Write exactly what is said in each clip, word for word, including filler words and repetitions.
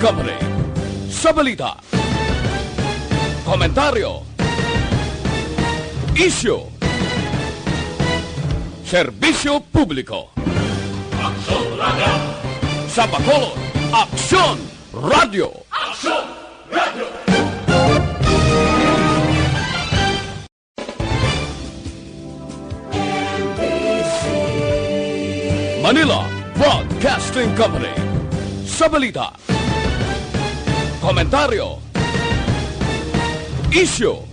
Company. Sa balita, komentaryo, isyu, serbisyo publiko. Aksyon Radio. Sa Bacolod, Aksyon Radio. Aksyon Radio. Manila Broadcasting Company. Sa balita, komentaryo, isyu,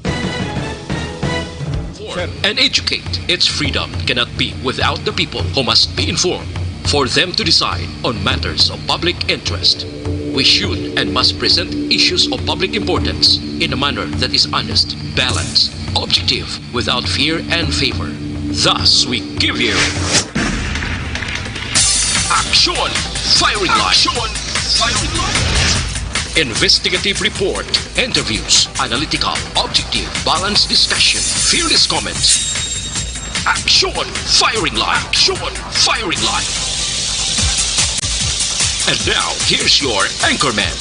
and educate. Its freedom cannot be without the people, who must be informed for them to decide on matters of public interest. We should and must present issues of public importance in a manner that is honest, balanced, objective, without fear and favor. Thus, we give you Action Firing Line. Action Firing Line. Investigative report, interviews, analytical, objective, balanced discussion, fearless comments. Action Firing Line. Action Firing Line. And now, here's your anchorman.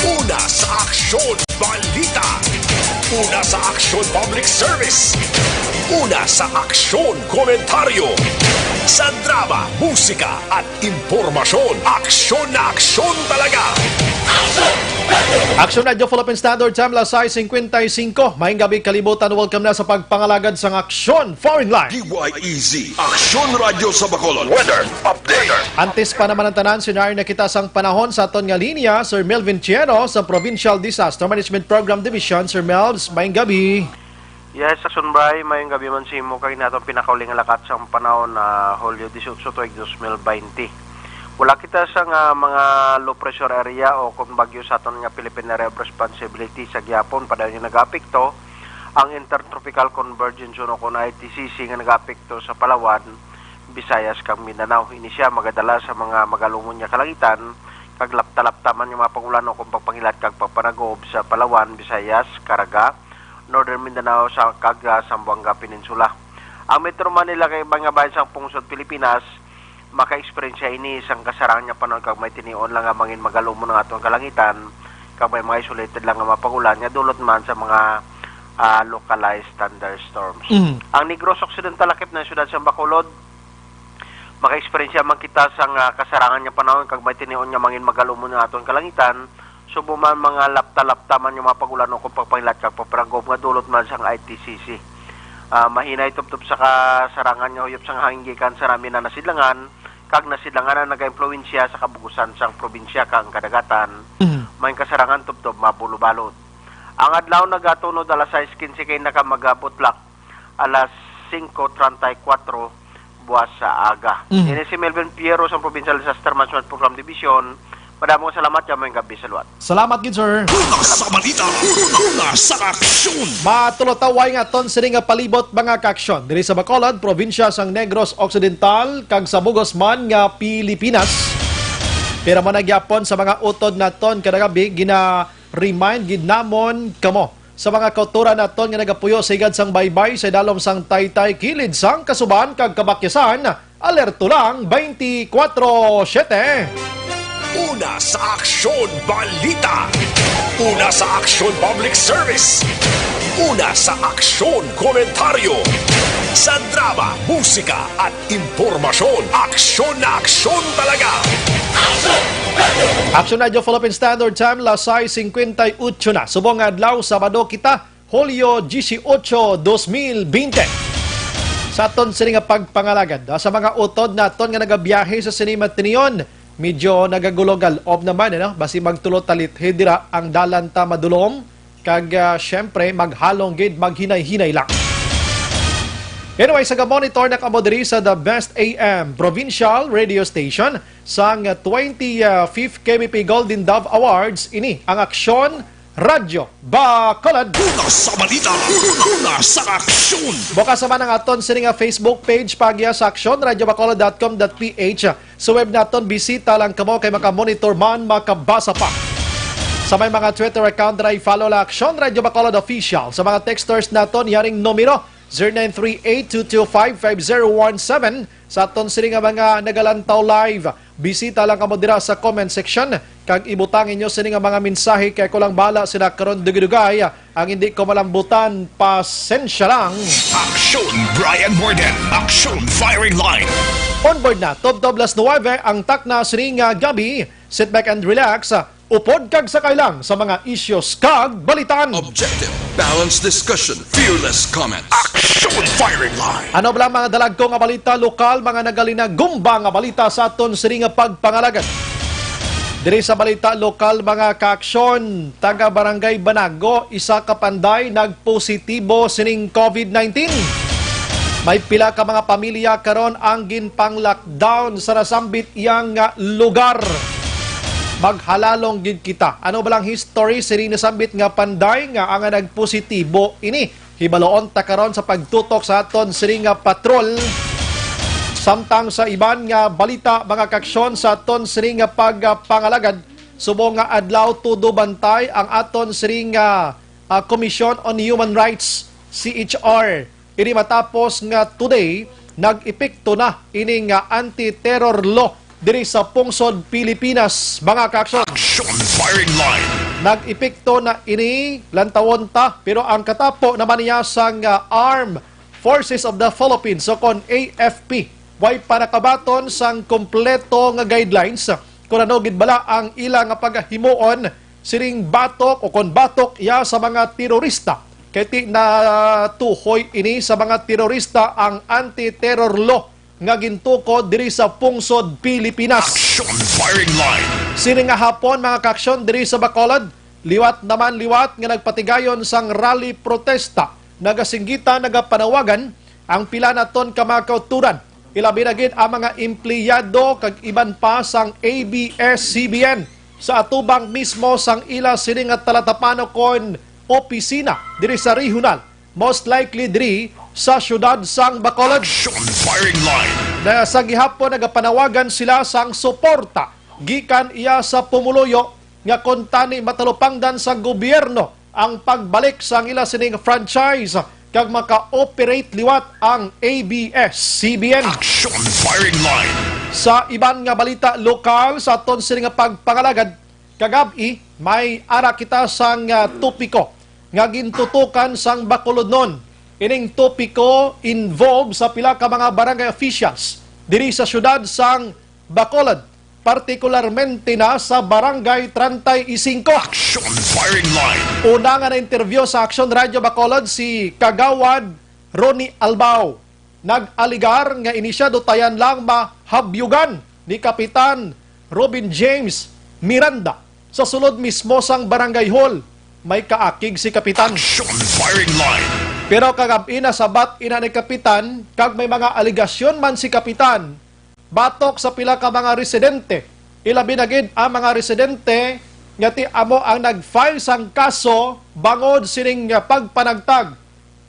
Una sa Aksyon Balita. Una sa Aksyon Public Service. Una sa Aksyon Komentaryo. Sa drama, musika, at impormasyon, aksyon na aksyon talaga. Aksyon Radio Philippine Standard Time, las sais cincuenta y cinco. Maayong gabi, kalibutan. Welcome na sa pagpangalagad sang Aksyon Firing Line. D Y E Z, Aksyon Radio sa Bacolod. Weather update. Antes pa naman ang tanan, senaryo na kita sang panahon sa aton nga linya, Sir Melvin Chieno sa Provincial Disaster Management Program Division. Sir Melvs, maayong gabi. Yes, Aksyon Bri, maayong gabi man sa imo kag naton pinakauli nga lakat sang panahon na Hulyo dieciocho tuig dos mil baynte. Wala kita sa nga mga low pressure area o kon bagyo sa aton nga Philippine Area of Responsibility sa gihapon padayon nga nagaapekto ang Intertropical Convergence Zone o kon I T C C nga nagaapekto sa Palawan, Visayas kag Mindanao. Ini sia magadala sa mga magalumon nga kalangitan kag lapta-lapta man nga mga pag-ulan o kon pagpangilat kag pagpanagob sa Palawan, Visayas, Caraga, Northern Mindanao sa kag, ah, Zamboanga Peninsula. Ang Metro Manila kag iban nga bahin sang pungsod Pilipinas maka-eksperyensya ini sang kasarangan nga panahon kag may tinion lang nga mangin magalumon ang aton kalangitan kag may mga isolated lang nga mga pag-ulan nga dulot man sa mga, ah, localized thunderstorms. Mhm. Ang Negros Occidental lakip na ang siyudad sang Bacolod, maka-eksperyensya man kita sang, ah, kasarangan nga panahon kag may tinion nga mangin magalumon ang aton kalangitan, subong man mga lapta-lapta man nga mga pag-ulan o kon pagpangilat kag pagpanagob nga dulot man sang I T C C. Ah, mahinay tubtob sa kasarangan nga huyop sang hangin gikan sa namin na nasidlangan kag nasidlangan ang nagaimpluwensya sa kabug-usan sang probinsya kag ang kadagatan. Mhm. May kasarangan tubtob mabulobalot. Ang adlaw nagatunod alas sais quince kay naka magabutlak alas singko treinta y cuatro buwas sa aga. Mhm. Ini si Melvin Piero sa Provincial Disaster Management Program Division. Madamo nga salamat, kag maayong gabi sa liwat. Salamat gid, sir. Una sa balita, una sa aksyon. Matulotaway nga aton sini nga palibot, mga kaaksyon, diri sa Bacolod, probinsya sang Negros Occidental, kag sa bug-os man nga Pilipinas. Pero man na gyapon sa mga utod naton kada gabi, gina-remind gid namon kamo sa mga kautoran naton nga nagapuyo sa higad sang baybay sa idalom sang taytay kilid sang kasuban kag kabakyasan, alerto lang twenty-four seven. Una sa Aksyon Balita. Una sa Aksyon Public Service. Una sa Aksyon Komentaryo. Sa drama, musika, at impormasyon. Aksyon na aksyon talaga. Aksyon Radio Philippine Standard Time, las sais cincuenta y ocho na. Subong nga adlaw, Sabado kita, Hulyo dieciocho, dos mil veinte. Sa aton sini nga pagpangalagad, ah, sa mga utod naton nga nagabiyahe sa sini matinion, medyo nagagulo-galob naman, ano? Basi magtulo talit, eh, dira ang dalan ta madulom, kag, ah, syempre, maghalong gid, maghinay-hinay lang. Anyway, sa ga-monitor na kamo diri sa The Best A M Provincial Radio Station sang twenty-fifth K B P Golden Dove Awards, ini ang Aksyon Radyo Bacolod. Una sa balita, una sa aksyon. Bukas naman ang aton sini nga Facebook page, pagya sa aksyon radyo bacolod dot com dot P H. Sa web naton, bisita lang kamo kay makamonitor man, makabasa pa. Sa may mga Twitter account, dira i-follow lang Aksyon Radyo Bacolod Official. Sa mga texters naton, yaring numero, zero nine three eight two two five five zero one seven. Sa aton sini nga mga nagalantaw live, Bisita lang kamo dira sa comment section kag ibutang inyo sini nga mga mensahe, kay ako lang bala sila karon dugay-dugay. Ang hindi ko malambutan, pasensya lang. Aksyon, Brian Morden. Aksyon, Firing Line. On board na, tubtob las nuwebe ang takna sini nga gabi. Sit back and relax. Upod kag sakay lang sa mga issues kag balitaan. Objective, balanced discussion, fearless comments. Action Firing Line. Ano bala mga dalagko nga balita lokal, mga nagalinagumba nga balita sa aton sini nga pagpangalagad? Diri sa balita lokal, mga kaaksyon, taga Barangay Banago, isa ka panday nagpositibo sining COVID nineteen. May pila ka mga pamilya karon ang ginpang-lockdown sa nasambit iyang, ah, lugar. Maghalalong gid kita. Ano ba lang history sini nasambit nga panday nga ang nagpositibo ini? Hibaloon ta karon sa pagtutok sa aton sini nga patrol. Samtang sa iban nga balita, mga kaaksyon, sa aton sini nga pagpangalagad, subong nga adlaw, todo bantay ang aton sini nga, ah, Commission on Human Rights, C H R. Ini matapos nga today, nag-epekto na ini nga anti-terror law diri sa pungsod Pilipinas, mga kaaksyon. Action Firing Line. Nag-epekto na ini, lantawon ta, pero ang katapo naman niya sang, ah, Armed Forces of the Philippines, o kon A F P, way pa nakabaton sang kompleto nga guidelines kung ano gid bala ang ila nga pagahimuon sining batok o kon batok iya sa mga terorista. Kay ti natuhoy ini sa mga terorista ang anti-terror law nga gintukod diri sa pungsod Pilipinas. Action Firing Line. Sini nga hapon, mga kaaksyon, diri sa Bacolod, liwat naman liwat nga nagpatigayon sang rally protesta, nagasinggitan, nagapanawagan ang pila naton ka mga kauturan, ilabi na gid ang mga empleyado kag iban pa sang A B S C B N sa atubang mismo sang ila sini nga talatapan o kon opisina diri sa regional, most likely diri sa siyudad sang Bacolod. Action Firing Line. Na sa gihapon nagapanawagan sila sang suporta gikan iya sa pumuluyo nga kuntani matalupangdan sa gobyerno ang pagbalik sang ila sining franchise kag maka-operate liwat ang A B S C B N. Action Firing Line. Sa iban nga balita lokal, sa aton sini nga pagpangalagad, kagab-i may ara kita sang, ah, topiko nga gintutukan sang Bacolodnon. Ining topiko involved sa pila ka mga barangay officials diri sa siyudad sang Bacolod, partikularmente na sa Barangay treinta y cinco. Action Firing Line. Una nga na-interview sa Action Radio Bacolod si Kagawad Ronnie Albao. Nag-alegar nga ini sia dutayan lang mahabyugan ni Kapitan Robin James Miranda sa sulod mismo sang Barangay Hall. May kaakig si Kapitan. Action Firing Line. Pero kagab-i, nasabat ina ni Kapitan kag may mga alegasyon man si Kapitan batok sa pila ka mga residente. Ilabi na gid ang mga residente nga ti amo ang nag-file sang kaso bangod sining pagpanagtag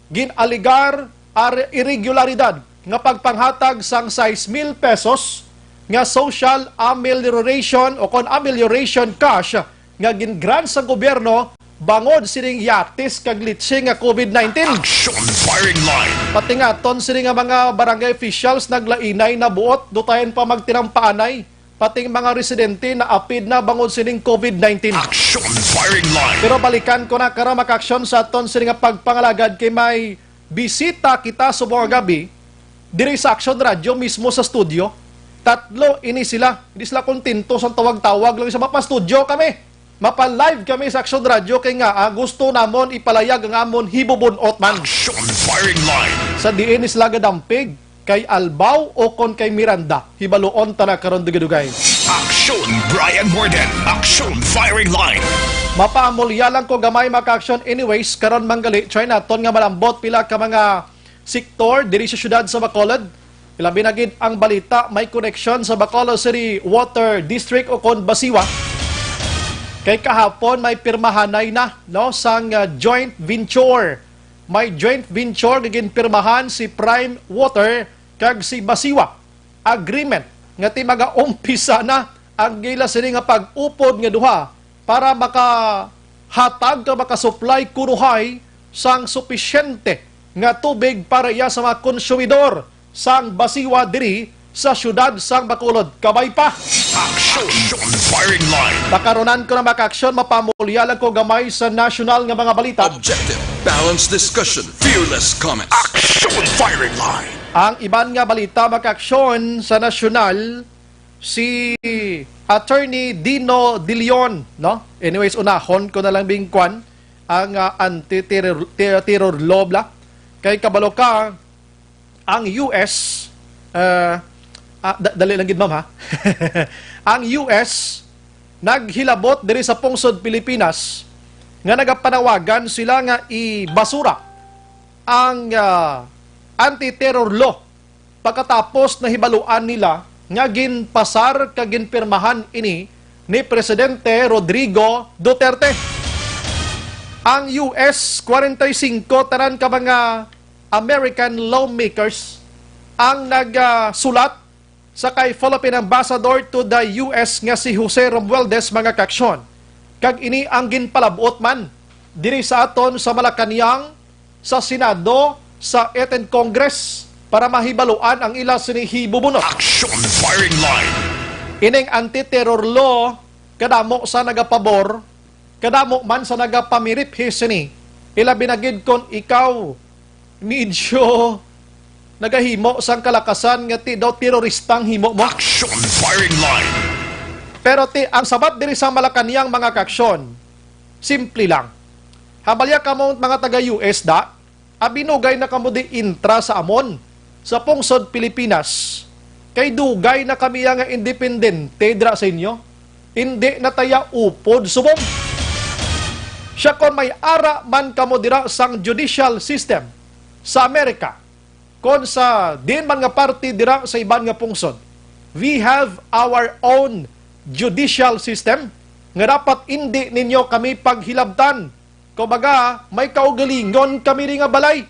gin-alegar ar-, irregularidad nga pagpanghatag sang sais mil pesos nga social amelioration o kon amelioration cash nga gin-grant sa gobyerno bangod sining yatis kag litsi nga COVID nineteen. Action Firing Line. Pati nga aton sini nga mga barangay officials naglainay na buot, dutayan pa magtinampaanay. Pati ang mga residente naapid na bangod sining COVID nineteen. Action Firing Line. Pero balikan ko na karon, mga kaaksyon, sa aton sini nga pagpangalagad kay may bisita kita subong nga gabi diri sa Action Radio mismo sa studio. Tatlo ini sila. Hindi sila kontento sa tawag-tawag lang sa mapa-studio kami. Mapa-live kami sa Action Radio kay nga, ah, gusto namon ipalayag ang amon hibubun-ot man. Action Firing Line. Sa diin ni sila gadampig, kay Albao o kon kay Miranda, hibaluon ta na karon dugay-dugay. Action Brian Morden. Action Firing Line. Mapaamulya lang ko gamay, mga kaaksyon. Anyways, karon manggali, try naton nga malambot pila ka mga sektor diri sa siyudad sa Bacolod. Ilabi na gid ang balita may koneksyon sa Bacolod City Water District o kon BACIWA. Kay kahapon may pirmahanay na, no, sang, ah, joint venture. May joint venture nga ginpirmahan si Prime Water kag si BACIWA. Agreement nga ti magaumpisa na ang gila sini nga pag-upod nga duha para makahatag ka, makasupply kunuhay sang supisyente nga tubig para iya sa mga konsumidor sang BACIWA diri sa siyudad sang Bacolod. Kabay pa, Action! Action! Firing line! Pakarunan ko na, mga ka-aksyon, mapamulya lang ko gamay sa nasyonal nga mga balita. Objective, balanced discussion, fearless comments. Action! Firing line! Ang iban nga balita, mga ka-aksyon, sa nasyonal, si Attorney Dino De Leon, no? Anyways, unahon ko na lang bingkwan ang, ah, anti-terror, ter-, terror law, bla. Kay kabalo ka, ang U S, ah, ah, da-, dali lang gid, ma'am, ha? Ang U S naghilabot diri sa pungsod Pilipinas nga nagapanawagan sila nga ibasura ang, ah, anti-terror law pagkatapos nahibaluan nila nga ginpasar kag ginpirmahan ini ni Presidente Rodrigo Duterte. Ang U S forty-five, tanan ka mga American lawmakers ang nagsulat sa kay Philippine Ambassador to the U S nga si Jose Romualdez, mga ka-aksyon. Kag ini ang ginpalab-ot man diri sa aton sa Malacañang, sa Senado, sa eighteen Congress para mahibaluan ang ila sini hibubunot. Action! Firing line! Ining anti-terror law, kadamo sa nagapabor, kadamo man sa nagapamiriphi sini. Ilabi na gid kon ikaw medyo nagahimo sang kalakasan nga ti daw terorista ang himo mo. Action! Firing line! Pero ti, ang sabat diri sa Malacañang, mga ka-aksyon, simple lang. Habalya kamo, mga taga U S da, abinugay na kamo di intra sa amon, sa pungsod Pilipinas. Kay dugay na kami nga independente dira sa inyo. Indi na taya upod subong. Siya, kon may ara man kamo dira sang judicial system sa Amerika, kon sa diin man nga parte dira sa iban nga pungsod, we have our own judicial system nga dapat indi ninyo kami paghilabtan. Kumbaga, may kaugalingon kami ri nga balay.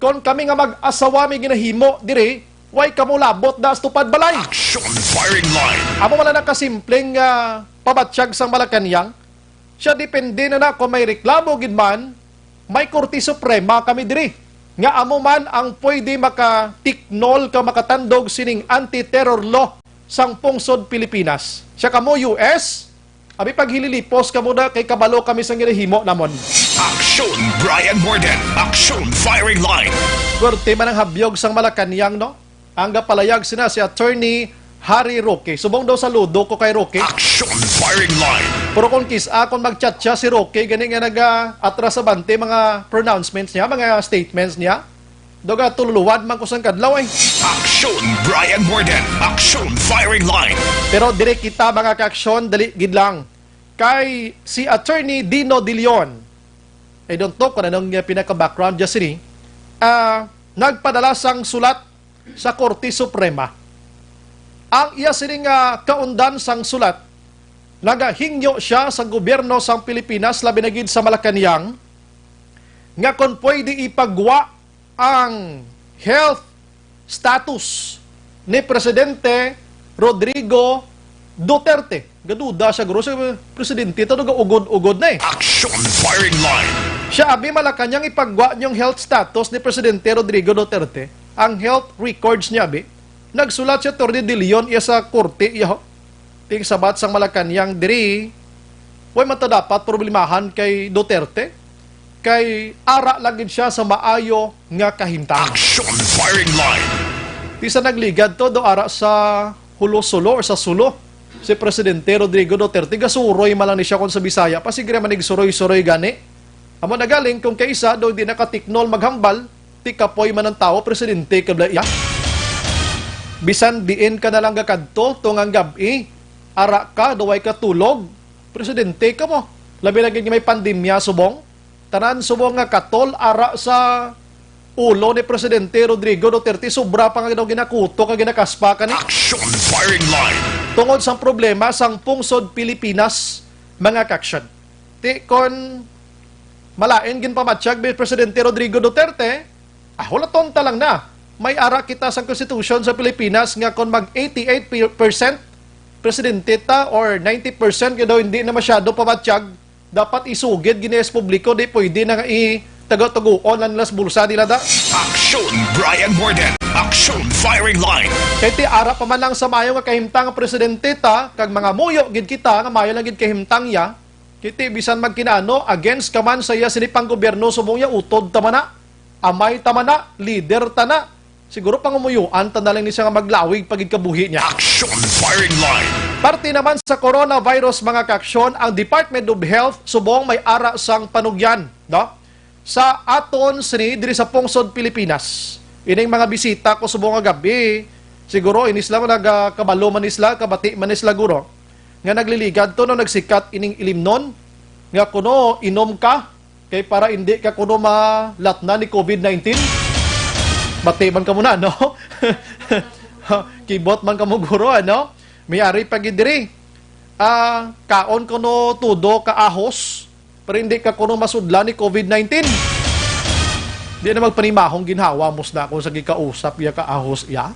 Kon kami nga mag-asawa may ginahimo diri, way kamo labot da sa tupad balay. Action! Firing line! Amo man lang nakasimpleng, ah, pabatyag sang Malacañang. Siya, depende na na kung may reklamo gid man, may Korte Suprema kami diri. Nga amo man ang pwede makatiknol ka makatandog sining anti-terror law sang pungsod Pilipinas. Siya kamo, U S, abi paghililipos kamo na kay kabalo kami sa ginahimo namon. Action, Brian Morden. Action, Firing Line. Korte man ang habyog sang Malacañang, no? Ang gapalayag sina si Attorney Harry Roque. Subong daw saludo ko kay Roque. Action, Firing Line. Pero kung kis-a, kung magchatcha si Roque, gani nga naga-atras sa bante mga pronouncements niya, mga statements niya. Daw gatululuwad man ko sang kadlaw, eh. Action, Brian Morden. Action, Firing Line. Pero diri kita, mga ka-aksyon, dali gid lang. Kay si Attorney Dino De Leon, I don't know kung anong, uh, pinaka-background niya sini, ah, nagpadala sang sulat sa Korte Suprema. Ang iya sini nga kaundan sang sulat, nagahingyo siya sa gobyerno sang Pilipinas, labi na gid sa Malacañang, nga kon pwede ipagwa ang health status ni Presidente Rodrigo Duterte. Gaduda siya, guro, si Presidente, ito nag-ugod-ugod na, eh. Action, Firing Line. Siya, abi, Malacañang, ipagwa niyong health status ni Presidente Rodrigo Duterte. Ang health records niya, abi. Nagsulat si Attorney De Leon iya sa korte, iya, ho. Ting sabat sang Malacañang diri, way man ta dapat problemahan kay Duterte, kay ara lang gid siya sa maayo nga kahimtang. Action, Firing Line. Ti sa nagligad to, do ara sa Hulo Sulo or sa Sulo, si Presidente Rodrigo Duterte, gasuroy man lang ni siya kon sa Bisaya pa, sige man nagsuroy-suroy gani. Amo na galing, kung kaisa daw di nakatiknol maghambal, ti kapoy man ang tawo, presidente ka bala iya. Bisan diin ka na lang gakadto, tungang gab-i, ara ka, daw way ka tulog, presidente ka mo. Labi na gid nga may pandemya subong. Tanan subong nga katol ara sa ulo ni Presidente Rodrigo Duterte, sobra pa nga daw ginakuto ka, ginakaspa ka ni. Action, Firing Line. Tungod sang problema sang pungsod Pilipinas, mga ka-aksyon. Ti kon malain ginpamatyag ni Presidente Rodrigo Duterte, ah, hulaton ta lang na. May ara kita sa Constitution sa Pilipinas nga kon mag eighty-eight percent presidente ta or ninety percent nga daw hindi na masyado pamatyag, dapat isugid gini sa publiko, di pwede na nga itago-taguon lang nila sa bulsa nila da. Action, Brian Morden. Action. Action firing line. Kay ti ara pa man lang sa maayo nga kahimtang ang presidente ta, kag mangamuyo gid kita nga maayo lang gid kahimtang ya, kay ti bisan magkinaano, against ka man sa iya sini pang gobyerno, subong ya utod ta man na, amay ta man na, leader ta na. Siguro pangumuyuan ta na lang ni siya nga maglawig pa gid kabuhi niya. Action firing line. Parte naman sa coronavirus, mga kaaksyon, ang Department of Health subong may ara sang panugyan, no? Sa aton sini diri sa pungsod Pilipinas, ining mga bisita ko subong nga gabi, siguro ini sila nga nagakabalo man ni sila, kabati man ni sila, guro, nga nagliligad to no nagsikat ining ilimnon, nga kuno inom ka, kay para indi ka kuno malatnan ni covid nineteen. Bati man kamo na, no? Kibot man kamo, guro, ano? May ari pa gid diri. Ah, kaon kuno tudo ka ahos, pero hindi ka kuno masudlan ni covid nineteen. Di na magpanimahong ginhawa mo sa akon sa gikausap ya ka ahos ya.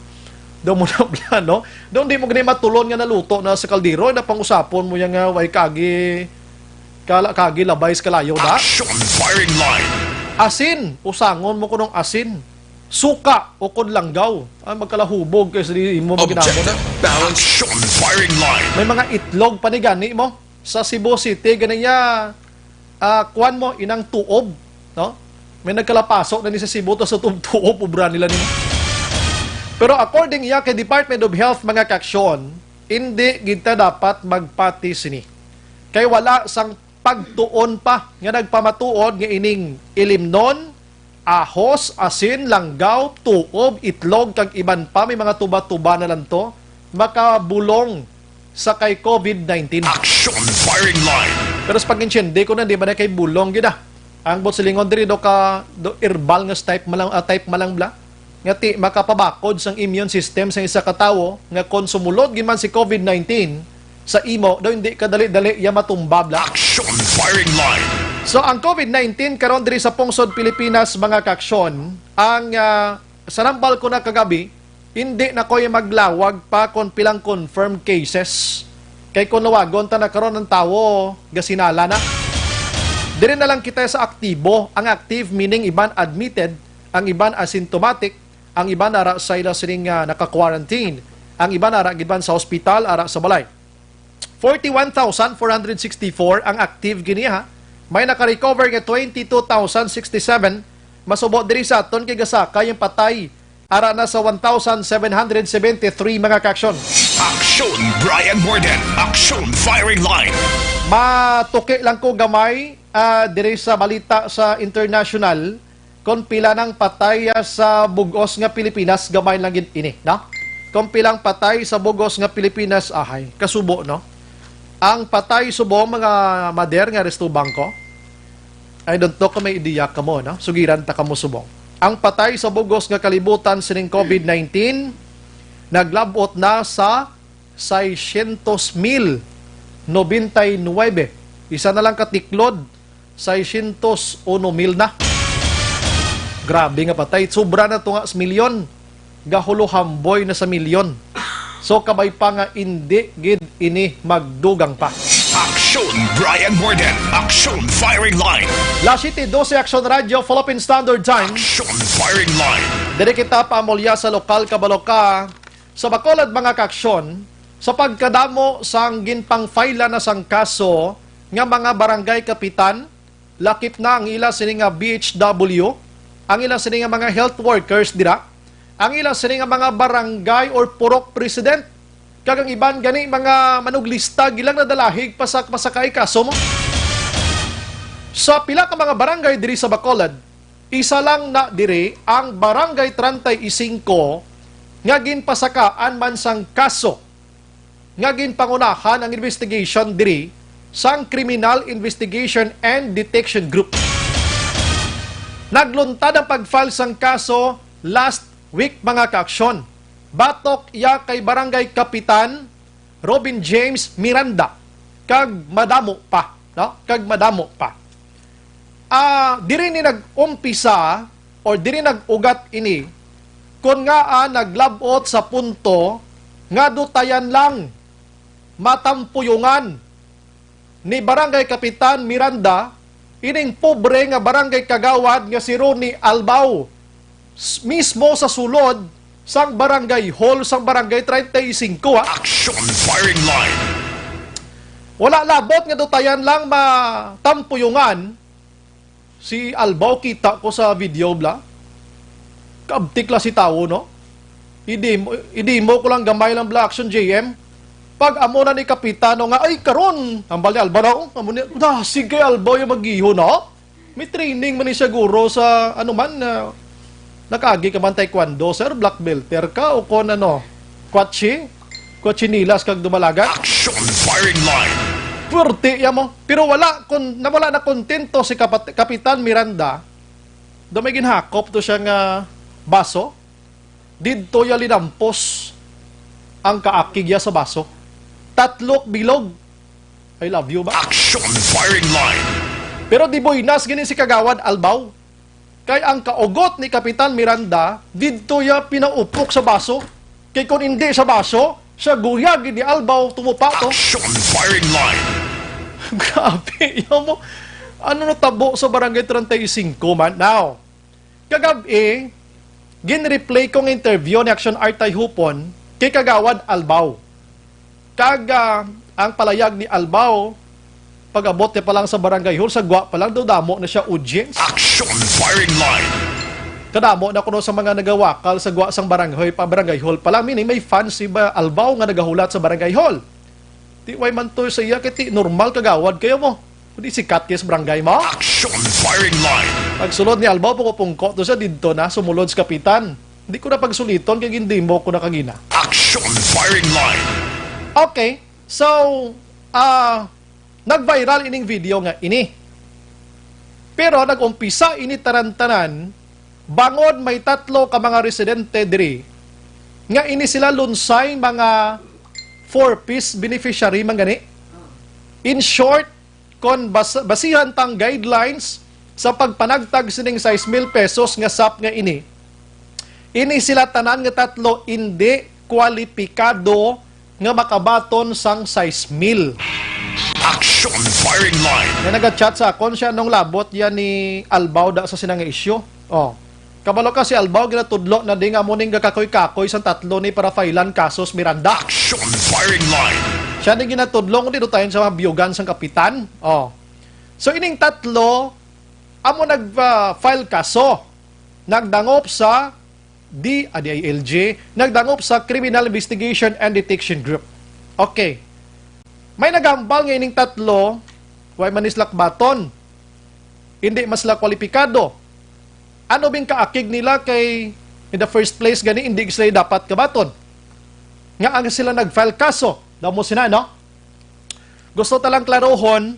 Daw mo na plano. Daw di mo gani matulon nga naluto na sa kaldero, na pangusapon mo ya nga way kagi, kala kagi labay sa kalayo da. Action firing line. Asin, usangon mo kunong asin. Suka o kon langgaw. Ay, magkalahubog kay sa di mo maginamon. Objective balance. Action firing line. May mga itlog pa ni gani mo. Sa Cebu City, gani ya, ah, kuwan mo, inang tuob, no? May nagkalapaso na ni sa Cebu, tas sa tuob-tuob, obra nila nimo. Pero according ya kay Department of Health, mga kaaksyon, hindi gid ta dapat magpati sini. Kay wala sang pagtuon pa nga nagpamatuod nga ining ilimnon, ahos, asin, langgaw, tuob, itlog, kag iban pa, may mga tuba-tuba na lang to, makabulong sa kay covid nineteen. Action firing line. Pero sa pag-intindi ko na, di ba na kay bulong gid, ah? Ang buot silingon diri do ka, do herbal nga type malang, ah, type malang bla, nga ti makapabakod sang immune system sang isa ka tawo, nga kon sumulod gid man si covid nineteen sa imo, daw hindi ka dali-dali ya matumba bla. Action firing line. So, ang covid nineteen karon diri sa pungsod Pilipinas, mga kaaksyon, ang, ah, sa nambal ko na kagabi, hindi na koy maglawag pa kon pilang confirmed cases. Kay kon lawagon ta na karon, ang tawo gasinala na. Diri na lang kita sa aktibo. Ang active meaning iban admitted, ang iban asymptomatic, ang iban ara sa ila sining, ah, naka-quarantine, ang iban ara gid man sa hospital, ara sa balay. Forty-one thousand four hundred sixty-four ang active gini, ha. May naka-recover nga twenty-two thousand sixty-seven. Masubo diri sa aton kay gasakay ang patay, ara na sa one thousand seven hundred seventy-three, mga kaaksyon. Action Brian Morden. Action firing line. Matuki lang ko gamay, ah, diri sa balita sa international. Kon pila nang patay, ah, sa bug-os nga Pilipinas, gamay lang gid ini, no? Kon pilang patay sa bug-os nga Pilipinas, ahay, kasubo, no? Ang patay subong, mga mader nga Resto Bangko, I don't know kung may ideya kamo, no? Sugiran ta kamo subong. Ang patay sa bug-os nga kalibutan sining covid nineteen naglab-ot na sa seiscientos mil noventa y nueve. Isa na lang ka tiklod, seiscientos uno mil na. Grabe nga patay. Sobra na to nga sa milyon. Gahuluhamboy na sa milyon. So, kabay pa nga indi gid ini magdugang pa. Action Brian Morden. Action firing line. Las siete doce, Action Radio, Philippine Standard Time. Action firing line. Diri kita paamulya sa lokal kabalo ka. Sa Bacolod, mga kaaksyon, sa pagkadamo sang ginpangfile na sang kaso nga mga barangay kapitan, lakip na ang ila sini nga B H W, ang ila sini nga mga health workers dira, ang ila sini nga mga barangay or purok president, kag ang iban gani mga manuglista, gilang nadalahig pa sa, pa sa kay kaso mo. Sa pila ka mga barangay diri sa Bacolod, isa lang na diri ang Barangay treinta y cinco nga ginpasakaan man sang kaso nga ginpangunahan ang investigation diri sang Criminal Investigation and Detection Group. Nagluntad ang pag-file sang kaso last week, mga kaaksyon. Batok iya kay Barangay Kapitan Robin James Miranda, kag madamo pa, no? Kag madamo pa. Ah, diri ni nag-umpisa or diri nag-ugat ini, kon ngaa naglab-ot sa punto nga dutayan lang, matampuyongan ni Barangay Kapitan Miranda ining pobre nga barangay kagawad nga si Ronnie Albao, s-, mismo sa sulod sang barangay hall sang Barangay treinta y cinco, ha? Action firing line. Wala labot nga dutayan lang matampuyungan si Albaw, kita ko sa video, bla. Kabtik la si tawo, no? Idimo, idimo ko lang gamay lang, bla, Action J M. Pag amo na ni Kapitano nga, "Ay, karon," hambal ni Albaw na, oh, amo ni, "Dasig kay Albaw yung mag-iho, no?" May training man ni siya, guro, sa ano man, ah, nakaagi ka man taekwondo, sir, black belter ka, o kon ano, kwatsi? Kwatsi nilas kag dumalagan? Action firing line. Pwerte ya mo. Pero wala, kun, na wala na kontento si Kapat-, Kapitan Miranda, do may ginhakop to siya nga baso. Didto ya linampos ang kaakig ya sa baso. Tatlok bilog. I love you ba? Action firing line. Pero di buinas gini si Kagawad Albaw. Kay ang kaugot ni Kapitan Miranda, didto ya pinaupok sa baso. Kay kung hindi sa baso, sa guya gid ni Albaw tumupa to. Action firing line. Grabe, ya mo. Ano natabo sa Barangay treinta y cinco man? Now, kagab-i, gin-replay ko ang interview ni Action Artay Hupon kay Kagawad Albaw. Kag, ah, ang palayag ni Albaw, pag-abot niya pa lang sa barangay hall, sa gwa pa lang, daw damo na siya audience. Action firing line. Kadamo na kuno sa mga nagawakal sa gwa sang barangay, pa barangay hall pa lang. Meaning, may fans si ba, Albaw nga nagahulat sa barangay hall. Di way man to sa iya, kay ti normal kagawad kayo mo. Di sikat kayo sa barangay mo. Action firing line. Pagsulod ni Albaw, pungko-pungko to siya, didto na, sumulod sa kapitan. Di ko na pagsuliton, kay gindimo ko na kagina. Action firing line. Okay, so, ah, nag-viral ining video nga ini. Pero nag-umpisa ini tanan-tanan bangod may tatlo ka mga residente diri nga ini sila lunsay mga four Ps beneficiary man gani. In short, kon bas-, basihan tang guidelines sa pagpanagtag sining sais mil pesos nga sap nga ini, ini sila tanan nga tatlo indi kwalipikado nga makabaton sang sais mil. Action firing line. Nga naga-chat sa akon siya nung labot yan ni Albaw da sa sina nga isyu. Oh. Kabalo ka, si Albaw ginatudlo na di nga mo ning gakakoy-kakoy sang tatlo ni para failan kaso si Miranda. Action firing line. Siya ni ginatudlo kung di tayon sa mga biyugan sang kapitan. Oh. So, ining tatlo, amo nag-, ah, file kaso. Nagdangop sa D, ah, D I L G, nagdangop sa Criminal Investigation and Detection Group. Okay. May nagambal nga ining tatlo, way man ni sila kabaton. Hindi man sila kwalipikado. Ano bing kaakig nila kay, in the first place, gani, hindi sila dapat kabaton? Nga ang sila nag-file kaso, daw mo sina, no? Gusto talang klarohon,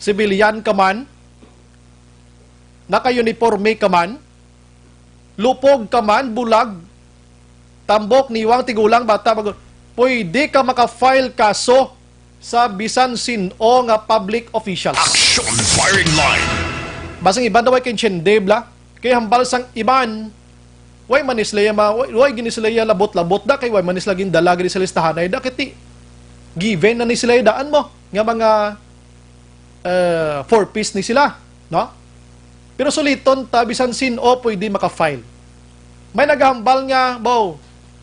civilian ka man, naka-uniforme ka man, lupog ka man, bulag, tambok, niwang, tigulang, bata, mag-, pwede ka maka-file kaso sa bisan sin-o nga public officials. Action firing line. Basang iban daw ay kintsende, bla. Kay hambal sang iban, way man ni sila ya ma-, way, way gini sila ya labot-labot da, kay way man ni sila gindala gini sa listahanay da, kay ti-, given na ni sila ya daan mo, nga mga, eh, four Ps ni sila, no? Pero suliton ta, bisan sin-o pwede maka-file. May nagahambal nga, "Baw,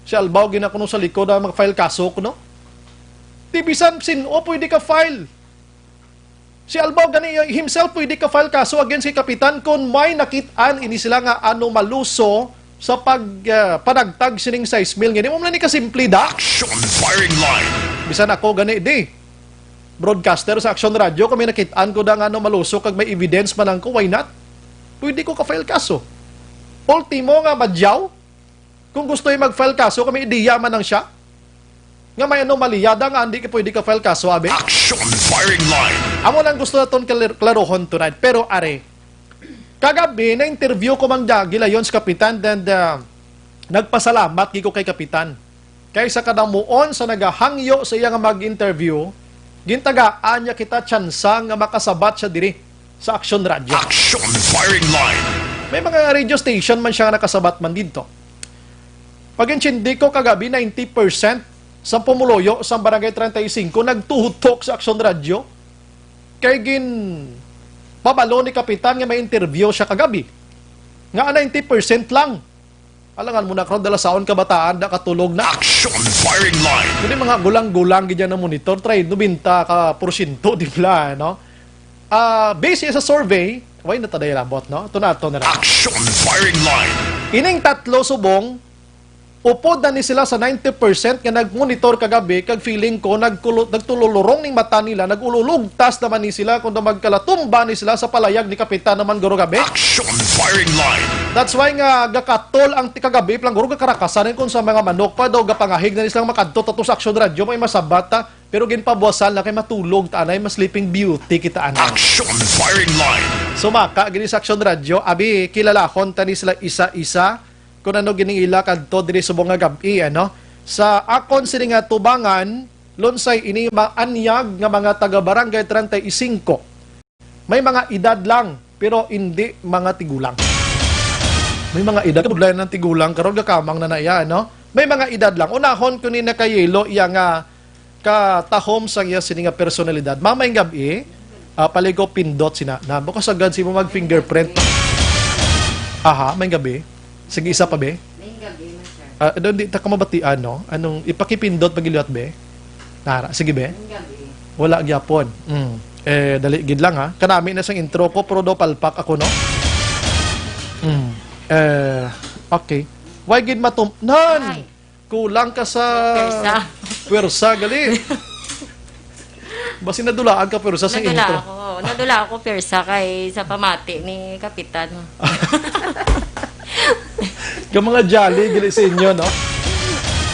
si Albaw gina kuno sa likod ang mag-file kaso kuno." Di bisan sin-o pwede ka-file. Si Albaw gani himself pwede ka-file kaso against kay Kapitan kung may nakit-an ini sila nga anomaluso sa pag, ah, panagtag sining sais mil. Nga di mo man ni kasimple da. Action firing line. Bisan ako gani di broadcaster sa Action Radio, kung may nakit-an ko da nga anomaluso kag may evidence man lang ko, why not? Pwede ko ka-file kaso. Ultimo nga madyaw, kung gusto yung mag-file kaso, kami ideya man lang siya. Nga may anomalya da nga hindi ka pwede ka-file kaso, abi. Action firing line. Amo lang gusto naton kalir-, klarohon tonight. Pero are, kagabi, na-interview ko man da, gilayon sa kapitan, then, uh, nagpasalamat gid ko kay kapitan. Kay sa kadamuon sa nagahangyo sa iya nga mag-interview, gintagaan niya kita tsansa nga makasabat siya diri sa Action Radio. Action firing line. May mga radio station man siya nga nakasabat man didto. Pag-intindi ko kagabi, ninety percent sa pumuluyo sa Barangay treinta y cinco nagtuhutok sa Action Radio. Kay gin pabalo ni Kapitan nga may interview siya kagabi. Nga ninety percent lang. Alangan mo na karon, dala saon kabataan, da katulog na. Action firing line. Kini mga gulang-gulang gid yan na monitor, try nobenta ka porsyento di bala, no? Ah, base sa survey, way na taday labot, no? Ito na, ito na ra. Action firing line. Ining tatlo subong, upod na ni sila sa ninety percent nga nag-monitor kagabi, kag feeling ko nagkulo-, nagtululurong ning mata nila, nag-ululugtas naman ni sila kung magkalatumba ni sila sa palayag ni Kapitan naman guro gabi. Action firing line. That's why nga gakatol ang ti-, kagabi pa lang guro, gakarakasan kung sa mga manok pa daw, gapangahig na ni silang makadto tato sa Action Radio, may masabat ta, pero ginpabuwasan na kay matulog ta anay, mas sleeping beauty kita anay. Action firing line. Sumaka gini sa Action Radio, abi, kilalahon ta ni sila isa-isa kung ano gini ila kadto diri subong nga gab-i, ano? Sa akon sini nga tubangan, Lunsay ini maanyag nga mga taga Barangay treinta y cinco. May mga edad lang, pero hindi mga tigulang. May mga edad, kabudlay ng tigulang, karon gakamang na na iya, no? May mga edad lang. Unahon ko ni nakayelo iya nga katahom sang iya sini nga personalidad. Mamayng gab-i, ah, paligo pindot sina. Na, baka sagad si mo mag-fingerprint. Aha, may gabi. Sige, isa pa, be. May gabi, ma, sir. Ah, ano, di ta ka mabatian, no? Anong ipakipindot pag iliwat, be? Nara, sige, be. May gabi. Wala gyapon. Mm. Eh, dali gid lang, ha. Kanami na sang intro ko, pero do palpak ako, no? Mm. Eh, okay. Why gid matum-, nan! Ay. Kulang ka sa Pwersa. Pwersa, gali. Basi nadulaan ka pwersa sa Nadula intro. ako. Nadula ako pwersa kay sa pamati ni Kapitan. Ka mga jolly, gali sa inyo, no?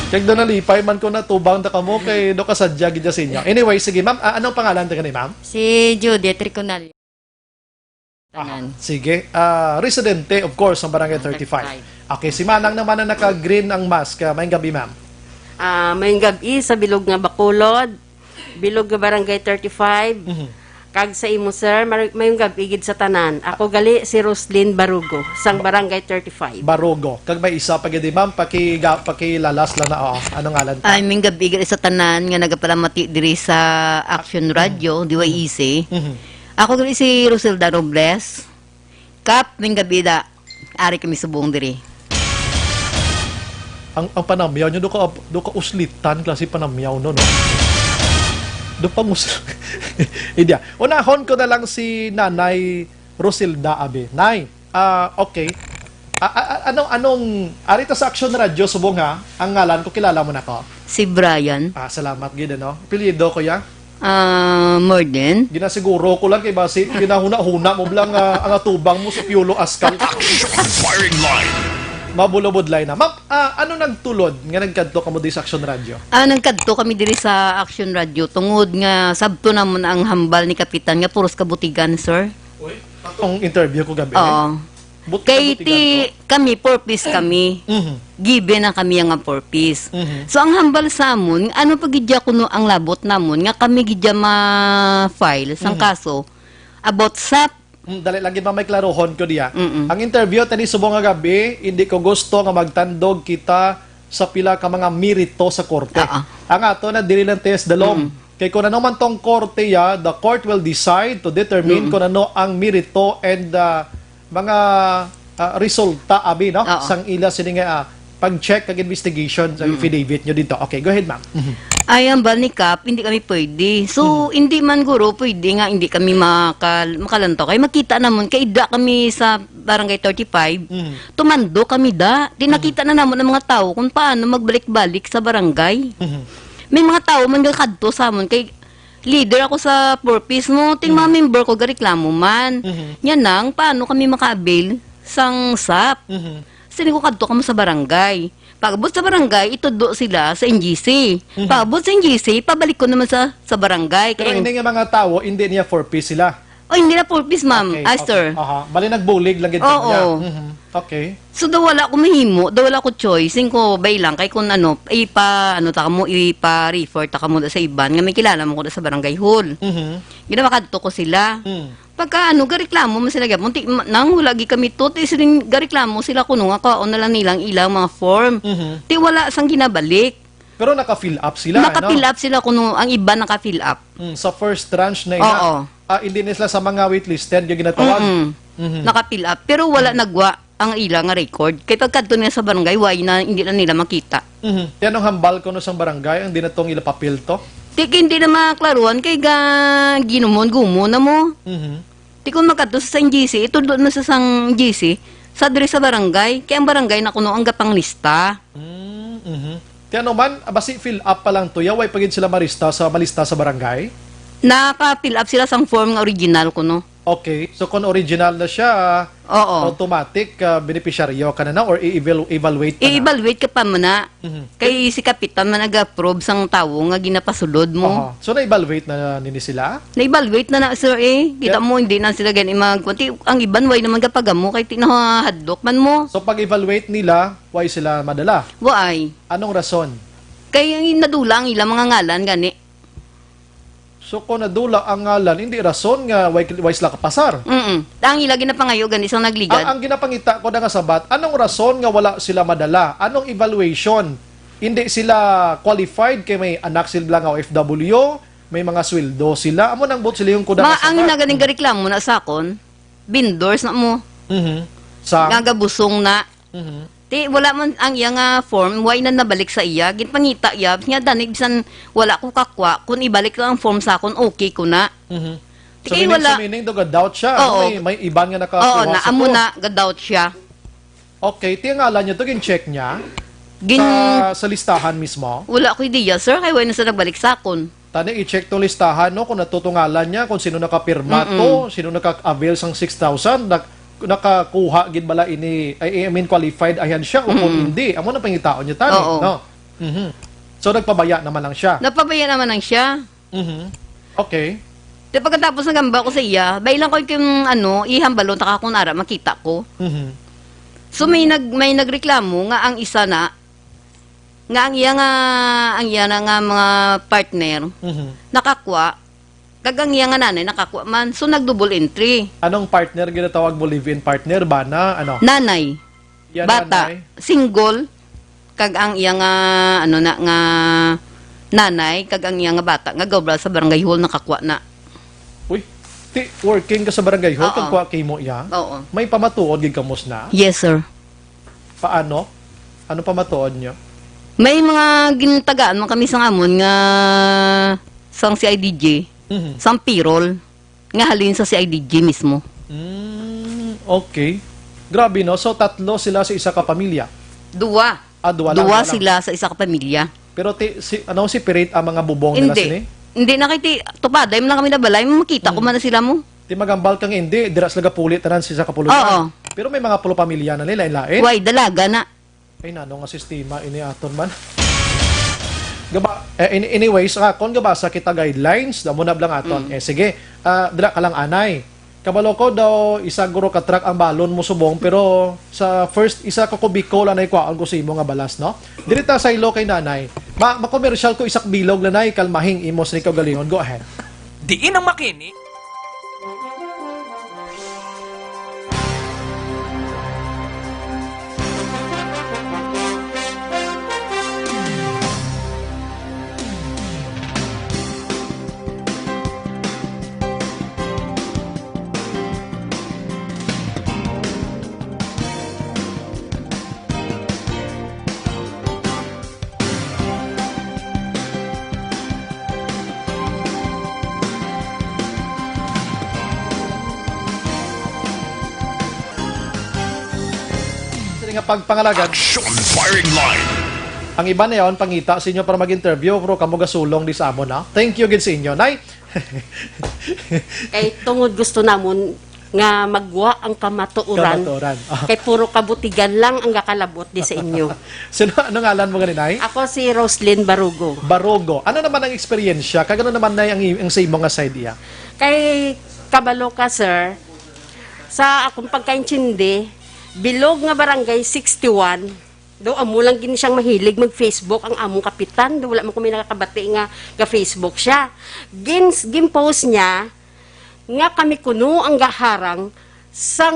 Kag do nalipay man ko natubang ta kamo kay do kasadya gid sa inyo. Anyway, sige, ma'am, ah, anong pangalan ta gani, ma'am? Si Judith Riconal. Ah, Tanan. sige. Ah, residente, of course, ng Barangay Ang thirty-five. thirty-five. Okay, si Manang naman na naka-green ang mask. Ah, mayong gabi, ma'am. Ah, mayong gabi sa bilog nga Bacolod, bilog nga Barangay thirty-five. Mhm. Kag sa imo, sir, mar-, mayong gabi gid sa tanan. Ako gali si Roslyn Barugo, sang Ba-, Barangay thirty-five. Barugo. Kag may isa pa gid, ma'am, pakiga-, pakilalas lang na, oh. Anong ngalan ta? Ay, mayong gabi gid sa tanan nga nagapalamati diri sa Action Radio, D Y E C. Mhm. Ako gali si Roselda Robles. Kap, mayong gabi da. Ari kami subong diri. Ang, ang panamyaw nyo, do ka, do ka uslitan, klase panamyaw, no, no? Do pa mus-, Hindi, ah. Unahon ko na lang si Nanay Rosilda, abi. Nay, ah, okay. Ah, ah, ah, anong, anong, ari ta sa Action Radio, subong, ha? Ang ngalan ko, kilala mo na ko? Si Brian. Ah, salamat gid, ano? Apelyido, kuya? Ah, Morden. Ginasiguro ko lang kay basi ginahuna-huna mo lang, ah, ang atubang mo si Piolo Ascal. Action firing line. Mabulobod line na. Ma'am, ah, ano nagtulod nga nagkadto kamo di sa Action Radio? Ah, nagkadto kami diri sa Action Radio tungod nga sabto namon ang hambal ni Kapitan nga puros kabutigan, sir. Uy, atong interview ko gabi. Oo. But Kay kabutigan ti to. kami, four Ps kami. Mhm. Given na kami nga four Ps. Mhm. So, ang hambal sa amon, ano pa gid ya kuno ang labot namon nga kami gid ya ma-file sang Mhm. kaso about sa Mm, dali lagi ba may klarohon ko diya. Mm-mm. Ang interview tani subong nga gabi, hindi ko gusto nga magtandog kita sa pila ka mga merito sa korte. Oo. Ang ato na diri lang test the law. Mm. Kay kung ano man tong korte ya, the court will decide to determine Mm. kung ano ang merito and, ah, mga, ah, resulta, abi, no? Oo. Sang ila sini nga, ah, pag-check kag investigation sa Mm. affidavit nyo dito. Okay, go ahead, ma'am. Mhm. Ay, ang bal ni Kap, hindi kami pwede. So, Mhm. hindi man guro pwede nga hindi kami makal-, makalantaw. Kay makita namon, kay da kami sa Barangay thirty-five, Mhm. tumando kami da. Di Mhm. nakita na namon ang mga tao kung paano magbalik-balik sa barangay. Mhm. May mga tao man gakadto sa amon, kay leader ako sa four Ps mo, ting mga Mhm. member ko gareklamo man. Mhm. Nya nang, paano kami maka-avail sang sap? Mhm. Sini ko kadto kamo sa barangay. Pag-abot sa barangay, itudlo sila sa N G C. Mhm. Pag-abot sa N G C, pabalik ko naman sa, sa barangay. Pero Kaya ini nga mga tawo, hindi niya four Ps sila? Oh, hindi na four Ps, ma'am. Okay, Ah, okay. sir. Aha. Bali, nagbulig lang gid Oo. kamo niya. Mhm. Okay. So, daw wala ko mahimo, daw wala ko choice. Sing ko, bay lang, kay kung ano, ipa, ano ta kamo, ipa-refer ta kamo sa iban, nga may kilala mo ko sa barangay hall. Mhm. Ginawa kadto ko sila. Mm. Pagka ano, gareklamo man sila gyapon. Ti, ma-, nang wala gi kami to, ti siling gareklamo sila kuno nga kaon na lang nilang ilang mga form. Mhm. Ti wala sang ginabalik. Pero naka-fill up sila, ano? Naka-fill up sila kuno, ang iba naka-fill up. Mm, sa first tranche na ina. Oo. Ah, hindi na sila sa mga waitlisted nga ginatawag. Mm-mm. Mhm. Naka-fill up. Pero wala Mhm. nagwa. ang ila nga record. Kay pagkadto nila sa barangay, why na, hindi na nila makita. Mhm. Kaya anong hambal kuno sang barangay, ang di na tong ila papel to? Di kay hindi na maklaruhan kay ga-, ginumon-gumon na mo. Mhm. Di kung magkadto sa sang G C, itudlo na sa sang G C, sa diri sa barangay, kay ang barangay na kuno ang gapanglista. Mm, mhm. Ti ano man, basi fill up pa lang to, ya, way pa gid sila marista sa, malista sa barangay? Naka-fill up sila sang form nga original kuno. Okay. So, kung original na siya, Oo. automatic, ah, beneficiaryo ka na na or i-eval-, evaluate ka na? I-evaluate ka pa man na. Mhm. Kay si kapitan man nag-approve sang tawo nga ginapasulod mo. Aha. So, na-evaluate na nini sila? Na-evaluate na na, sir, eh. Kita Pero mo, hindi na sila gani mag-, kunti, ang iban, way naman kapagamo, kay tinahadlok man mo. So, pag-evaluate nila, why sila madala? Why? Anong rason? Kay nadula ang ilang mga ngalan gani. So, kung nadula ang ngalan, hindi rason nga way, way sila kapasar. Mm-mm. Ang ila ginapangayo gani sang nagligad. Ang, ang ginapangita ko na nga sabat, anong rason nga wala sila madala? Anong evaluation? Hindi sila qualified kay may anak sila nga O F W, may mga sweldo sila. Amo nang buot sila yung kuda Ma, nga ang sabat. Naganing gareklamo na sa akon, vendors na mo. Mhm. Sa? Nga gabusong na. Mhm. Ti, wala man ang iya nga form, why na nabalik sa iya? Ginpangita iya, nga dani bisan wala ko kakwa, kung ibalik lang ang form sa akon, okay ko na. Mhm. Ti, So, kay meaning, wala. so, meaning, do, ga-doubt siya, no? Oo. May, may iban nga nakakuha Oo, na, sa amo ko. Na, ga-doubt siya. Okay, ti, ang ngalan niya to, gin-check niya Gin- sa, sa listahan mismo? Wala ko idea, sir, kay wala na sa nagbalik sa akon. Tani, i-check tong listahan, no, kung natutungalan niya, kung sino nakapirma Mm-mm. to, sino naka-avail sang six thousand, nak-, nakakuha gid bala ini, I, I mean, qualified ayan siya, o kung Mm-mm. hindi. Amo na pangitaon niya, tani, Oo. no? Mhm. So, nagpabaya naman lang siya? Nagpabaya naman lang siya. Mhm. Okay. Di pagkatapos ng gamba ko sa iya, bay lang ko yung, ano, ihambalon, taka kung ara, makita ko. Mhm. So, may nag-, may nagreklamo nga ang isa na, nga ang iya nga, ang iya na nga mga partner, Mhm. nakakwa, kag ang iya nga nanay, nakakwa man. So, nag-double entry. Anong partner ginatawag mo? Live-in partner ba na, ano? Nanay. Iya Bata, nanay? Single, kag ang iya nga, ano na, nga nanay, kag ang iya nga bata, nga gobra sa barangay hall, nakakwa na. Uy, ti, working ka sa barangay hall, Oo. kag kwa kay mo iya? Oo. May pamatuod gid ka, mos na? Yes, sir. Paano? Ano pa matuod nyo? May mga gintagaan man kami sang amon nga sang C I D G, Mhm. sang payroll, nga halin sa C I D G mismo. Mm, okay. Grabe, no? So, tatlo sila sa isa ka pamilya? Dua. Ah, dua lang, Dua dua lang. sila sa isa ka pamilya. Pero ti-, si, ano, separate ang mga bubong nila Hindi. sini? Hindi na kay ti-, tupaday man lang kami nabalay, makita ko Mm. man na sila mo. Ti magambal ka nga hindi, dira sila gapuli tanan sa isa ka pulutan. Oo. Pero may mga pulo pamilya na nila, lain-lain. Way, dalaga na. Ay, nano nga sistema ini aton man. Gaba-, eh, any-, anyways, ah, kung gabasa kita guidelines, damo na lang aton. Mm. Eh, sige, ah, dira ka lang, anay. Kabalo ko daw, isa guro ka truck ang balon mo subong, pero sa first, isa ka kubiko lang na ikuha ang gusto mo nga balas, no? Diri ta sa ilo kay nanay. Ma-, makomersyal ko isak bilog, nanay, kalmahing imo sa kaugalingon. Go ahead. Diin ang makini? Sini nga pagpangalagad. Action Firing Line. Ang iba na yaon pangita sa inyo para mag-interview, pero kamo gasulong di sa amon, ha? Thank you gid sa inyo, Nay. Kay tungod gusto namon nga magwa ang kamatuoran. Kamatuoran. Ah. Kay puro kabutigan lang ang gakalabot di sa inyo. Sino, ano ngalan mo gani, Nay? Ako si Roslyn Barugo. Barugo. Ano naman ang eksperyensya? Kag ano naman, Nay, ang, i-, ang sa imo nga side iya? Kay kabalo ka, sir, sa akong pagkaintindi, bilog nga Barangay sixty-one, do amo lang gid siyang mahilig mag-Facebook ang among kapitan. Do wala man kami nakakabati nga ga-Facebook siya. Gin-, gin-post niya nga kami kuno ang gaharang sang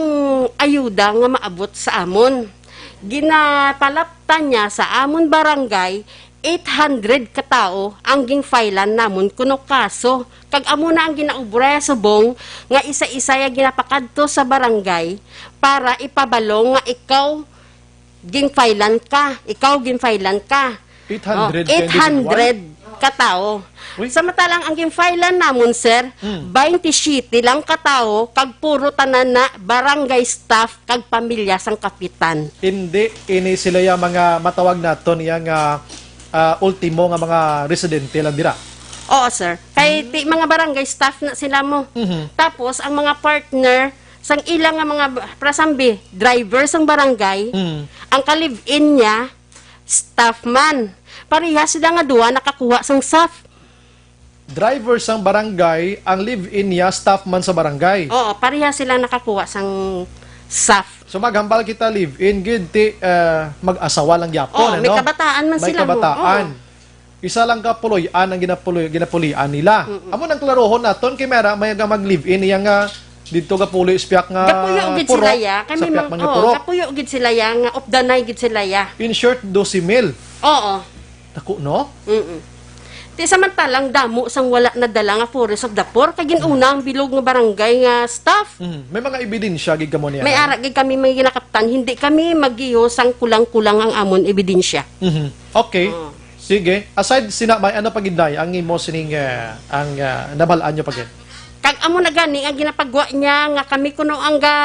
ayuda nga maabot sa amon. Ginapalaptan niya sa amon barangay eight hundred ka tawo ang ginfilean namon kuno kaso. Kag amo na ang ginaobra subong nga isa-isa ya ginapakadto sa barangay para ipabalo nga ikaw ginfilean ka, ikaw ginfilean ka. Eight hundred Oh, ka eight hundred individual? Ka tawo. Uy. Samatalang ang ginfilean namon, sir, Mm. twenty-seven lang ka tawo, kag puro tanan na barangay staff kag pamilya sang kapitan. Hindi ini sila ya mga matawag naton iya nga, ah, ultimo nga mga residente lang dira. Oo, sir. Kay Hmm. ti mga barangay staff na sila mo. Mhm. Tapos ang mga partner sang ila nga mga b-, prasambi, driver sang barangay, Hmm. ang ka-live-in niya, staff man. Pareha sila nga duha nakakuha sang staff. Driver sang barangay, ang live-in niya, staff man sa barangay. Oo, pareha sila nakakuha sang staff. So, maghambal kita live-in, gid ti, eh, mag-asawa lang gyapon, Oh, may ano? kabataan man May sila, kabataan. Oo. Isa lang ka puloy-an ang ginapuloy-, ginapulian nila. Mm-mm. Amo nang klarohon naton kay mera may nga mag-live-in iya nga didto gapuloy sa piyak nga Gapuyo gid purok, sila ya. Kami sa piyak man nga, oh, purok. Gapuyo gid sila ya nga updanay gid sila ya. In short, dose mil. Oo. Dako, no? Mm-mm. Ti samantalang damo sang wala nadala nga Forest of the Poor, kay gin-una ang bilog nga barangay nga staff. Mm. May mga ebidensya gid kamo niya, May no? ara gid kami may ginakaptan, hindi kami maggiho sang kulang-kulang ang amon ebidensya. Mhm. Okay. Oo. Sige. Aside sina, may ano pa gid, Nay, ang imo sining, eh, ang, ah, nabal-an nyo pa gid? Kag amo na gani ang ginapagwa niya nga kami kuno ang ga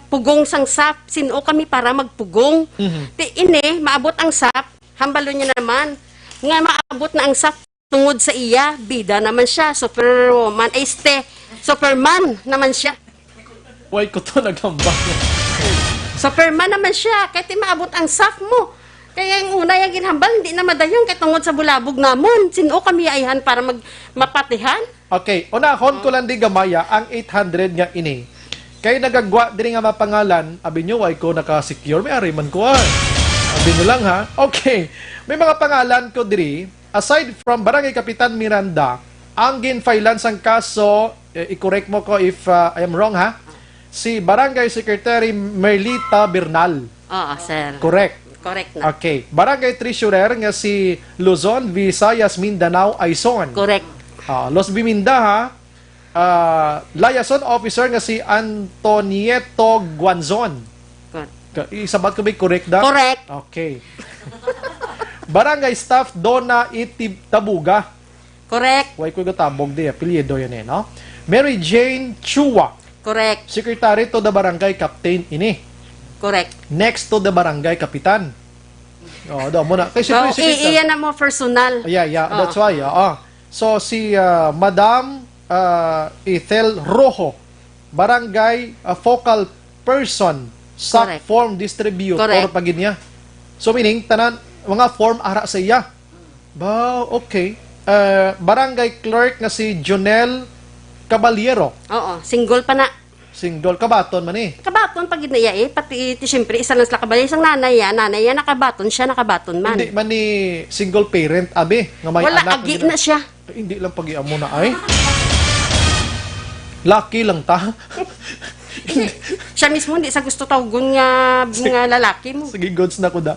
pugong sang sap, sin-o kami para magpugong. Mhm. Ti ini, maabot ang sap, hambalo niya naman, nga maabot na ang sap tungod sa iya, bida naman siya, superwoman, ay, este, superman naman siya. Why ko to naghambal? Superman naman siya, kay ti maabot ang sap mo. Kaya ang una yang ginhambal, hindi na madayon kay tungod sa bulabog namon. Sin-o kami ayhan para mag-, mapatihan? Okay, unahon ko lang di gamaya ang eight hundred nga ini. Kay nagagwa diri nga mga pangalan, abi nyo, why ko naka-secure? May ari man ko, ah. Abi nyo lang, ha? Okay, may mga pangalan ko diri. Aside from Barangay Kapitan Miranda, ang ginfailan sang kaso, eh, i-correct mo ko if, ah, I am wrong, ha? Si Barangay Secretary Merlita Bernal. Oo, sir. Correct. Correct na. Okay. Barangay Treasurer nga si Luzon, Visayas, Mindanao, Aison. Correct. Ah, Los Biminda, ha? Ah, liaison officer nga si Antonieto Guanzon. Cor- Ka-, isabat ko ba correct da? Correct. Okay. Barangay staff Donna Itib Tabuga. Correct. Why ko gatabog di apelyido yan eh, no? Mary Jane Chua. Correct. Secretary to the barangay captain ini. Correct. Next to the barangay kapitan. Oh, daw mo na. Kay siyempre, So, si i-, Tita iyan na mo personal. Yeah, yeah. Oo. That's why, oo. So, si, ah, Madam, ah, Ethel Rojo, barangay, ah, focal person, sa Correct. form distributor Correct. pa gid niya. So, meaning, tanan, mga form ara sa iya. Ba, okay. Ah, barangay clerk nga si Jonel Caballero. Oo, single pa na. Single, kabaton man eh. Kabaton pa gid na iya eh. Pati, ti, siyempre, isa lang sila kabalay. Isang nanay yan, nanay yan, nakabaton siya, nakabaton man. Hindi man ni single parent, abi, nga may Wala, anak, agi hindi na na. siya. Ay, hindi lang pag-iamo na ay. Lucky lang ta. Hindi. Siya mismo, hindi sa gusto tawgon nga, Sige. nga lalaki mo. Sige, goods na ko da.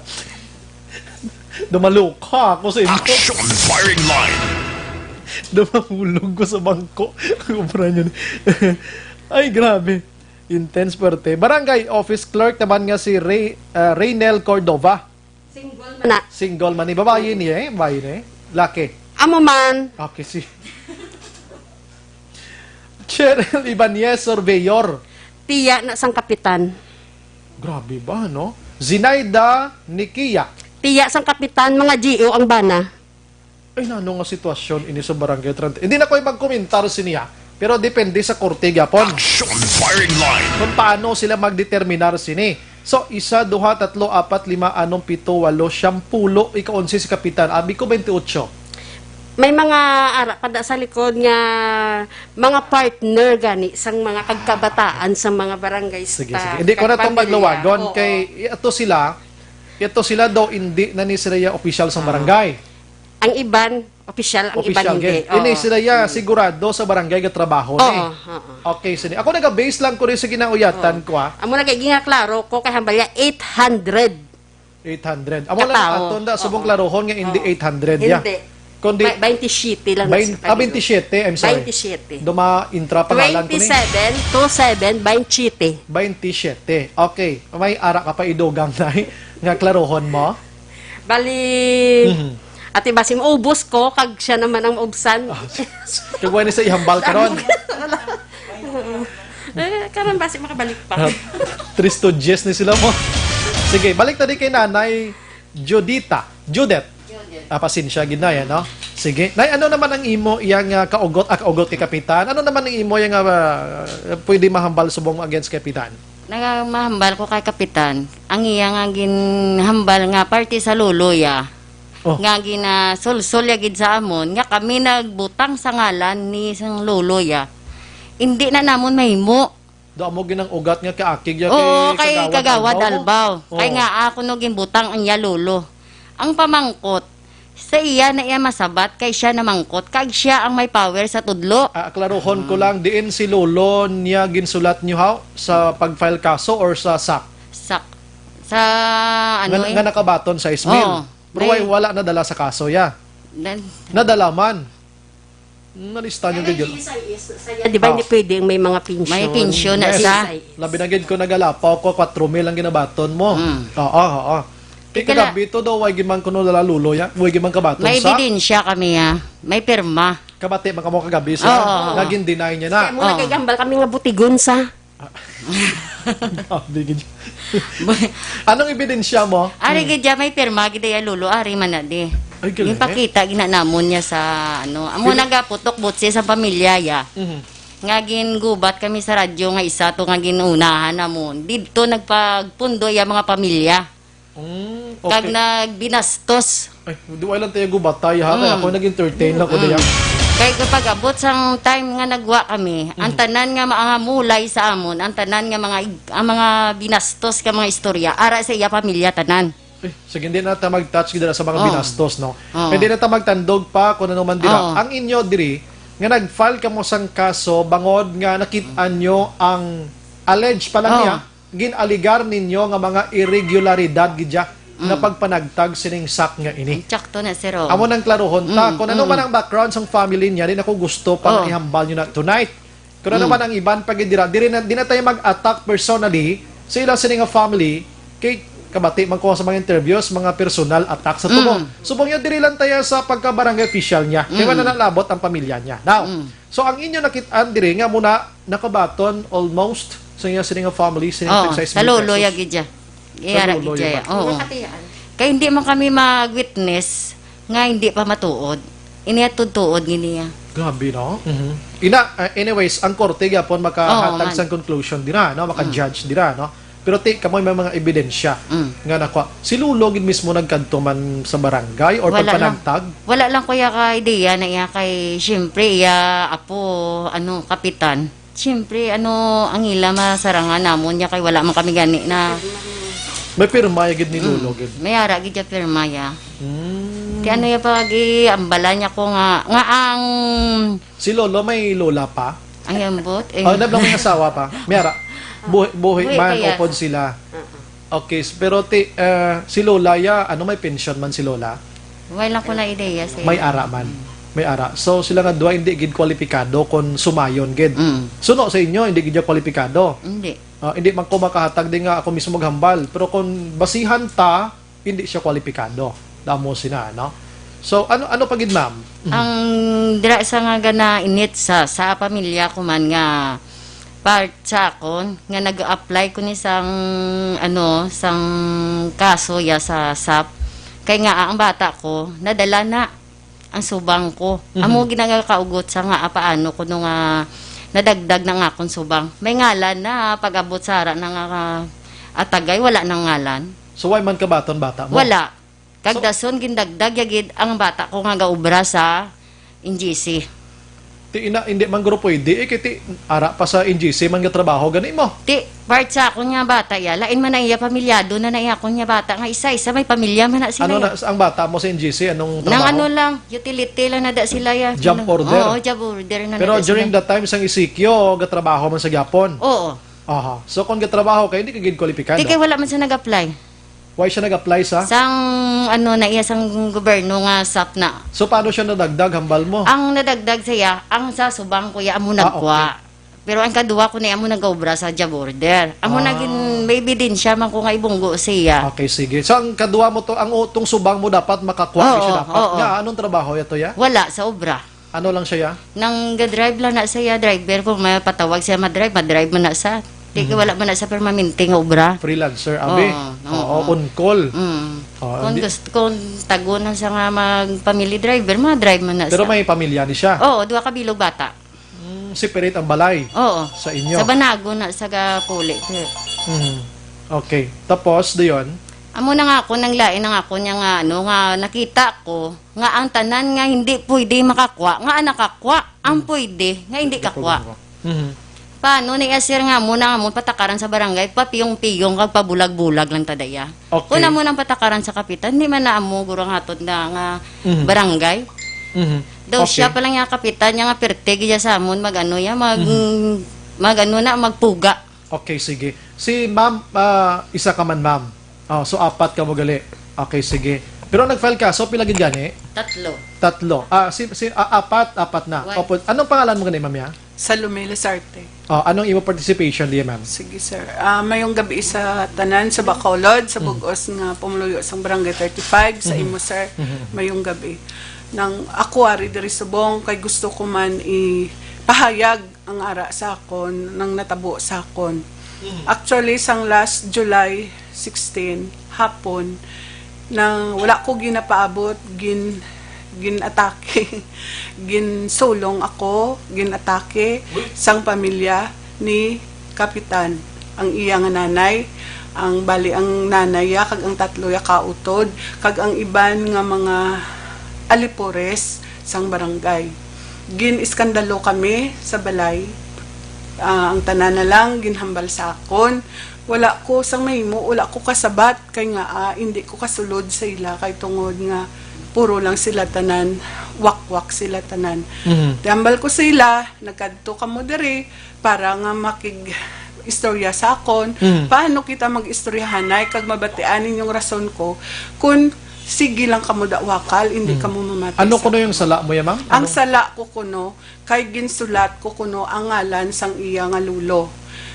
Dumaloka ako sa imo. Action firing line. Dumahulog ko sa bangko. Ang obra niya. Ay, grabe. Intense, perte. Barangay office clerk naman nga si Ray, ah, Raynel Cordova. Single man na. Single man ni. Babayi niya eh. Babayi niya eh. Laki. Amo man. Okay, si Cheryl Ibanez, surveyor. Tiya na sang kapitan. Grabe ba, no? Zinaida Nikia. Tiya sang kapitan, mga G O ang bana. Ay, nano nga sitwasyon ini sa Barangay trenta? Hindi na ko'y magkomentar siniya, pero depende sa korte gyapon. Action firing line. Kung paano sila magdeterminar sini. So, isa, duha, tatlo, apat, lima, anom, pito, walo, siyampulo, ika-onse si Kapitan. Abi ko, twenty-eight. May mga ara pa da sa likod nga mga partner gani sang mga kagkabataan sa mga barangay Sige, staff, sige. Hindi ko na itong kagpamilya. pagluwagon Oo. kay ito sila, ito sila daw hindi na ni sila ya opisyal sa Ah. barangay. Ang iban, opisyal, ang iban Opisyal, hindi. gid. Hindi Oo. sila ya Mm. sigurado sa barangay nga trabaho Oo, ni. oo. Okay, sini. Ako naga-base lang ko rin sa ginauyatan Oo. ko, ah. Amo na kay gingaklaro ko kay hambal ya eight hundred. Eight hundred. Amo lang Katao. Aton da, subong Oo. Klarohon nga hindi Oo. eight hundred, ya. Hindi. Kundi Ba-, twenty-seven lang Bain-, sa ah, kanila. twenty-seven, I'm sorry. Twenty-seven. Duma intra pangalan ko ni. Twenty-seven, two seven, twenty-seven. Twenty-seven. Okay. May ara ka pa idugang, Nay, nga klarohon mo? Bali, Mhm. ati basi maubos ko, kag siya naman ang maubsan. Ah, kag wala ni sa ihambal karon. Eh, karon basi makabalik pa. Ah, Three Stooges ni sila mo. Sige, balik ta di kay Nanay Judita. Judith. Judith. Ah, pasensya gid na yan, no? Sige. Nay, ano naman ang imo iyang, ah, kaugot, ah, kaugot kay Kapitan? Ano naman ang imo iyang, ah, pwede mahambal subong against Kapitan? Nagamahambal ko kay Kapitan, ang iya nga ginhambal nga parte sa lolo ya, Oh. nga ginasulsol ya gid sa amon, nga kami nagbutang sa ngalan ni sang lolo ya. Hindi na namon mahimo. Do amo ginang ugat nga kaakig ya Oo, kay kay Kagawad Kagawad Albaw mo? Albaw. Kay Oo. nga ako no ginbutang ang iya lolo. Ang pamangkot, sa iya na iya masabat kay siya namangkot, kag siya ang may power sa tudlo. Ah, klarohon ko Mm. lang, diin si lolo niya ginsulat niyo, haw? Sa pag-file kaso or sa SAC? SAC. Sa, ano Nga, eh? nga nakabaton sa Ismail. Oo. Pero why May wala nadala sa kaso, ya? Nan- Nadala man. Nalista niyo Kaya gid yun. G S I S, saya, di ba, Oh. hindi pwedeng may mga pensyon? May pensyon na Yes. sa Labi na gid ko nagalapaw ko, kwatro mil ang ginabaton mo. Mm. Oo, oo. Kay Ika la- kagabi to daw, way gid man kuno lalalulo ya, way gid man kabaton May sa ebidensya kami, ah. May pirma. Kabati man kamo kagabi sa Oo, oo, oo. naging deny niya na. Kaya mo Oo. nagkagambal kami nga butigon sa. Ah. Grabe gid. Anong ebidensya mo? Ari Hmm. gid ya, may pirma gid ya, lolo, ari man na di. Ay, galing. Yung pakita, ginanamon niya sa, ano, amo Pili- nagaputok butsi sa pamilya ya. Mhm. Nga gingubat kami sa radyo nga isa to nga ginunahan namon. Didto nagpagpundo ya mga pamilya. Mm, Kag okay. nagbinastos. Ay, duway lang tayo gubatay, ha? Kaya Mm. ako nag-entertain lang ko Mm. diyan. Kay kapag abot sang time nga nagwa kami, ang Mm. tanan nga mga mulay sa amon, ang tanan nga mga ig-, ang mga binastos ka mga istorya, ara sa iya pamilya tanan. Eh, sige, hindi na ta mag-touch gid sa mga Oo. binastos, no? Oo. Kaya di na ta magtandog pa kung ano man dira. Oo. Ang inyo diri, nga nag-file kamo sang kaso, bangod nga nakit-an nyo ang alleged pa lang Oo. niya, gin-aligar ninyo nga mga irregularidad gid ya nga Mm. pagpanagtag sining SAC nga ini. Tsakto na, sir, oh. Amo nang klarohon ta. Mm, Kung ano mm. man ang background sang family niya, di na ko gusto pa nga Oh. ihambal nyo na tonight. Kung ano Mm. man ang iban pa gid dira, diri na, di na tayo mag-attack personally sa ila sini nga family. Kay kabati man ko sa mga interviews, mga personal attack sa tumo. Mm. Subong yun, diri lang tayo sa pagka-barangay official niya. Kaya Mm. wala nalabot ang pamilya niya. Now, Mm. So, ang inyo nakit-an diri nga muna nakabaton almost sa iya sini nga family, sini Oo, tag sais sa mil lolo pesos. ya gid ya. Sa Iyara lolo gid ya ya. ba? Oo. Mga katiyaan. Kay hindi man kami mag-witness nga hindi pa matuod. Ini at tuod gini ya. Grabe, no? Mhm. Ina, uh, anyways, ang korte gyapon Oo, makahatag man. sang conclusion dira, no? Mm. Maka-judge dira, no? Pero ti, kamoy may mga ebidensya Mm. nga nakuha. Si Lolo gid mismo nagkadto man sa barangay or Wala lang. pagpanagtag? Wala lang ko ya ka ideya na iya kay, siyempre, iya apo, ano, kapitan. Siyempre, ano, ang ila masarangan namon niya kay wala man kami gani na May pirma ya gid ni Mm. Lolo gid. May ara gid ya pirma ya. Mm. Ti ano ya pag-iambala niya ko nga, nga ang Si Lolo may lola pa? Ang ambot, eh. Oh, nablang may asawa pa. May ara. Buhi, buhi Buhi man, kaya. upod sila. Uh-uh. Okay, s-, pero ti, eh, si Lola ya, ano, may pensyon man si Lola? Wala ko na ideya sa May iya. ara man. Mm. May ara. So, sila nga duha hindi gid kwalipikado kon sumayon gid. Mm. Suno sa inyo, hindi gid niya kwalipikado. Hindi. Ah, hindi man ko makahatag din nga ako mismo maghambal. Pero kung basihan ta, hindi siya kwalipikado. Damo sina, no? So, ano, ano pa gid, ma'am? Mhm. Ang dira sa nga gana init sa, sa pamilya ko man nga part sa akon, nga nag-apply ko ni sang, ano, sang kaso ya sa SAP. Kay nga, ang bata ko, nadala na ang subang ko. Mhm. Amo ginagakaugot sa nga, ah, paano ko nung, ah, nadagdag na nga akong subang. May ngalan na, pag-abot sa ara na nga, ah, atagay, wala nang ngalan. So, why man kabaton bata mo? Wala. Kag So dason gindagdag ya gid ang bata ko nga gaobra sa N G C. Ti ina, hindi man guro pwede, eh, kay ti ara pa sa N G C man nga trabaho gani mo. Ti, part sa akon nga bata ya, lain man na iya pamilyado na na iya akon nga bata nga isa-isa, may pamilya man na sila Ano ya. na, ang bata mo sa N G C, anong Nang trabaho? ano lang, utility lang na da sila ya. Job Ano? order? Oo, job order na Pero na da during sila. that time, sang E C Q, gatrabaho man sa gyapon? Oo. Aha. So, kung gatrabaho ka, hindi ka gid kwalipikado? Di kay wala man siya nag-apply. Why siya nag-apply sa? Sang ano na iya sang gobyerno nga SAP na. So, paano siya nadagdag, hambal mo? Ang nadagdag sa iya, ang sa subang kuya amo Ah, nagkuha. Pero ang kaduha ko ni amo nagaobra sa job order. Amo na Ah. gin may ebidensya man ko nga ibunggo siya. Okay, sige. So, ang kadwa mo to, ang utong subang mo dapat makakuha Oo, siya dapat. Oo. Nga, anong trabaho ito ya? Wala sa obra. Ano lang siya ya? Nang ga-drive lang na siya, driver ko, mapatawag siya madrive, madrive man na sa. Di Mhm. wala man na sa permanente nga obra. Freelancer, abi? Oo, Oo, oo. On call. Mm. Oo, kung di- gusto, kung tago na siya nga mag family driver, madrive man na Pero sa. may pamilya ni siya. Oo, duha ka bilog bata. Mm, separate ang balay Oo. sa inyo. Sa Banago na sa Gapuli. Mm. Okay. Tapos, dayon? Amo na nga ako, nang lain na nga ako niya nga, ano, nga nakita ko nga ang tanan nga hindi pwede makakwa, nga ang nakakwa, ang pwede, nga hindi kakwa. Mhm. Paano ni sir nga mo na mo patakaran sa barangay, papiyong-piyong kag pabulag-bulag lang tadaya. Okay. Kung amo nang patakaran sa kapitan, di man na amo guro nga aton na nga Mhm. barangay. Mhm. Daw Okay. siya pa lang nga kapitan niya nga pirte gid siya sa amon mag ano ya, mag Mhm. mag ano na magpuga. Okay, sige. Si ma'am, ah, isa ka man, ma'am. Oh, so, apat ka mo gali. Okay, sige. Pero nag-file ka, so pila gid gani? Tatlo. Tatlo. Ah, si, si ah, apat, apat na. One. Opo. Anong pangalan mo gani, ma'am, ya? Salome Lasarte. Oh, anong imo participation diya, ma'am? Sige, sir. Ah, mayong gabi sa tanan sa Bacolod, sa bugos nga pumuluyo sang Barangay thirty-five, sa imo, sir. Mayong gabi. Nang ako ari diri subong kay gusto ko man ipahayag ang ara sa akon, nang natabo sa akon. Actually, sang last July sixteen, hapon, nang wala ko ginapaabot, gin ginatake, ginsulong ako, ginatake sang pamilya ni Kapitan, ang iya nga nanay, ang bali ang nanay ya kag ang tatlo ya kautod, kag ang iban nga mga alipores sang barangay. Gin-iskandalo kami sa balay. Ah, ang tanan na lang ginhambal sa akon. Wala ko sang mahimo, wala ko kasabat kay nga ah, hindi ko kasulod sa ila kay tungod nga puro lang sila tanan wakwak sila tanan. Mhm. Tiambal ko sa ila, nagkadto kamo diri para nga makig istorya sa akon. Mhm. Paano kita mag-istoryahanay kag mabatian ninyong rason ko kun sige lang kamo da wakal, hindi kamo mamati Ano sa kuno yung sala mo ya, ma'am? Ang Ano? Sala ko kuno kay ginsulat ko kuno ang ngalan sang iya nga lolo.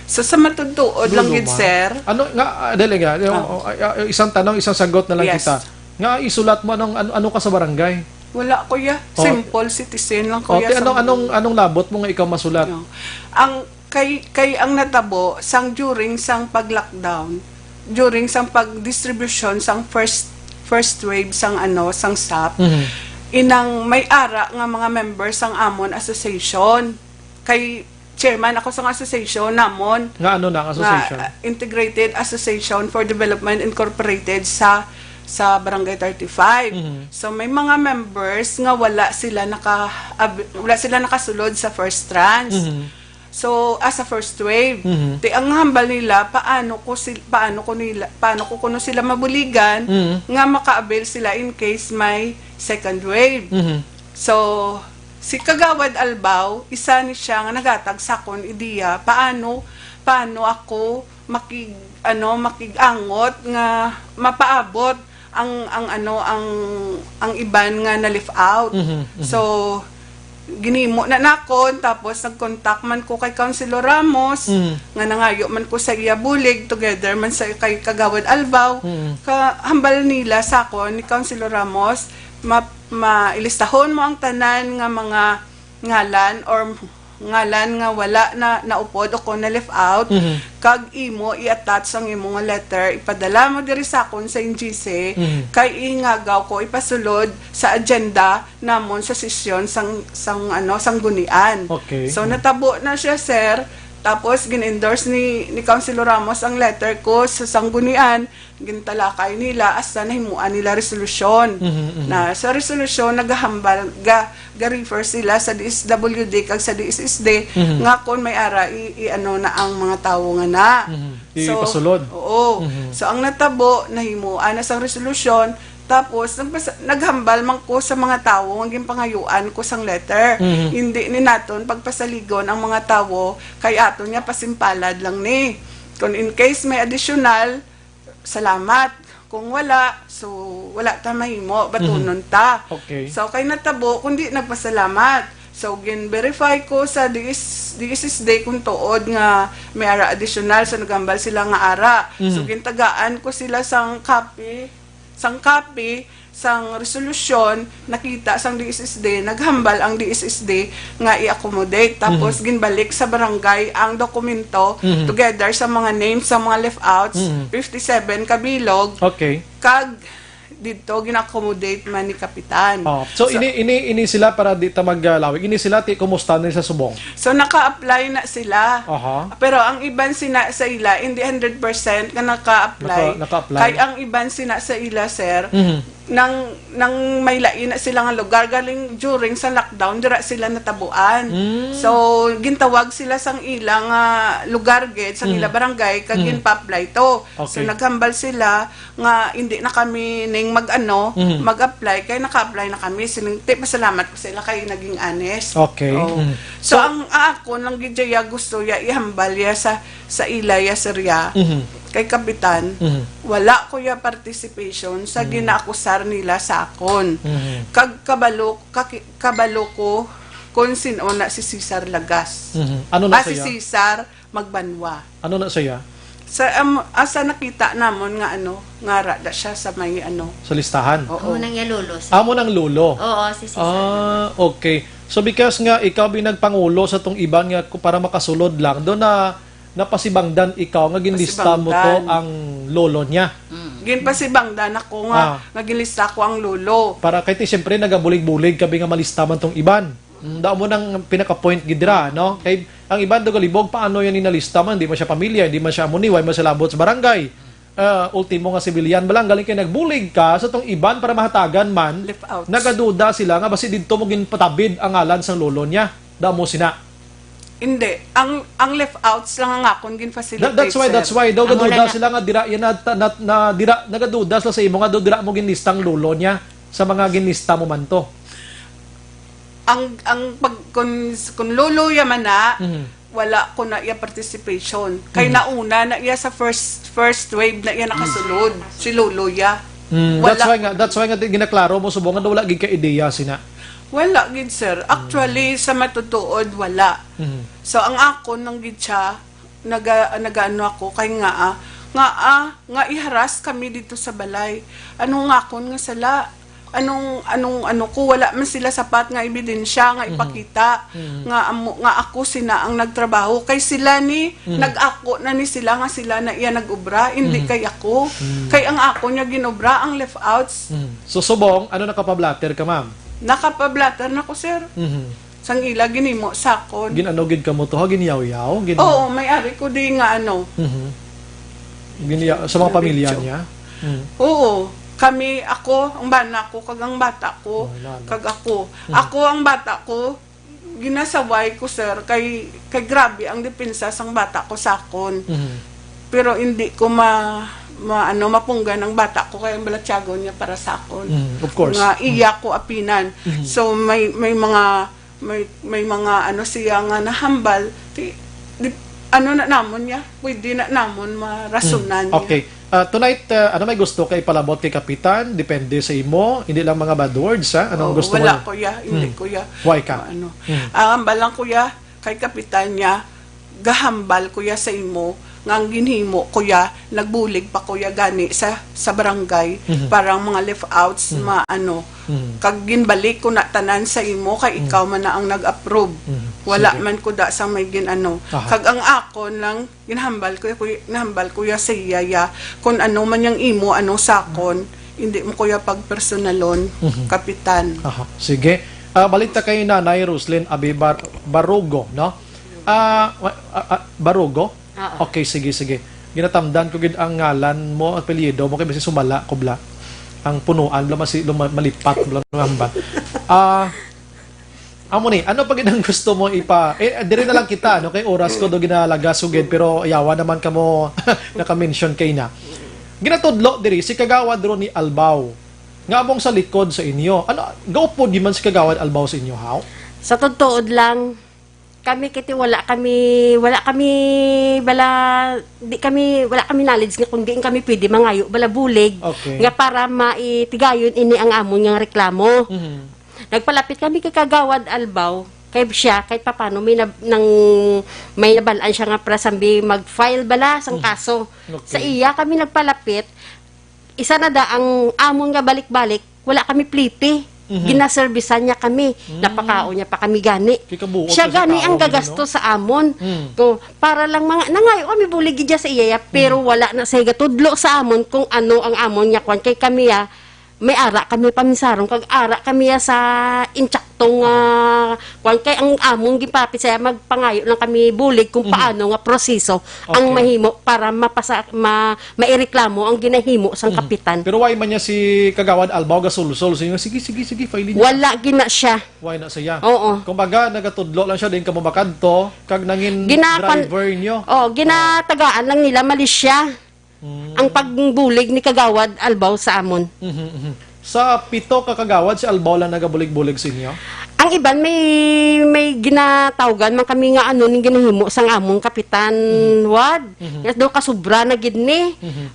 So sa matutuod lang Lolo gid, man. Sir. Ano nga, ah, dali nga, yung, Ah. oh, ah, ah, isang tanong, isang sagot na lang Yes. kita. Nga isulat mo, anong, ano, ano ka sa barangay? Wala ko ya. Oh. Simple citizen lang ko Okay, ya. anong, anong, anong labot mo nga ikaw masulat? No. Ang kay kay ang natabo sang during sang pag-lockdown, during sang pag-distribution sang first first wave sang ano sang SAP, Mhm. inang may ara nga mga members sang amon association. Kay chairman ako sang association namon Nga ano na ang association? nga, uh, Integrated Association for Development Incorporated sa sa Barangay thirty-five. Mhm. So may mga members nga wala sila naka ab- wala sila nakasulod sa first tranche. Mhm. So as a first wave, Mhm. ti ang hambal nila paano ko sil- paano ko nila paano ko kuno sila mabuligan Mhm. nga maka-avail sila in case may second wave. Mhm. So si Kagawad Albaw, isa ni siya nga nagatag sa akon ideya paano paano ako makig ano makig-angot nga mapaabot ang ang ano ang ang iban nga na left out. Mhm, mhm. So ginimo na nakon, tapos nag-contact man ko kay Councilor Ramos Mhm. nga nangayo man ko sa iya bulig together man sa kay Kagawad Albaw. Mhm. Kahambal nila sa akon ni Councilor Ramos, ma mailistahon mo ang tanan nga mga ngalan or ngalan nga wala na naupod o kung na left out, Mhm. kag imo i-attach ang imo nga letter, ipadala mo diri sa akon sa N G C, Mhm. kay ingagaw ko ipasulod sa agenda namon sa sesyon sang sang ano sanggunian. Okay. So natabo na siya, sir. Tapos gin-endorse ni ni Councilor Ramos ang letter ko sa sanggunian, gintalakay nila hasta nahimuan nila resolusyon. Mhm, mhm. Na sa resolusyon nagahambal ga ga-refer sila sa D S W D kag sa D S S D Mhm. nga kon may ara i, i ano na ang mga tawo nga na. Mhm. So, Ipasulod. Oo. Mhm. So ang natabo nahimuan na sang resolusyon, tapos nagpas- naghambal man ko sa mga tawo nga ginpangayuan ko sang letter. Mhm. Hindi ni naton pagpasaligon ang mga tawo kay aton nga pasimpalad lang ni. Kung in case may additional, salamat. Kung wala, so wala ta mahimo, batunon ta. Okay. So, kay natabo, kundi nagpasalamat. So, gin-verify ko sa D S, D S S D kung tuod nga may ara additional. So, naghambal sila nga ara. So, Mhm. gintagaan ko sila sang copy, sang copy, sang resolusyon, nakita sang D S S D, naghambal ang D S S D nga i-accommodate. Tapos, Mhm. ginbalik sa barangay ang dokumento Mhm. together sa mga names sa mga left-outs, Mhm. fifty-seven ka bilog, Okay. kag didto gina-accommodate man ni Kapitan. Oh, so, So, ini, ini, ini sila para di ta maglawig. Ini sila ti kumusta ni sa subong? So, naka-apply na sila. Aha. Pero ang iban sina sa ila, hindi hundred percent nga naka-apply. Naka-, naka-apply. Kay ang iban sina sa ila, sir, Mhm. nang, nang may lain na sila nga lugar, galing during sa lockdown, dira sila natabuan. Mm. So, gintawag sila sang ila nga lugar gid, sang ila Mhm. barangay, kag Mhm. ginpa-apply to. So, Okay. naghambal sila nga hindi na kami ning mag-ano, Mhm. mag-apply, kay naka-apply na kami. Sining, ti, pasalamat ko sa ila kay naging honest. Okay. Oh. Mhm. So, So, ang akon lang gid ya gusto ya ihambal ya sa, sa ila ya, sir, ya. Mhm. Kay Kapitan, Mhm. wala ko ya participation sa Mhm. ginaakusar nila sa akon. Mhm. Kag kabalo, kaki-, kabalo ko kung sin-o na si Cesar Lagas. Mhm. Ano na Ah, si saya? Cesar Magbanwa. Ano na siya? Sa, um, asa nakita namon nga ano, nga ara da siya sa may ano. Sa listahan? Oo. Amo nang iya lolo, sir. Amo nang lolo? Oo, si Cesar Ah, Lagas. Okay. So, because nga ikaw binagpangulo sa tong iban nga ku-, para makasulod lang, do na napasibangdan ikaw nga ginlista mo to Pasibangdan. ang lolo niya. Mm. Ginpasibangdan ako nga, Ah. nga ginlista ko ang lolo. Para kay ti, siyempre, nagabulig-bulig kami nga malista man tong iban. Mm, damo nang pinaka-point gid dira, no? Kay ang iban do galibog, paano yan inalista man? Di man siya pamilya, di man siya amo ni, way man siya labot sa barangay. Ah, ultimo nga civilian ba lang, galing kay nagbulig ka sa tong iban para mahatagan man, Left out. nagaduda sila nga basi didto mo ginpatabid ang ngalan sang lolo niya. Damo sina. Hindi. Ang, ang left outs lang ang akon gin-facilitate, That, that's why, sir. that's why daw Amo gaduda lang na- sila nga dira, yan na, na, na, dira, nagaduda sila sa imo nga daw dira mo ginlista ang lolo niya sa mga ginlista mo man to. Ang, ang pag, kun, kun lolo ya man na, Mhm. wala ko na iya participation. Kay Mhm. nauna na iya sa first, first wave na iya nakasulod, si lolo ya. Mm, that's Wala. why nga, that's why nga di-, ginaklaro mo subong nga wala gid ka ideya sina. Wala gid, sir. Actually, Mm. sa matutuod, wala. Mhm. So, ang akon lang gid siya, naga-, nagaano ako, kay nga, ah, nga, ah, nga iharas kami dito sa balay. Ano nga akon nga sala? Anong, anong, ano ko, wala man sila sapat nga ebidensya nga Mhm. ipakita Mhm. nga amo, nga ako sina ang nagtrabaho. Kay sila ni, Mhm. nag-ako na ni sila nga sila na iya nag-obra, hindi Mhm. kay ako. Mhm. Kay ang ako niya ginobra, ang left outs. Mhm. So, subong, ano, nakapablatter ka, ma'am? Nakapablatter na ko, sir. Mhm. Sang ila ginhimo sa akon. Gin-ano gid kamo to, ha? Ginyaw-yaw? Gin- Oo, may ari ko di nga ano. Mhm. Ginya-, sa mga Medyo. pamilya niya? Mhm. Oo. Kami, ako, ang bana ko, kag ang bata ko, Oh, wala na. kag ako. Mhm. Ako, ang bata ko, ginasaway ko, sir, kay, kay grabe ang depensa sang bata ko sa akon. Mhm. Pero hindi ko ma-, ma-, ano, mapunggan ang bata ko, kay ang balatyagon niya para sa akon. Mhm, of course. Nga iya Mhm. ko apinan. Mhm. So, may, may mga may, may mga ano siya nga nahambal, ti-, di, ano na namon niya, pwede na namon marasonan Mm. niya. Okay. Ah, tonight, ah, ano may gusto ka ipalabot kay Kapitan? Depende sa imo. Hindi lang mga bad words, ha? Anong Oo, gusto mo wala, niya? kuya. Hindi, Mm. kuya. Why ka? Ano. Mm. Ang hambal lang, kuya, kay Kapitan niya, gahambal, kuya, sa imo, nga ang ginhimo, kuya, nagbulig pa, kuya, gani sa, sa barangay, Mhm. parang mga left outs, Mhm. ma-, ano, Mhm. kag ginbalik ko na tanan sa imo, kay Mhm. ikaw man na ang nag-approve. Mhm. Wala Sige. man ko da sa may gin-, ano. Aha. Kag ang akon lang, ginhambal ko, kuya, nahambal, kuya, sa iya, ya, kung ano man yang imo, ano, sakon, hindi mo, kuya, pagpersonalon, Mhm. kapitan. Aha. Sige. Ah, balik ta kay Nanay Roslyn Abi Bar-, Barugo, no? Ah, wa-, ah, ah, Barugo? Oo. Okay, sige, sige. Ginatamdan ko gid ang ngalan mo, apelyido mo, kay basi sumala ko bla. Ang punuan bla, masi-, luma-, malipat bla, hambal. Ah, amo ni, ano pa gid ang gusto mo ipa-, eh, diri na lang kita, no? Kay oras ko do ginalagas ko gid, pero yawa naman kamo naka-mention kay na. Ginatudlo diri si Kagawad Ronnie Albao. Nga among sa likod sa inyo. Ano, gaupod di man si Kagawad Albao sa inyo, haw? Sa totoo lang, Kami kiti wala kami, wala kami bala, di kami, wala kami knowledge nga kung diin kami pwede mangayo bala bulig Okay. nga para maitigayon ini ang amon nga reklamo. Mhm. Nagpalapit kami kay Kagawad Albaw, kay siya, kay papano may nab-, nang, may nabalaan siya nga para sambi mag-file bala sang Mhm. kaso. Okay. Sa iya kami nagpalapit, isa na da ang amon nga balik-balik, wala kami pliti. Mhm. Ginaserbisan niya kami. Mm. Napakaon niya pa kami gani. Kay kabuot Siya ka sa gani ang tao, gagasto no? sa amon. Mm. Ko, para lang mga, nangayo kami bulig gid sa iya, ya, pero Mm. wala na siya gatudlo sa amon kung ano ang amon nga kwan. Kay kami, ya, may ara kami paminsarong, kag ara kami, ya, sa intsakto nga, kwan. Kay ang amon gipapit sa iya, magpangayo lang kami bulig kung Mhm. paano nga proseso ang Okay. mahimo para mapasa-, ma-, maireklamo ang ginahimo sang Mhm. kapitan. Pero why man niya si Kagawad Albaw gasulsol sa inyo? Sige, sige, sige, file niya. Wala gina siya. Why na siya? Oo. Kumbaga, nagatudlo lang siya, din kamo makadto, kag nangin Ginapan-, driver niyo. Oh, ginatagaan lang nila, mali siya. Mm. Ang pagbulig ni Kagawad Albaw sa amon. Mhm, mhm. Sa pito ka kagawad, si Albaw lang nagabulig-bulig sa inyo? Ang iban may, may ginatawgan man kami nga ano ning ginahimo sang among kapitan Mhm. Wad. Mhm. Yes, daw kasubra na gid ni. Mhm.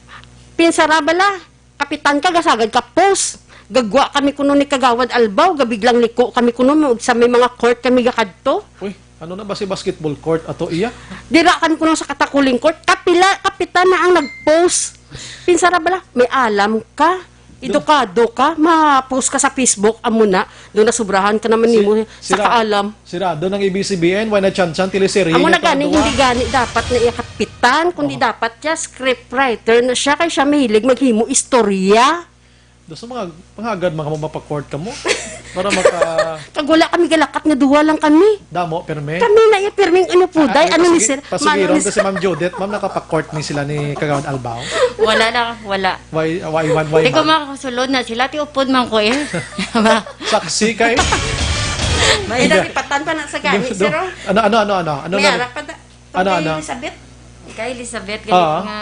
Pinsara bala, kapitan ka, gasagad ka post. Gagwa kami kuno ni Kagawad Albaw, gabiglang liko kami kuno, sa may mga court kami gakadto. Uy, ano na ba si basketball court ato iya? Dira kami kuno sa Katakuling Court. Kapila, kapitan na ang nag-post. Pinsara bala, may alam ka. Edukado ka, ma-post ka sa Facebook, amo na. Doon nasubrahan ka naman Si-, nimo sa sira-, kaalam. Sirado ng A B S C B N, why na chan-chan, teleserye Amo na niya gani, tong duwa? Hindi gani dapat na iya kapitan, kundi Oh. dapat siya script writer na siya, kay siya mahilig maghimo istorya. Doon sa mga, mga agad, mga mapapa-court ka mo. Para maka- Kag wala kami galakat nga duha lang kami. Damo, perme. Kami na iya, perming ano po, Ah, day, ano ano, ni pasigi-, sir? Pasigi Mano ron ni to si sir? Ma'am Judith. Ma'am, naka-court ni sila ni Kagawad Albaw? Wala na, wala. Why, why, why, why, Di ko ma'am? Makasulod na sila, ti upod man ko eh. Saksi kay? May Hindi. Dapatan pa na sa gani, Do-, do-, sir, oh. Ano, ano, ano, ano? Ano May na? Arak pa da-, Ano, Kay ano? Elizabeth. Kay Elizabeth, Ah. galit nga,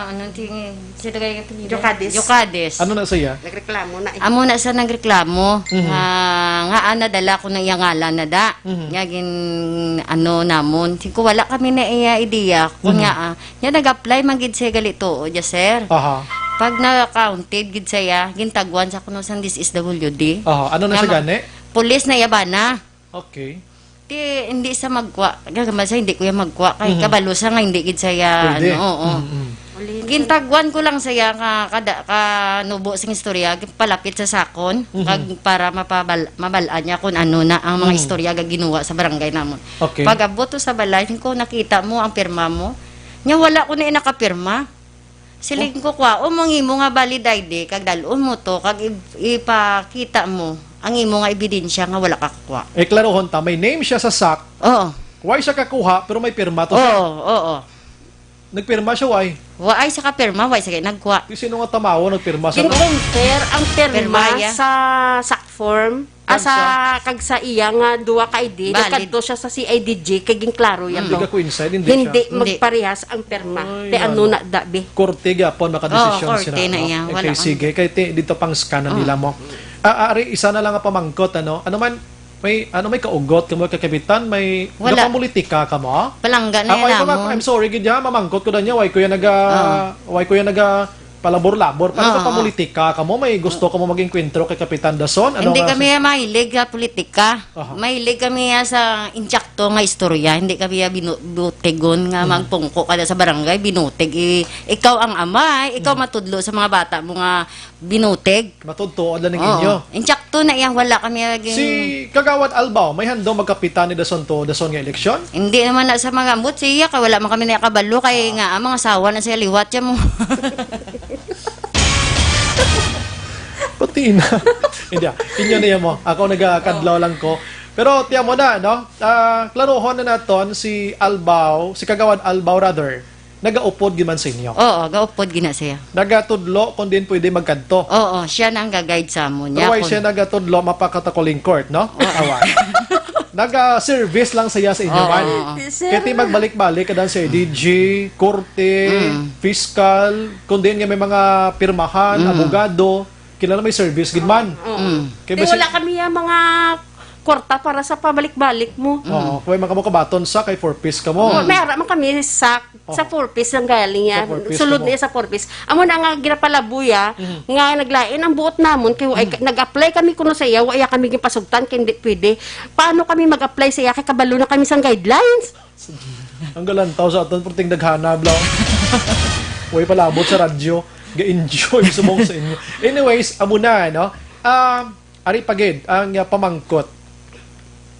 ano, ting-, sino kay apelyido? Jocades. Jocades. Ano na siya? Nagreklamo na eh. Amo na siya nagreklamo Mhm. nga, nga, ah, nadala ko ng iyang ngalan na da. Mhm. Nga gin, ano, namon. Sing ko, wala kami na iya idea. Kung Mhm. nga, ah, niya nag-apply man gid siya gali tuo, dya, sir. Aha. Pag na-counted gid siya, gintagwan sa kuno sang D S S W D. Aha. Ano na Nga siya ma-, gani? Pulis na iya bana. Okay. Ti, hindi sa magkwa. Gagamba sa hindi ko yan magkwa. Kay Mhm. kabalo sa nga hindi gid saya, Pwede. ano, oo. Mm, mm. Gintaguan ko lang saya nga kada, kanubo sing istorya, palapit sa sakon, Mhm. kag para mapabal-, mabalaan niya kung ano na ang mga Mhm. istorya nga ginuwa sa barangay namon. Okay. Pag-abot to sa balay, ko nakita mo ang pirma mo. Nya wala ko na nakapirma. Siling ko, "Kwaon mo ang imo nga valid I D, kag dal-on mo to, kag i-, ipakita mo ang imo nga ebidensya nga wala ka kakwa." Eh, klarohon ta, may name siya sa sack. Oo. Why siya kakuha, pero may pirma to siya? Oo, oo. Nagpirma siya, why? Waay sa kapirma, waay sa nagkwa. Di sino nga tamawo nagpirma sa Gin-compare ang pirma Pirma, yeah. sa sack form. Asa, Kag sa kag sa iya nga duwa ka I D, Valid. nagkadto siya sa C I D G, kay ginklaro yan, Hindi no? ka coincide, hindi Hindi siya. Hindi. magparehas ang perma. Ay, Kay ano ano. na, dabi? Korte gyapon makadesisyon Oo, korte sila, na no? iya. Eh, Wala kay kang sige, kay ti-, dito pang scan na Oo. nila mo. Ah, ah, ari, isa na lang ang pamangkot, ano? Ano man, may, ano, may kaugot ka mo, kay Kapitan? May Wala. nagpamulitika ka mo? Palangga na Ako, yan ako, amo. I'm sorry, gid, ha? Mamangkot ko na niya. Why ko yan naga-, Oo. why ko yan naga-, palabor-labor. Paano Oo. ka pamulitika ka mo? May gusto ka mo mag-engkwentro kay Kapitan Dason? Ano Hindi nga kami sa mahilig sa politika. Aha. Mahilig kami, ah, sa intsakto nga istorya. Hindi kami, ah, binu-, butigon nga Mhm. magpungko ka na sa barangay, binutig. I-, ikaw ang ama, ikaw Mhm. matudlo sa mga bata mo nga binutig. Matudtuod lang ang Oo. inyo. Intsakto na iya, wala kami lagi. Si Kagawad Albaw, may handom magkapitan ni Dason to, Dason nga eleksyon? Hindi naman na sa mga ambot siya, kay wala man kami nakabalo, kay Ah. nga, ang mga asawa na siya liwat siya mo. Pati na. Hindi, ah. Inyo na yan mo. Ako nagakadlaw lang ko. Pero tiyan mo na, no? Ah, klarohon na naton si Albaw, si Kagawad Albaw, rather, nagaupod gid man sa inyo. Oo, gaupod gid na siya. Nagatudlo kung diin pwede magkadto. Oo, siya na ang ga-guide sa amon. Pero Niya why kung siya nagatudlo, mapakatakuling court, no? Oo. Awa. Naga-service lang siya sa inyo Oo, man. oo. Kaya ti magbalik-balik ka daan sa D G, korte, Mm. fiskal, kung diin nga may mga pirmahan, Mm. abogado, kilala may service gid man. Oo. Mm. Kay Di basi- wala kami yung mga kwarta para sa pabalik-balik mo. Oo, kung may mga mo kabaton sa kay four Ps ka mo. Oh, may ara man kami sa, sa Oh. four Ps ang galing niya. Sa four Ps Sulod ka mo. niya sa four Ps. Amo na nga ginapalabuya, Mhm. nga naglain ang buot namon, kay ay, Mhm. nag-apply kami kuno sa iya, wa iya kami ginpasugtan, kay hindi pwede. Paano kami mag-apply sa iya, kay kabalo na kami sang guidelines? Ang galantaw sa aton, perting daghana, blaw. Way palabot sa radyo. Ga-enjoy subong sa inyo. Anyways, amo na, no? Ah, ari pa gid ang, ah, pamangkot.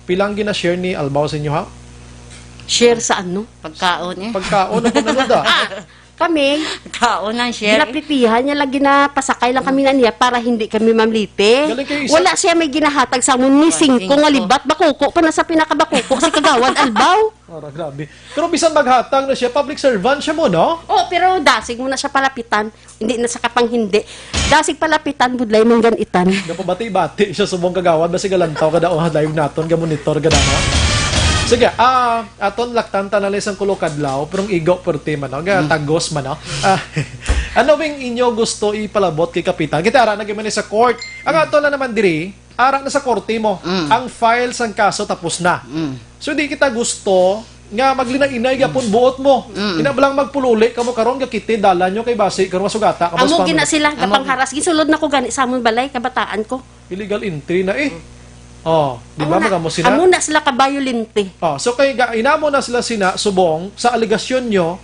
Pilang gina-share ni Albaw sa inyo, ha? Share sa ano? Pagkaon eh. Pagkaon, ano na da? Kami, Kaon ang share. Ginaplitihan niya lang, ginapasakay lang kami na niya para hindi kami mamliti. Galing kayo isa- Wala siya may ginahatag sa amon ni Wala, singko nga singko. libat, bakuko pa na sa pinakabakuko si Kagawad Albaw. Ora, grabe. Pero bisan maghatag na siya, public servant siya mo, no? Oh, pero dasig mo na siya palapitan. Hindi na sa kapanghindi. Dasig palapitan, budlay mangganitan. Napabati-bati siya subong kagawad, basi galantaw ka daw ang live naton, ga-monitor ka daw, ha? Sige, ah, aton laktan ta na lang isang kulo kadlaw, pero ang igo perti man, no? Ga Mm. tagos man, no? Ah, ano bang inyo gusto ipalabot kay Kapitan? Kita ara na gyud man sa court. Ang ato lang naman diri, ara na sa korte mo. Mm. Ang file sang kaso tapos na. Mm. So, di kita gusto nga maglinay-inay gyapon buot mo. Mm. Ina lang magpululi kamo karon, gakiti dalan nyo kay basi karon masugata kamo Amo sa gina pamilya. sila, Amo. gapangharas. Gisulod na ko gani sa amon balay, kabataan ko. Illegal entry na eh. Oh, di Amo ba na, magamo sila? amo na sila kabayolente. Oh, so kay ga, inamo na sila sina subong sa alegasyon nyo,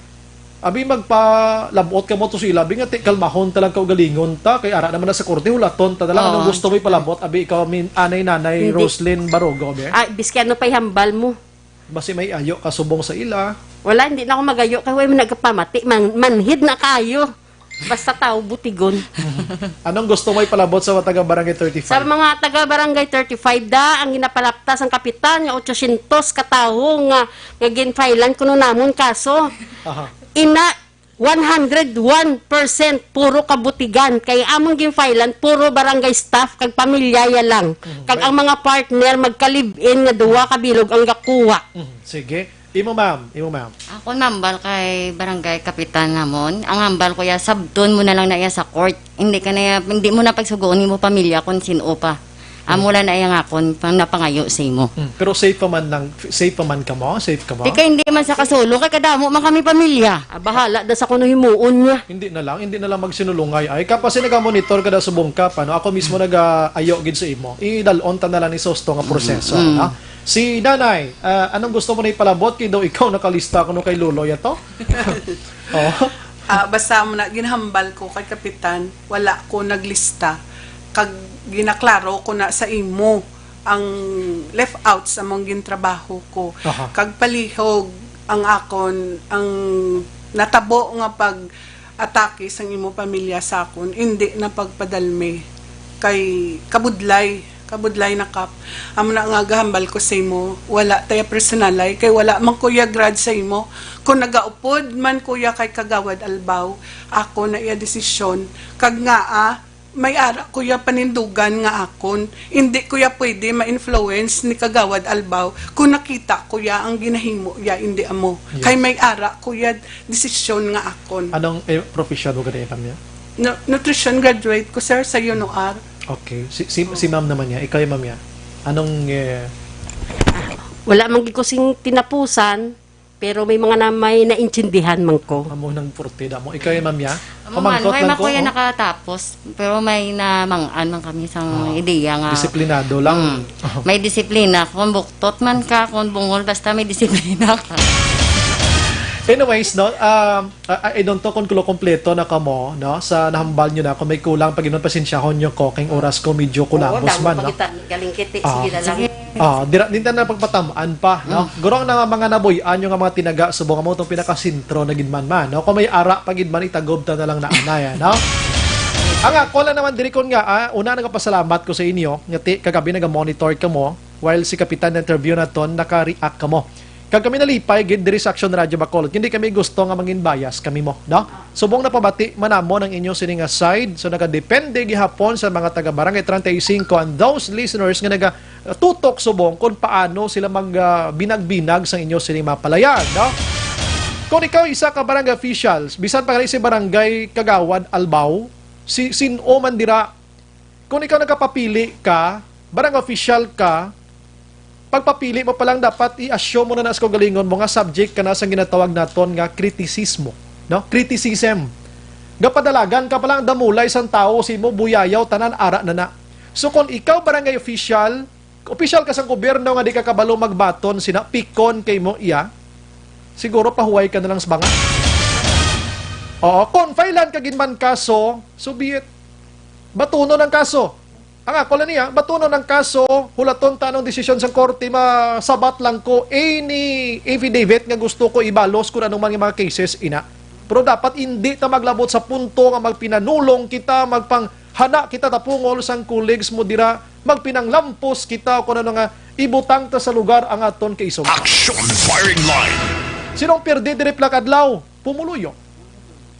abi magpalabot kamo to sila, abi nga ti kalmahon ta lang kaugalingon ta, kay ara naman na sa korte, hulaton ta na lang. Oo. Anong gusto mo ipalabot, abi ikaw, min, anay nanay Hindi. Roslyn Barogo, abi? Ah, biski ano pa'y hambal mo? Basi may ayo ka subong sa ila. Wala, hindi na ako magayo kay way man nagpamati. Man, manhid na kayo. Basta tao, butigon. Anong gusto mo ipalabot sa mga taga Barangay thirty-five? Sa mga taga Barangay thirty-five, da, ang ginapalaptas ang kapitan nga otsosyentos ka tawo nga, nga ginfilean kuno namon kaso. Aha. Ina, one hundred one percent puro kabutigan. Kay among ginfilean, puro barangay staff kag pamilya ya lang. Mhm. Kag ang mga partner magka-live-in nga duha ka bilog ang gakuha. Mhm. Sige. Imo, ma'am. Imo, ma'am. Ako nambal kay barangay kapitan namon. Ang hambal ko ya, sabton mo na lang na iya sa court. Hindi ka na iya, hindi mo na pagsugoon imo pamilya kung sino pa. Amo lang na iya nga akon pang napangayo sa imo. Hmm. Pero safe pa man lang, safe pa man ka mo? Safe ka mo? Di kay hindi man sa kasulo, kay kadamo man kami pamilya. Ah, bahala da sa kuno himuon niya. Hindi na lang, hindi na lang magsinulungay. Ay, kapag nag-monitor ka na subong ka pa, no? Ako mismo nag-ayo gid sa imo. Idalon ta na lang ni sa husto nga proseso, Mm. no? Si Nanay, ah, anong gusto mo na ipalabot? Kay daw ikaw nakalista kuno kay Lolo ya to? Oh. Ah, basta mo na ginhambal ko kay Kapitan, wala ko naglista. Kag ginaklaro ko na sa imo ang left out sa mong gintrabaho ko. Aha. Kag palihog ang akon, ang natabo nga pag-atake sang imo pamilya sa akon, indi na pagpadalme. Kay kabudlay, kabudlay na, Kap. Amo na nga gahambal ko sa imo, wala ta ya personalay, kay wala man ko ya grudge sa imo. Kung nagaupod man ko ya kay Kagawad Albaw, ako na iya desisyon. Kag ngaa, may ara ko ya panindugan nga akon. Hindi ko ya pwede ma-influence ni Kagawad Albaw kung nakita ko ya ang ginahimo ya, hindi amo. Yes. Kay may ara ko ya desisyon nga akon. Anong, eh, profesyon mo gani, ma'am, ya? Nu-, nutrition graduate ko, sir, sa UNOR. Okay. Si, si, si ma'am naman ya, ikaw ya, ma'am, ya. Anong, eh, Wala man gid ko sing tinapusan, pero may mga na, may naintindihan man ko. Amo nang porte da mo. Ikaw ya, ma'am, ya? Amo man, Pamangkot way lang man ko, ko ya oh. nakatapos, pero may namang-an man kami sang Ah, ideya nga disiplinado lang. Mm. May disiplina. Kung buktot man ka, kung bungol, basta may disiplina ka. Anyways, no, um, I, I don't know kung kulo kompleto na kamo, no, sa nahambal nyo na. Kung may kulang, pag inon, pasensyahon nyo ko, kay oras ko medyo Oo, kulabos damo man, pa no? kita, galing kiti, Ah. sige na lang. Sige. Ah, dira, din na pagpatamaan pa, no? Mm. Guro ang mga, mga nabuy-an nyo nga mga tinaga, subong mo itong pinakasentro na gid man, man, no? Kung may ara pa gid man, itagob ta na lang na anay, no? Ang ako lang naman, diri kon nga, ah, una, nagapasalamat ko sa inyo, nga ti, kagabi naga-monitor kamo, while si Kapitan interview naton, naka-react kamo. Kag kami nalipay gid diri sa Action Radio Bacolod. Hindi kami gusto nga mangin bias kami mo, no? Subong napabati man namon ang inyo sini nga side, so nagadepende gihapon sa mga taga Barangay treinta y cinco and those listeners nga naga tutok subong kung paano sila mag, ah, binag-binag sa inyo sini mga palayag, no? Kung ikaw isa ka barangay officials, bisan pa gani si barangay kagawad Albao, si sin-o man dira, kung ikaw nagapapili ka, barangay official ka, pagpapili mo pa lang, dapat i-assume mo na na sa kaugalingon mo nga subject ka na sa ginatawag naton nga kritisismo, no? Criticism. Gapadalagan ka pa lang, damulay sang tawo sa imo, buyayaw, tanan ara na na. So, kung ikaw barangay official, official ka sang gobyerno nga di ka kabalo magbaton sina, pikon kay mo iya, siguro pahuway ka na lang sa banga. Oo, kung filean ka gid man kaso, so be it. Batunon ang kaso. Ang ako lang niya, batunon ang kaso, hulaton ta anong desisyon sang korte, masabat lang ko any affidavit nga gusto ko ibalos kung anong man nga mga cases ina. Pero dapat hindi ta maglabot sa punto nga magpinanulong kita, magpanghana kita tapungol sang colleagues mo dira, magpinanglampos kita o kung ano nga ibutang ta sa lugar ang aton kaisog. Action firing line. Sinong pirdi diri pila ka adlaw? Pumuluyo.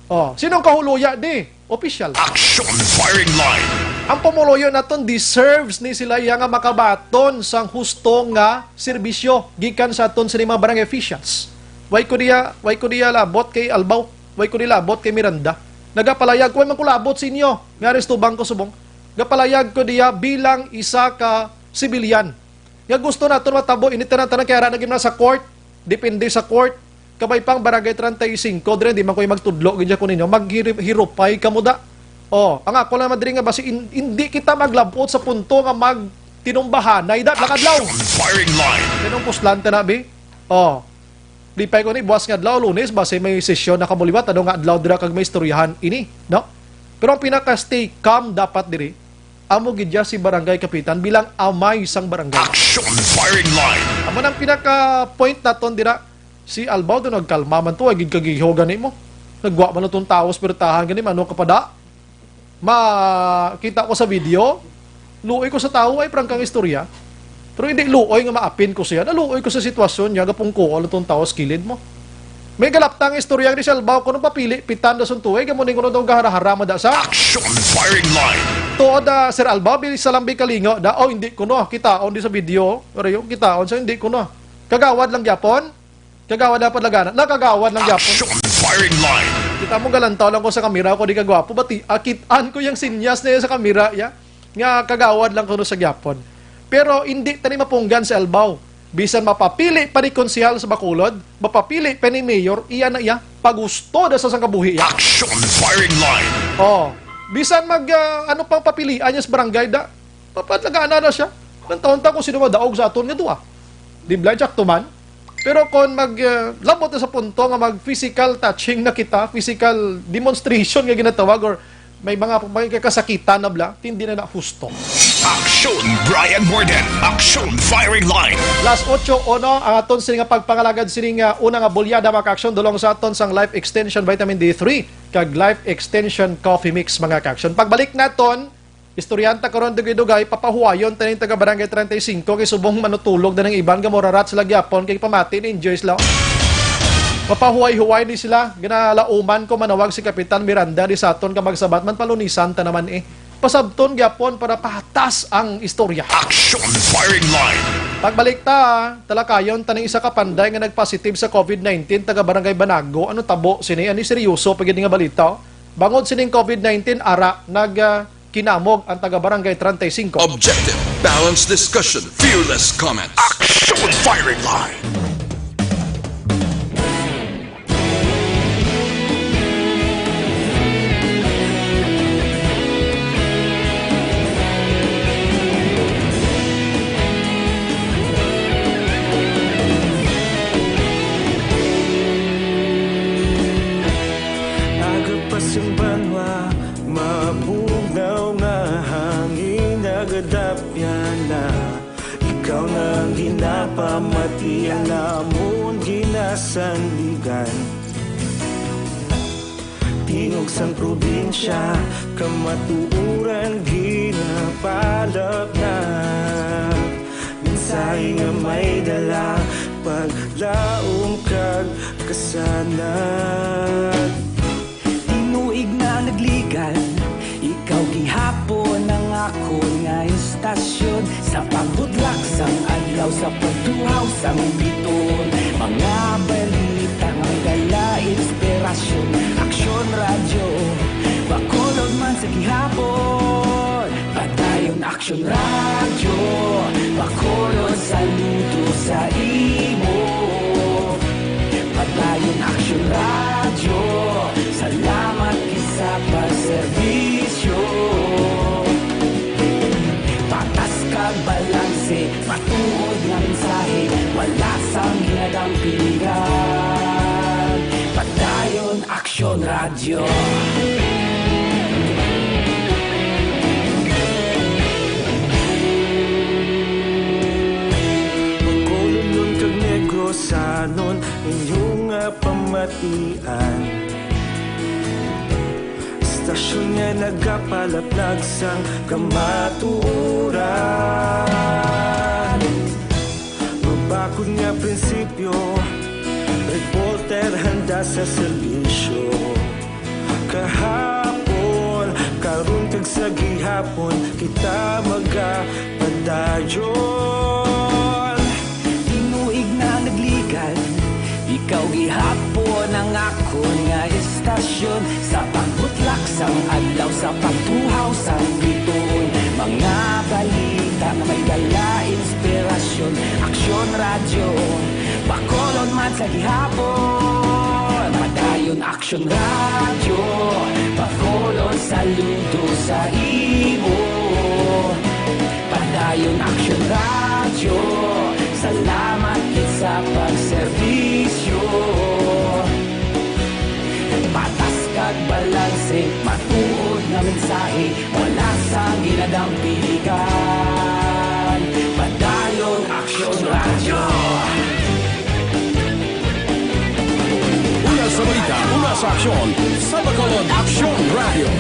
Oh, sinong kahuluya di? Official. Action firing line. Ang pumuluyo naton deserves ni sila iya nga makabaton sang husto nga serbisyo gikan sa aton sini mga barangay officials. Way ko diya, way ko diya labot kay Albaw, way ko diya labot kay Miranda. Nagapalayag ko, "Way man ko labot sa inyo." Nga rin tubang ko subong. Gapalayag ko diya bilang isa ka sibilyan. Nga gusto naton matabo, ini tanan-tanan kay ara na gid na sa court, depende sa court. Kabay pang Barangay treinta y cinco, dire, di man ko magtudlo gid ko ninyo, maghirupay kamo da. Oh, ang ako lang madiri nga basi in-, hindi kita maglabot sa punto nga magtinumbahanay da, lakad law. Action firing line. Kanong puslan ta na, bi? Oh. Lipay ko ni buwas nga adlaw, Lunes, basi may sesyon na kabuliwat, ano nga adlaw dira kag may istoryahan ini, no? Pero ang pinaka-stay calm dapat diri, amo gid ya si barangay kapitan bilang amay sang barangay. Action firing line. Amo nang pinaka-point naton dira. Si Albaw do nagkalma man to, ay gid kagiho gani mo. Nagwa man tong tawo sa pirtahan gani, ano ka pa da? Makita ko sa video, luoy ko sa tawo, ay prangkang istorya. Pero hindi luoy nga maapin ko siya. Naluoy ko sa sitwasyon niya, gapungko ang tong tawo sa kilid mo. May galaptang istorya ni si Albaw, kung papili, pitan da sun tuig, amo ni kuno daw gaharahara mada sa Action firing line. Tuod, ah, Sir Albaw, bilis sa lambi kalingo, da, oh, hindi ko no, kitaon di sa video, pero yung kitaon sa hindi ko no. Kagawad lang gyapon, kagawad lang padlagana, nakagawad lang gyapon. Action firing line. Kita mo, galantaw lang ko sa kamera, ako di kagwapo, bati, akitan ko yung sinyas na yun sa kamera, ya, nga kagawad lang kuno sa gyapon. Pero hindi tani mapunggan si Albaw. Bisan mapapili pa ni konsehal sa Bacolod, mapapili pa ni mayor, iya na iya, pagusto da sa sang kabuhi iya. Action firing line. Oh, bisan mag, ah, ano pang papilian niya sa barangay da, papadlagaan na siya. Nang taon ta kung sino madaog sa aton nga duha. Di ba, sakto man? Pero kung mag, ah, labot na sa punto nga mag physical touching na kita, physical demonstration nga ginatawag, or may mga, may kasakitan na bla, hindi na na husto. Action, Brian Morden. Action, firing line. Las ocho uno ang aton sini nga pagpangalagad sini nga una nga bulyada, mga ka-action, dulong sa aton sang Life Extension Vitamin D three kag Life Extension Coffee Mix, mga ka-action. Pagbalik naton, istoryahan ta karon dugay-dugay, papahuwayon ta ning taga Barangay treinta y cinco kay subong manutulog na ning iban nga murarat sila gyapon kay pamati ni enjoy sila. Mapahuway-huway ni sila, ginalauman ko manawag si Kapitan Miranda di sa aton ka magsabat man, palunisan ta naman eh. Pasabton gyapon para patas ang istorya. Action firing line. Pagbalik ta, talakayon ta ning isa ka panday nga nagpositive sa covid nineteen, taga Barangay Banago. Ano tabo sini? Ani seryoso pa gid nga balita? Bangod sining covid nineteen, ara, nag, ah, kinamog ang taga Barangay treinta y cinco. Objective, balanced discussion, fearless comments. Action firing line. Aga pa sing banwa, mabugnaw nga hangin, nagadapyan na. Ikaw na ang ginapamati, ang amon ginasandigan. Tingog sang probinsya, kamatuoran ginapalapnap. Mensahe nga may dala, paglaom kag kasanag. Tinuig na nagligal, ikaw gihapon ang akon nga istasyon. Sa pagbudlak sang adlaw, sa pagtuhaw sang bituon, mga balita nga dala inspirasyon. Aksyon Radyo, Bacolod man sa gihapon. Padayon, Aksyon Radyo, Bacolod, saludo sa imo. Padayon Aksyon Radyo, salamat gid sa pagserbisyo. Patas kag balanse, matuod nga mensahe, wala sang ginadampigan. Padayon Aksyon Radyo. Bacolodnon kag Negrosanon, inyo nga pamatian. Estasyon nga nagapalaplag sang kamatuoran. Mabakod nga prinsipyo, reporter handa sa serbisyo. Kahapon, karon kag sa gihapon, kita magapadayon. Tinuig na nagligad, ikaw gihapon ang akon nga estasyon. Sa pagbutlak sang adlaw, sa pagtuhaw sang bituon, mga balita nga may dala inspirasyon. Aksyon Radyo, Bacolod man sa gihapon. Padayon Aksyon Radyo, Bacolod, saludo sa imo. Padayon Aksyon Radyo, salamat gid sa pagserbisyo. Patas kag balanse, matuod nga mensahe, wala sang ginadampigan. Padayon Aksyon Radyo. Una sa balita, una sa aksyon, sa Bacolod Aksyon Radyo.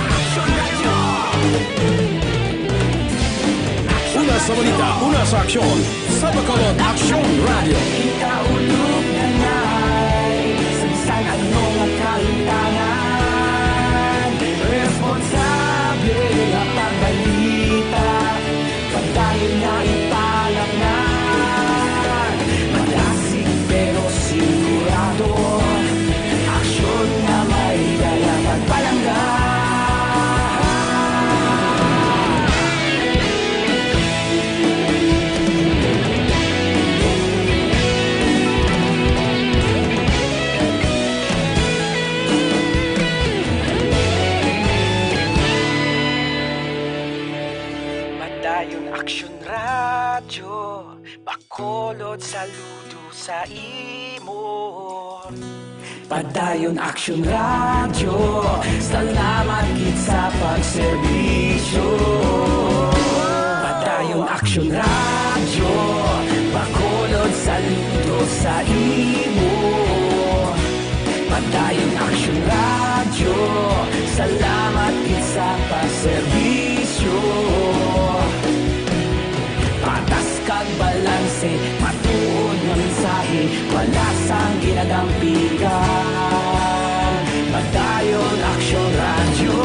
Una sa balita, una sa aksyon, sa Bacolod Aksyon Radyo. Kita ulog na nay, sa bisan ano nga kalimtangan, responsable nga pagbalita, padayon nga ipalapngan, madasig pero sigurado, aksyon nga may dala pagpalangga. Padayon Aksyon Radyo, Bacolod, saludo sa imo. Padayon Aksyon Radyo, salamat gid sa pagserbisyo. Padayon Aksyon Radyo, Bacolod, saludo sa imo. Padayon Aksyon Radyo, salamat gid sa pagserbisyo. Patas kag balanse, matuod nga mensahe, wala sang ginadampigan. Padayon Aksyon Radyo.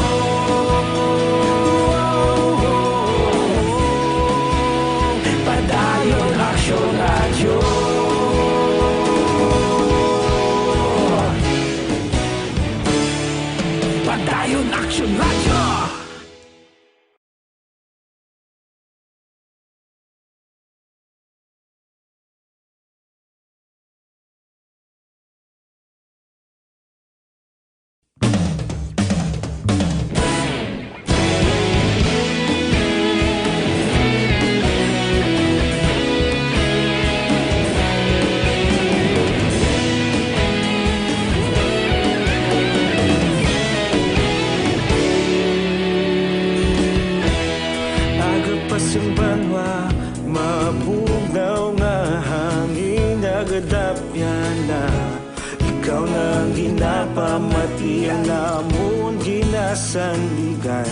Padayon Aksyon Radyo. Padayon Aksyon Radyo. Aga pa sing banwa, mabugnaw nga hangin nagadapyan na. Ikaw na ang ginapamati, ang namon ginasandigan.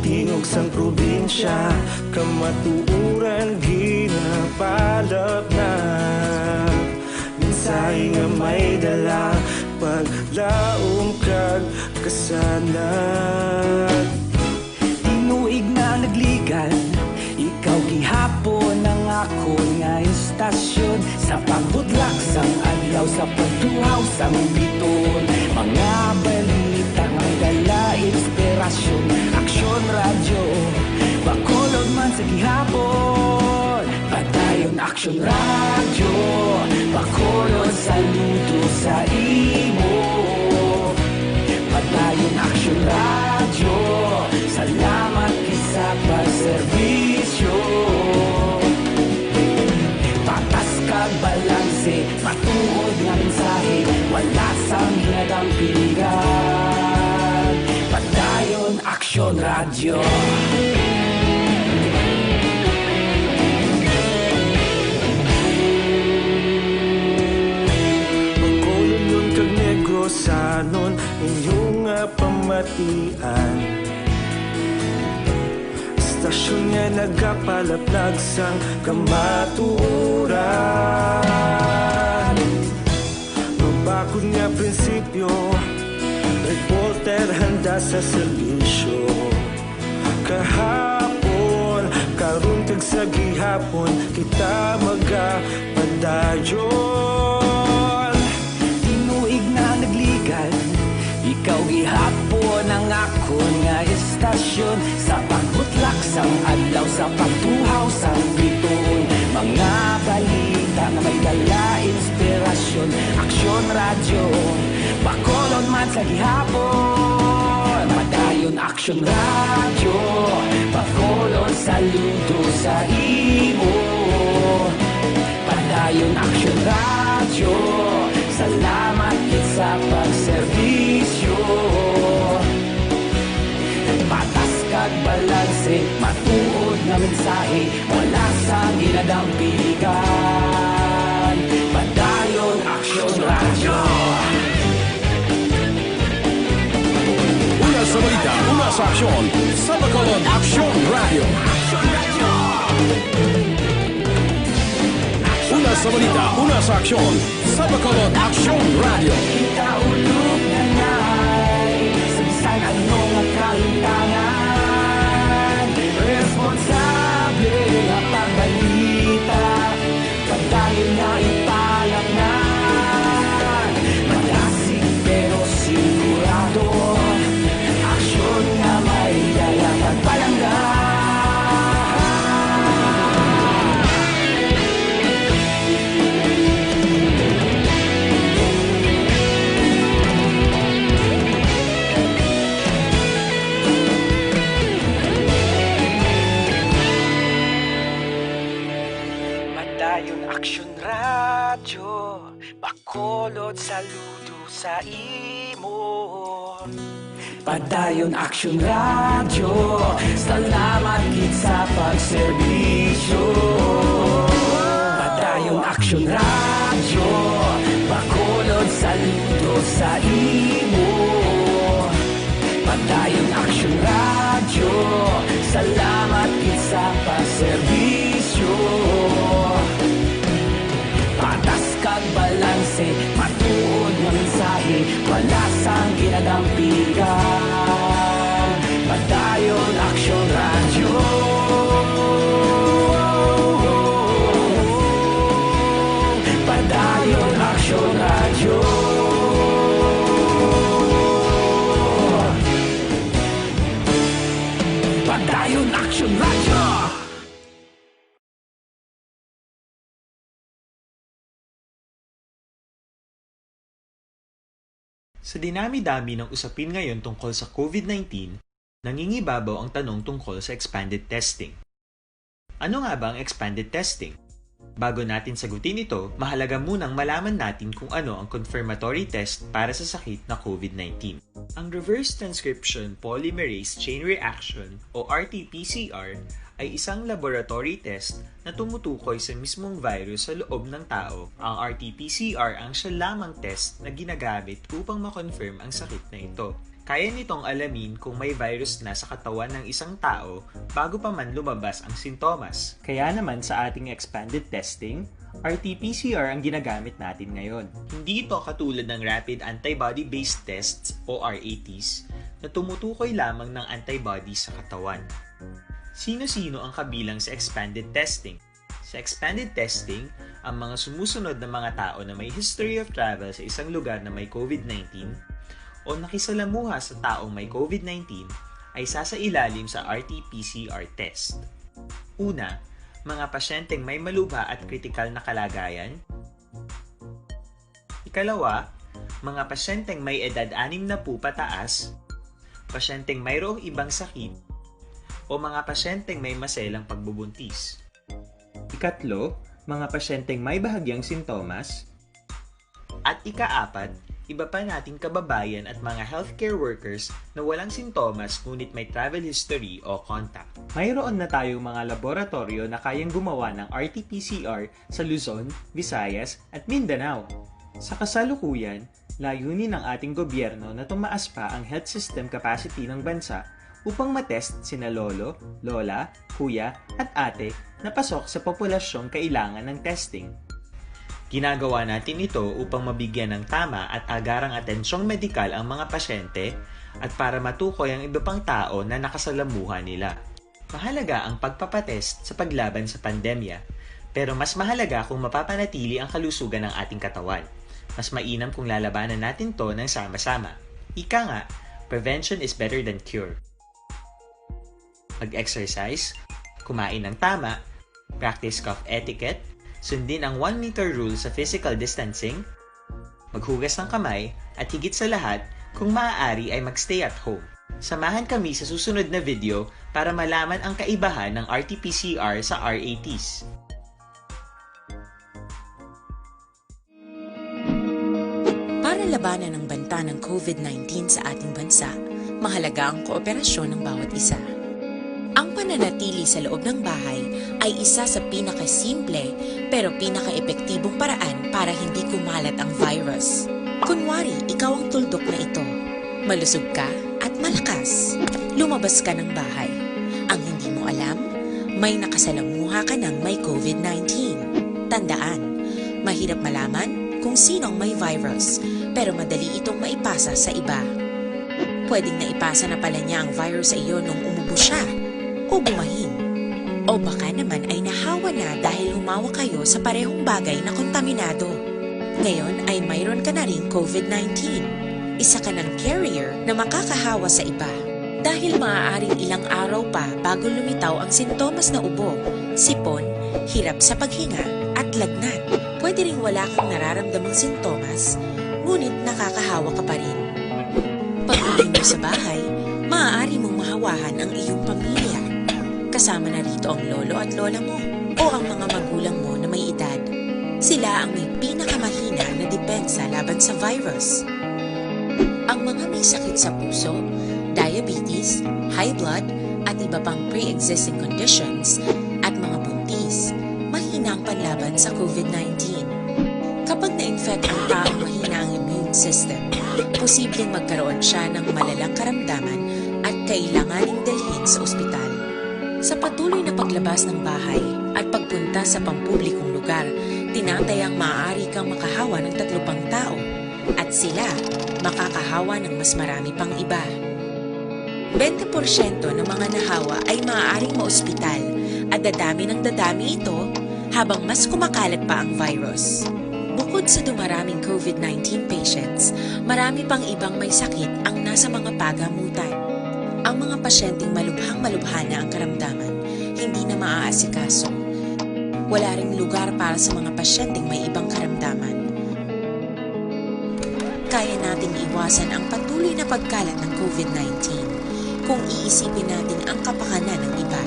Tingog sang probinsya, kamatuoran ginapalapnag. Mensahe nga may dala, paglaom kag kasanag. Tinuig na nagligad, ikaw gihapon ang akon nga estasyon. Sa pagbutlak sang adlaw, sa pagtuhaw sang bituon, mga balita nga may dala inspirasyon. Aksyon Radyo, Radyo, Bacolod, saludo sa imo. Padayon Aksyon Radyo, salamat gid sa pagserbisyo. Patas kag balanse, matuod nga mensahe, wala sang ginadampigan. Padayon Aksyon Radyo. Bacolodnon kag Negrosanon, inyo nga pamatian. Estasyon nga nagapalaplag sang kamatuoran. Mabakod nga prinsipyo, reporter handa sa serbisyo. Kahapon, karon kag sa gihapon, kita magapadayon. Tinuig na nagligad, ikaw gihapon ang akon nga estasyon. Sa pagbutlak sang adlaw, sa pagtuhaw sang bituon, mga balita nga may dala inspirasyon. Aksyon Radyo, Bacolod man sa gihapon. Padayon Aksyon Radyo, Bacolod, saludo sa imo. Padayon Aksyon Radyo, salamat gid sa pagserbisyo. Patas kag balanse, matuod nga mensahe, wala sang ginadampigan. Padayon Aksyon Radyo. Una sa balita, una sa aksyon, sa Bacolod Aksyon Radyo. Una sa balita, una sa aksyon, sa Bacolod Aksyon Radyo. Kita ulog na ngay, sa bisan ano nga kahitangan, responsable nga pagbalita, padayon nga ipalaknag, malasig pero sigurado, aksyon nga may dala kag palangga. Padayon Aksyon Radyo, Bacolod, saludo sa imo. Padayon Aksyon Radyo, salamat gid sa pagserbisyo. Padayon Aksyon Radyo, Bacolod, saludo sa imo. Padayon Aksyon Radyo, salamat gid sa pagserbisyo. Patas kag balanse, matuod nga mensahe, wala sang ginadampigan. Padayon Aksyon Radyo. Padayon Aksyon Radyo. Padayon Aksyon Radyo. Sa dinami-dami ng usapin ngayon tungkol sa COVID nineteen, nangingibabaw ang tanong tungkol sa expanded testing. Ano nga ba ang expanded testing? Bago natin sagutin ito, mahalaga munang malaman natin kung ano ang confirmatory test para sa sakit na COVID nineteen. Ang reverse transcription polymerase chain reaction o R T P C R ay isang laboratory test na tumutukoy sa mismong virus sa loob ng tao. Ang R T P C R ang siya lamang test na ginagamit upang ma-confirm ang sakit na ito. Kaya nitong alamin kung may virus na sa katawan ng isang tao bago pa man lumabas ang sintomas. Kaya naman sa ating expanded testing, R T P C R ang ginagamit natin ngayon. Hindi ito katulad ng rapid antibody-based tests o R A Ts na tumutukoy lamang ng antibody sa katawan. Sino-sino ang kabilang sa expanded testing? Sa expanded testing, ang mga sumusunod na mga tao na may history of travel sa isang lugar na may COVID nineteen o nakisalamuha sa taong may COVID nineteen ay sasailalim sa R T P C R test. Una, Mga pasyenteng may malubha at kritikal na kalagayan. Ikalawa, mga pasyenteng may edad anim na po pataas, pasyenteng mayroong ibang sakit, o mga pasyenteng may maselang pagbubuntis. Ikatlo, mga pasyenteng may bahagyang sintomas. At ikaapat, iba pa nating kababayan at mga healthcare workers na walang sintomas ngunit may travel history o contact. Mayroon na tayong mga laboratoryo na kayang gumawa ng R T P C R sa Luzon, Visayas, at Mindanao. Sa kasalukuyan, layunin ng ating gobyerno na tumaas pa ang health system capacity ng bansa upang matest sina lolo, lola, kuya, at ate na pasok sa populasyong kailangan ng testing. Ginagawa natin ito upang mabigyan ng tama at agarang atensyong medikal ang mga pasyente at para matukoy ang iba pang tao na nakasalamuha nila. Mahalaga ang pagpapatest sa paglaban sa pandemya, pero mas mahalaga kung mapapanatili ang kalusugan ng ating katawan. Mas mainam kung lalabanan natin to ng sama-sama. Ika nga, prevention is better than cure. Mag-exercise, kumain ng tama, practice cough etiquette, sundin ang one meter rule sa physical distancing, maghugas ng kamay, at higit sa lahat, kung maaari ay mag-stay at home. Samahan kami sa susunod na video para malaman ang kaibahan ng R T P C R sa R A Ts. Para labanan ang banta ng COVID nineteen sa ating bansa, mahalaga ang kooperasyon ng bawat isa. Ang pananatili sa loob ng bahay ay isa sa pinakasimple pero pinakaepektibong paraan para hindi kumalat ang virus. Kunwari, ikaw ang tuldok na ito. Malusog ka at malakas. Lumabas ka ng bahay. Ang hindi mo alam, may nakasalamuha ka ng may COVID nineteen. Tandaan, mahirap malaman kung sino ang may virus, pero madali itong maipasa sa iba. Pwedeng naipasa na pala niya ang virus sa iyo nung umubo siya o bumahin. O baka naman ay nahawa na dahil humawak kayo sa parehong bagay na kontaminado. Ngayon ay mayroon ka na ring COVID nineteen. Isa ka ng carrier na makakahawa sa iba. Dahil maaaring ilang araw pa bago lumitaw ang sintomas na ubo, sipon, hirap sa paghinga, at lagnat. Pwede ring wala kang nararamdamang sintomas, ngunit nakakahawa ka pa rin. Pag-uwi mo sa bahay, maaari mong mahawahan ang iyong pamilya. Kasama na rito ang lolo at lola mo o ang mga magulang mo na may edad. Sila ang may pinakamahina na depensa laban sa virus. Ang mga may sakit sa puso, diabetes, high blood, at iba pang pre-existing conditions, at mga buntis, mahina ang panlaban sa COVID nineteen. Kapag na-infect ang taong mahina ang immune system, posibleng magkaroon siya ng malalang karamdaman at kailanganing dalhin sa ospital. Sa patuloy na paglabas ng bahay at pagpunta sa pampublikong lugar, tinatayang maaari kang makahawa ng tatlo pang tao, at sila makakahawa ng mas marami pang iba. Bente porsyento ng mga nahawa ay maaaring maospital at dadami ng dadami ito habang mas kumakalat pa ang virus. Bukod sa dumaraming COVID nineteen patients, marami pang ibang may sakit ang nasa mga pagamutan. Ang mga pasyenteng malubhang-malubha na ang karamdaman, hindi na maaasikaso. Wala ring lugar para sa mga pasyenteng may ibang karamdaman. Kaya nating iwasan ang patuloy na pagkalat ng COVID nineteen kung iisipin natin ang kapakanan ng iba.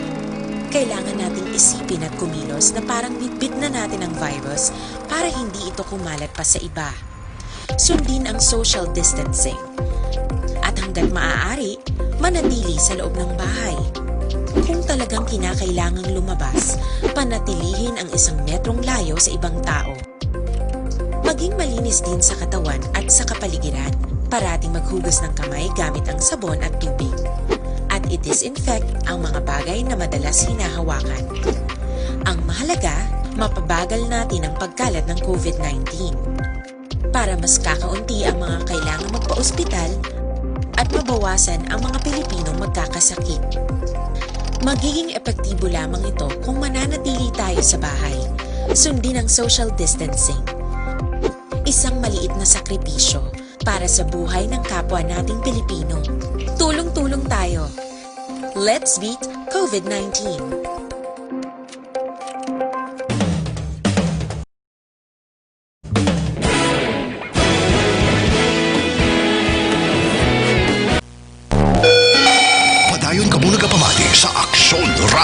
Kailangan nating isipin at kumilos na parang bitbit na natin ang virus para hindi ito kumalat pa sa iba. Sundin ang social distancing. At hanggat maaari, manatili sa loob ng bahay. Kung talagang kinakailangang lumabas, panatilihin ang isang metrong layo sa ibang tao. Maging malinis din sa katawan at sa kapaligiran. Parating maghugas ng kamay gamit ang sabon at tubig. At i-disinfect ang mga bagay na madalas hinahawakan. Ang mahalaga, mapabagal natin ang pagkalat ng COVID nineteen para mas kakaunti ang mga kailangang magpaospital at mabawasan ang mga Pilipinong magkakasakit. Magiging epektibo lamang ito kung mananatili tayo sa bahay. Sundin ang social distancing. Isang maliit na sakripisyo para sa buhay ng kapwa nating Pilipino. Tulong-tulong tayo. Let's beat COVID nineteen.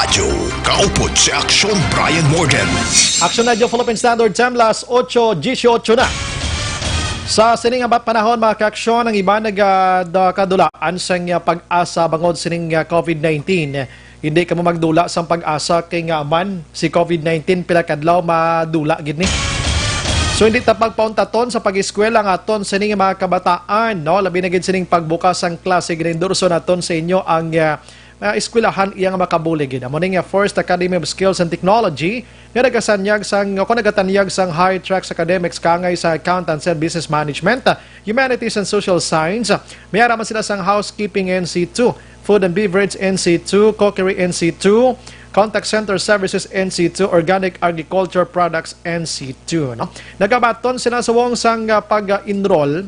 Radyo, kaupod si Aksyon Brian Morden. Aksyon Radyo Philippine Standard Time, las ocho dieciocho na. Sa sining nga panahon, mga kaaksyon, ang iban nagakadulaan sang, ah, pag-asa bangod sining, ah, covid nineteen. Hindi kamo magdula sang pag-asa kay nga man si covid nineteen pila kadlaw madula gid ni. So hindi ta pagpauntaton sa pag-eskwela ang aton sining mga kabataan, no? Labi na gid sining pagbukas sang klase, ginaendorso naton sa inyo ang, ah, ah, eskwelahan iya nga makabulig gid. Amo ni nga First Academy of Skills and Technology nga nagasanyag sang, o nagatanyag sang High Tracks Academics kaangay sa Accountancy and Business Management, ah, Humanities and Social Science. May ara man sila sang Housekeeping N C two, Food and Beverage N C two, Cookery N C two, Contact Center Services N C two, Organic Agriculture Products N C two, no? Nagabaton sila subong sang, ah, pag-enroll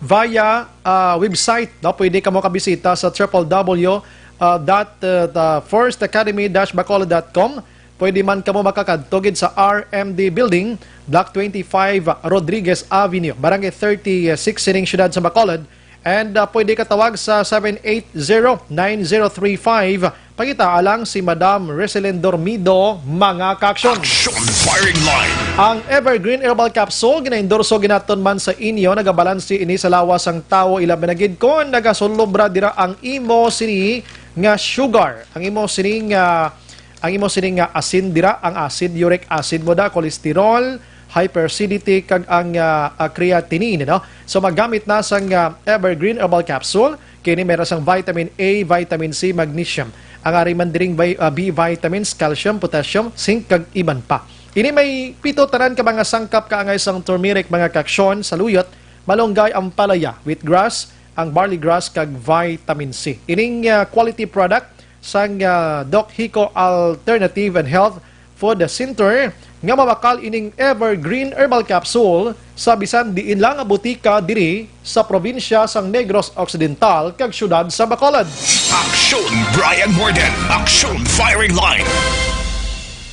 via, ah, website, no? Pwede kamo kabisita sa triple W, ah, dot, ah, the first academy dash bacolod dot com. Pwede man kamo makakadto gid sa R M D Building, Block twenty-five, Rodriguez Avenue, Barangay thirty-six sining siyudad sa Bacolod. And, ah, pwede katawag sa seven eight zero, nine zero three five. Pangita alang si Madam Reselin Dormido, mga kaaksyon. Action Firing Line. Ang Evergreen Herbal Capsule, ginaendorso ginaton man sa inyo, nagabalansi ini sa lawas sang tawo, ilabi na gid kon nagasulobra dira ang imo sini nga sugar, ang imo sini nga, ang imo sini nga asin dira, ang acid, uric acid mo da, cholesterol, hyperacidity, kag ang, ah, ah, creatinine, no? So, magamit na sang, ah, Evergreen Herbal Capsule. Kini may ra sang vitamin A, vitamin C, magnesium. Ang ari man diring vi-, ah, B vitamins, calcium, potassium, zinc, kag iban pa. Ini may pito tanan ka mga sangkap kaangay sang turmeric, mga kaaksyon, saluyot, malunggay, ampalaya, wheatgrass, ang barley grass, kag vitamin C. Ining, ah, quality product sang, ah, Doc Hico Alternative and Health Food Center nga mabakal ining Evergreen Herbal Capsule sa bisan diin lang nga butika diri sa probinsya sang Negros Occidental kag siyudad sa Bacolod. Action Brian Morden. Action Firing Line.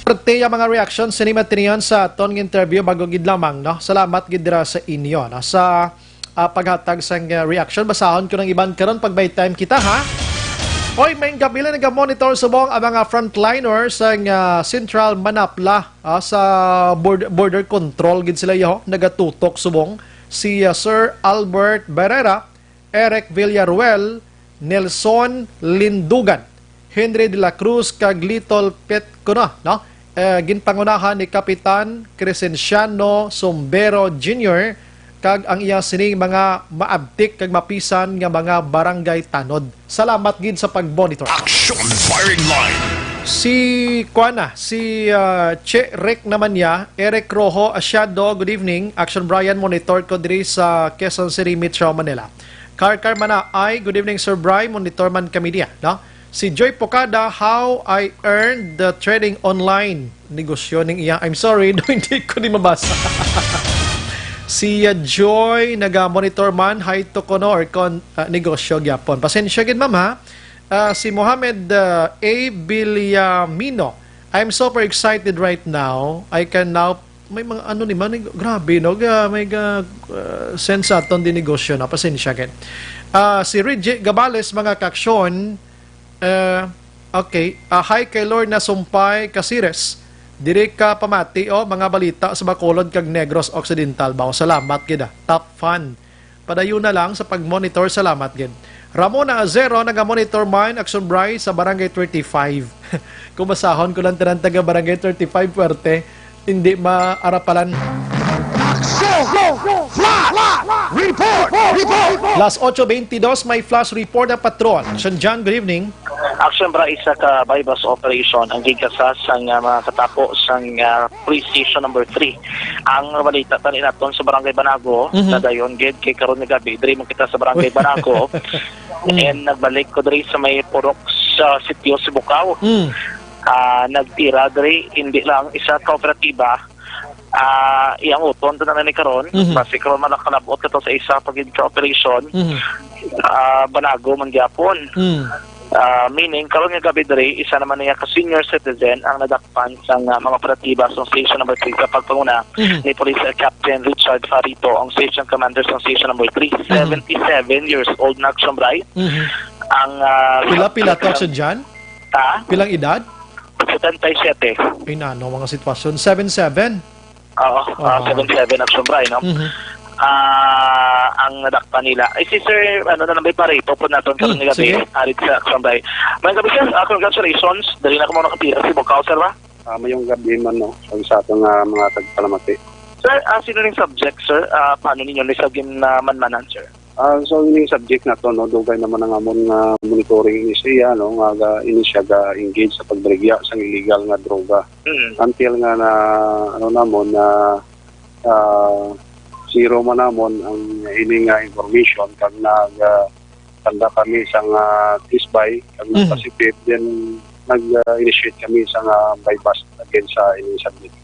Parte ang mga reaction sa ni Matinion sa aton nga interview bago gid lamang, no? Salamat gid dira sa inyo, no? Sa, ah, paghatag sang, ah, reaction. Basahon ko ng iban karon pag may time kita, ha? Oy, may gabi lang naga-monitor subong ang mga frontliner sa, ah, Central Manapla, ah, sa bord-, border control gid sila, yo. Nagatutok subong si, ah, Sir Albert Barrera, Eric Villaruel, Nelson Lindugan, Henry de la Cruz, kag Little Pet kuno, no? Eh, ginpangunahan ni Kapitan Crescenciano Sombero Junior kag ang iya sining mga maabtik kag mapisan nga mga barangay tanod. Salamat gid sa pag-monitor. Action Firing Line. Si, kuan na, si, ah, Che Rick naman niya, Eric Rojo Asiado, good evening. Action Brian, monitor ko diri sa Quezon City, Metro Manila. Karkar Manaay, good evening, Sir Bry. Monitor man kami diya, no? Si Joy Pocada, how I earned the trading online. Negosyo ning iya. I'm sorry, no, hindi ko ni mabasa. Si, uh, Joy, naga-monitor man, hi to kuno or kon, uh, negosyo gyapon. Pasensya gid, ma'am, ha? Uh, si Mohammed, uh, A Villamino, I'm super excited right now. I can now may mga ano ni man, grabe, no? Ga-, may ga-, uh, sense aton di negosyo na. Pasensya, ken. Ah, si Reggie Gabales, mga kaaksyon, eh, okay. Ah, hi kay Lorna Sumpay Casires. Diri ka pamati, oh, mga balita sa Bacolod kag Negros Occidental. Bao, salamat gid, ah. Top fan. Padayon na lang sa pag-monitor. Salamat gid. Ramona Azero, naga-monitor man, Action Bry, sa Barangay thirty-five. Kung basahon ko lang tanan taga Barangay thirty-five, puwerte, hindi maarapalan. Action! Flash! Report! Report! Las ocho veintidós, may flash report ang patrol. Action John, good evening. Action Bry, isa ka buy-bust operation ang gigkasas sang, ah, mga katapo sang, ah, police station number three. Ang balita tani naton sa Barangay Banago, Mhm. na dayon gid kay karon nga gabi, diri man kita sa Barangay Banago. Mm. And nagbalik ko diri sa may purok sa sitio Sibukao. Mm. Ah, nagtira diri, hindi lang isa ka operatiba, ah, iyang uton to na ni karon. Mhm. Basi karon man nakalabot ka to sa isa pa gid ka operation. Mhm. Ah, Banago man gyapon. Mm. Ah, meaning, karon nga gabi diri, isa naman niya ka senior citizen ang nadakpan sa, ah, mga operatiba sa station number three sa pagpanguna Mhm. ni Police Captain Richard Farito, ang station commander sa station number three. Mhm. Seventy-seven years old na, Action Bry. Mhm. Ang, ah, Pila, pila to, suspect Action John? Ha? Pilang edad? Setenta y siete. Ay, nano, mga sitwasyon. Seven seven? Oo, ah, Aha. seven seven, Action Bri, no? Mhm. Ah, ang nadakpan nila. Ay, si Sir, ano na lang ba, pare? Popod naton karon Hmm, nga gabi, sige. Arit sa Action Bri. May gabi, sir. Ah, congratulations. Dali na ko mo nakapira si Bukao, sir, ba? Ah, mayong gabi man, no, sa, sa aton nga mga tagpalamati. Sir, ah, sino ning subject, sir? Ah, paano ninyo ni sa gin, ah, manmanan, sir? Ah, so, ining subject na to, no, dugay naman ang amon nga monitoring ini siya, no, nga ga-, ini siya ga-engage sa pagbaligya sang illegal nga droga. Mm. Until nga na, ano namon, na, ah, zero man namon ang ini nga information, kag nag, ah, tanda kami sa nga test buy, kag Mhm. nag-positive, then nag, ah, initiate kami sa nga buy bust against sa ining subject.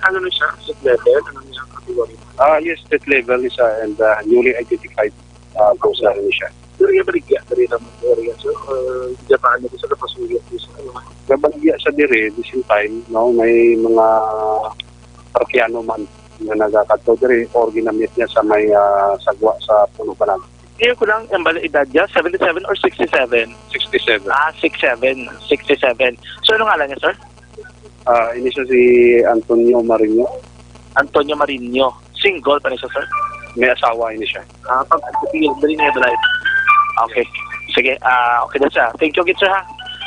Ano na siya? Street level? Ano niya ang category? Ah, yes, street level is, ah, and, ah, newly identified, ah, person na siya. Pero yung baligya, dali lang mo area, sir, or Japan, ano sa kapasuyo, sir, ano man? Nabaligya sa diri, the same time, no, may mga Parokyanon man nga nagakadto diri or ginamit niya sa may, ah, sagwa sa Puno Balag. Ngayon ko lang, ang bala edad niya, seventy-seven or sixty-seven? Sixty-seven. Ah, six seven, sixty-seven. So, ano ngalan niya, sir? Ah, ini siya si Antonio Marino. Antonio Marino. Single pa ni siya, sir? May asawa ini siya. Ah, pag, dali niya, dali. Okay. Sige, ah, okay na siya. Thank you, gid, sir, ha?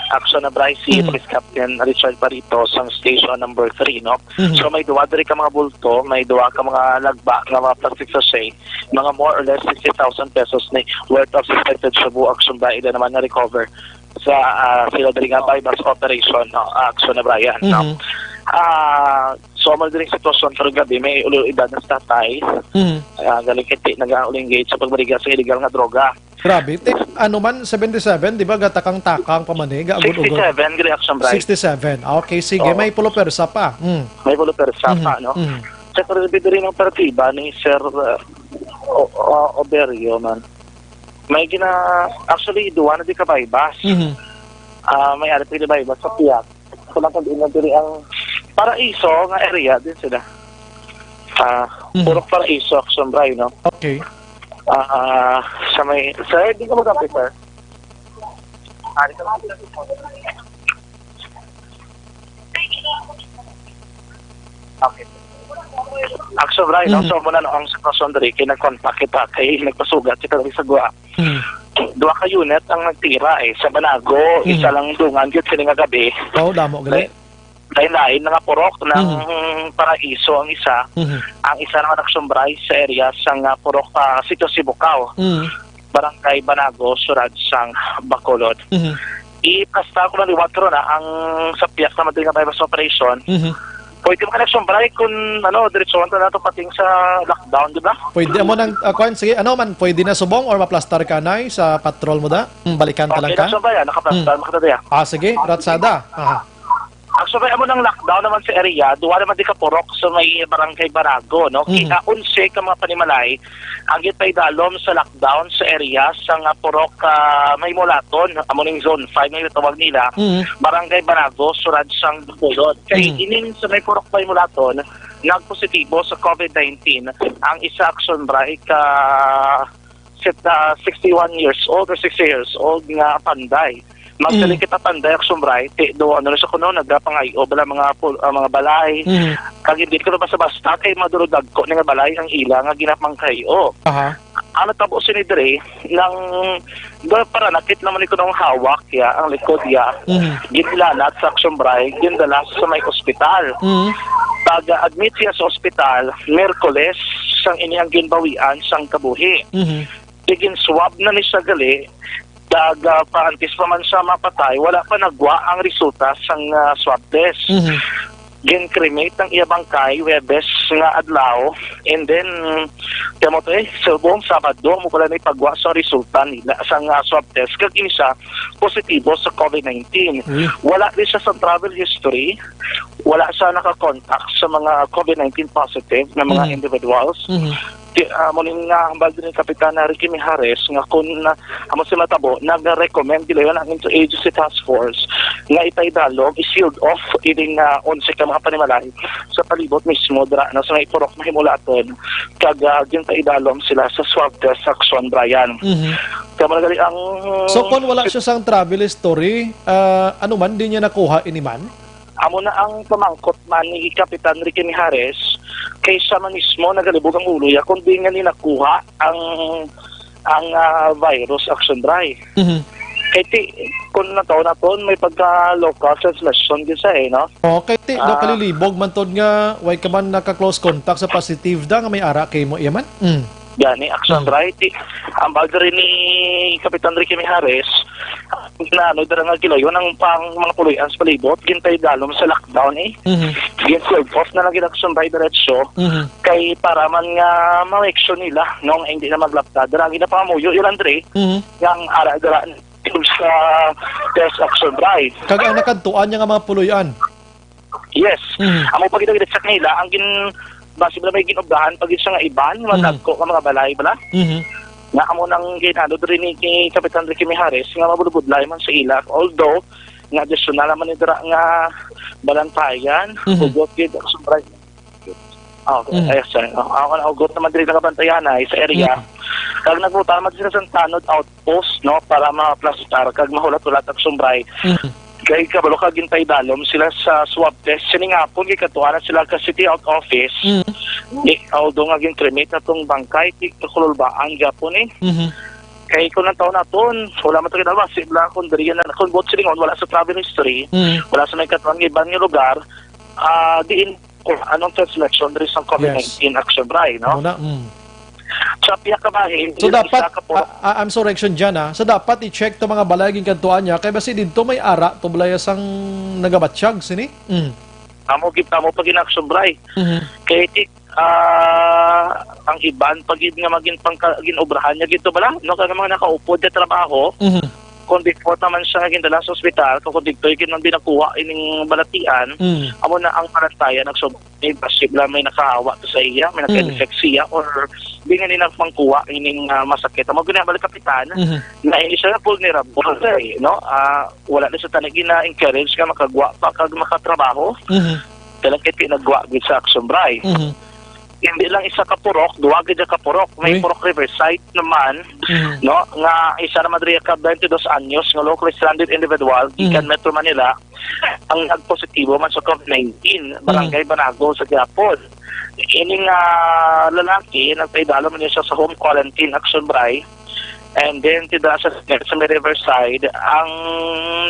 Action na, Bryce, si Mhm. Police Captain Richard Barito sa station number three, no? Mhm. So, may duwa diri ka mga bulto, may duwa ka mga lagba nga mga plastic sachet, mga more or less sixty thousand pesos ni worth of suspected shabu, Action Bri, ila naman na-recover sa, ah, sila diri nga buy bust operation, no? Action na, Brian, no? Mhm. Ah, so, amo diri sitwasyon karong gabi, may ulo edad na sa tatay. Mhm. Ah, galing kiti, nag-engage sa pagbaligya sa illegal nga droga. Grabe. Ti-, ano man, seventy-seven, di ba, gatakang-takang pa man eh, gaagod-ugod. Sixty-seven, gid, Action Bri. Sixty-seven. Ah, okay, sige, Oo. May pulo persa pa. Mm. May pulo persa Mhm, pa, no? mhm. Sa pagdibid rin ng partiba ni Sir, uh, O-, O-, Oberio, man. May gina-, actually, duwa na di ka buy bust. Mhm. Ah, may ari pwede buy bust sa Piak. Kulang kag ina diri ang Paraiso nga area din sila. Ah, Mhm. Purok Paraiso, Action Bri, no? Okay. Ah, sa may, sir, di ka magamit, sir? Ah, di ka magamit. Okay. Action Bri, no? Mhm. So, muna, no, ang sitwasyon diri, kay nag-contact kita, kay nagpasugat kita diri sa Gua. Hmm. Duha ka unit ang nagtira, eh, sa Banago, Hmm. isa lang dungan gyud sini nga gabi. Oh, damo gali. Lain-lain na nga purok ng Hmm. Paraiso ang isa. Hmm. Ang isa naman nagsumbray sa area sa nga purok, ah, Sitio Sibukaw, Hmm. Barangay Banago, Surad sang Bacolod. Hmm. Ipasta ko lang liwat ron, ah, ang sa piyak naman din nga may mas operation. Hmm. Pwede mo ka nagsumbray kung, ano, diretsuhan ka na to pating sa lockdown, di ba? Pwede mo nang, ah, kuwan, sige, ano man, pwede na subong or maplastar ka, Nay, sa patrol mo da? Hmm, balikan ka Okay, lang ka? Nagsumbray, ah, nakaplastar Hmm. mo ka na diya. Ah, sige, ratsada. Aha. Actually, amo nang lockdown naman sa area, duwa naman di ka purok sa may Barangay Banago, no? Hmm. Kaya onse ka mga panimalay ang gipaidalom sa lockdown sa area sa nga purok, ah, may mulaton, amo ning zone five nga tawag nila, Hmm. Barangay Banago, Surad sang Bacolod. Kay Hmm. ining sa may purok may mulaton, nagpositibo sa COVID nineteen ang isa, Action Bri, ka set, ah, sixty-one years old or sixty years old nga panday. Magdali Mm. kita panday, Action Bri, ti do, ano na sa kuno, nagapangay-o bala mga pul-, ah, mga balay. Mm. Kag hindi ko na basta-basta kay madurudagko ni nga balay ang ila nga ginapangkay-o. Aha. Ang natabo sini diri, nang, do, para nakit naman ni kuno ang hawak ya, ang likod ya, Mm. ginlanat sa Action Bri, gindala sa may ospital. Mm. Pag-admit siya sa ospital, Miyerkules, sang ini ang ginbawian sang kabuhi. Mhm. Ginswab na ni siya gali, kag, ah, paantes pa man siya mapatay, wala pa nagwa ang resulta sang, ah, swab test. Mhm. Gin-cremate ang iya bangkay Huwebes nga adlaw, and then, kamo to, eh, subong Sabado mo pala na ipagwa sa resulta nila sang, ah, swab test, kag ini siya positibo sa COVID nineteen. Uy. Wala rin siya sa travel history, wala siya nakakontakt sa mga COVID nineteen positive na mga Mhm. individuals. Mhm. Ti-, ah, amo ni nga hambal din ni Kapitana Ricky Mijares nga kun, ah, amo si matabo, nag-recommend gila yun ang interagency task force nga ipaidalom, i-sealed off ining, ah, onse ka mga panimalay sa palibot mismo dira, no, sa may purok Mahimulaton, kag, ah, ginpaidalom sila sa swab test sa Action, Brian. Mhm. Kaya man gali ang So, kung wala siya sang travel history, ah, ano man, di niya nakuha ini man? Amo na ang pamangkot man ni Kapitan Ricky Mijares kay siya man mismo nagalibog ang ulo ya kung di nga ni nakuha ang, ang, ah, virus, Action Bri. Mhm. Kay ti, kung nataw naton, may pagka-local transmission gyud siya eh, no? Oh, kay ti, daw Ah. kalilibog man tod nga, way ka man naka-close contact sa positive da nga may ara kay mo, iya man? Mm. Gani, Action Mm. Bri. Ti, ang bag rin ni Kapitan Ricky Mijares, na ano, dara nga gilayon ang pang mga puloy-an sa palibot, gintay dalom sa lockdown eh. Mhm. Gin-serve off na lang gid, Action Bri, diretso. Mhm. Kay para man nga ma-make sure nila, no, nga hindi na maglapta. Dara ang ginapangamuyo, yun, Andre, Mhm. nga ang ara, dara, sa test, Action Bri. Kag ang nakadtuan niya nga mga puloy-an? Yes. Mhm. Amo pa gid ang gina-check nila, ang gin-, basi bala may gin-obrahan pa gid siya nga iban, nga Mhm. dagko nga mga balay bala. Mhm. Nga amo nang ginhalo diri ni, ni Kapitan Ricky Mijares nga mabudlay man sa ila. Although, nga additional naman ni dira nga balantayan, Mhm. hugot gid, Action Bri. Ah, okay. Mhm. Ay, sir. Ah, ako na, hugot naman diri nakabantayan ay sa area. Mhm. Kag nagbuta naman sila sa tanod outpost, no, para maplastar kag mahulat-hulat, Action Bri. Mhm. Kay kabalo ka, gintay dalom sila sa swab test. Sining hapon, gikatuan na sila ka City Health Office. Mhm. Di, although nga gin-cremate na tong bangkay, di kakululbaan gyapon eh. Mhm. Kay kung ang taon naton, wala man to kinalwa, sibla kung diri na, kung buot silingon, wala sa travel history, Mhm. wala sa may katuan nga iban nga lugar, ah, diin, kung anong transmission diri sa COVID nineteen, Yes. Action Bri, no? Muna, mm. Sa pihak ka bahin, So, yun ang dapat, isa ka po. ah, ah, I'm sorry, Action Jan, ah. So, dapat i-check to mga balay ginkadtuan niya, kay basi didto may ara to balay sang nagabatyag sini. Mm. Amo gid, amo pa gid, Action Bri. Mhm. Kay ti-, ah, ang iban pa gid nga magin pangka-, ginobrahan niya gid to bala, no? Kay mga nakaupod sa trabaho, Mhm. kung di po naman siya nga gindala sa ospital, kung didto gid man binakuha ining balatian, Mm. amo na ang palantayan nagsob-, may basib lang may nakahawa to sa iya, may Mm. naka-infect siya, or di nga nila pangkuha ining, ah, masakit. Amo gani, balik, Kapitan, Mhm. na hindi siya vulnerable, eh, no? Ah, wala na sa tanig na encourage nga makagwa pa kag makatrabaho. Mhm. Kailan kay pinagwa gid sa Action Bri. Mhm. Hindi lang isa ka purok, duwa gid ka purok. May Uy. Purok Riverside naman, Mhm. no, nga isa naman diri ka twenty-dos anyos nga locally stranded individual gikan Mhm. Metro Manila ang nagpositibo man sa COVID nineteen, Mhm. Barangay Banago sa gihapon. Ining, ah, lalaki, nagpaidalom man siya sa home quarantine, Action Bri. And then, ti dira sa, sa may Riverside, ang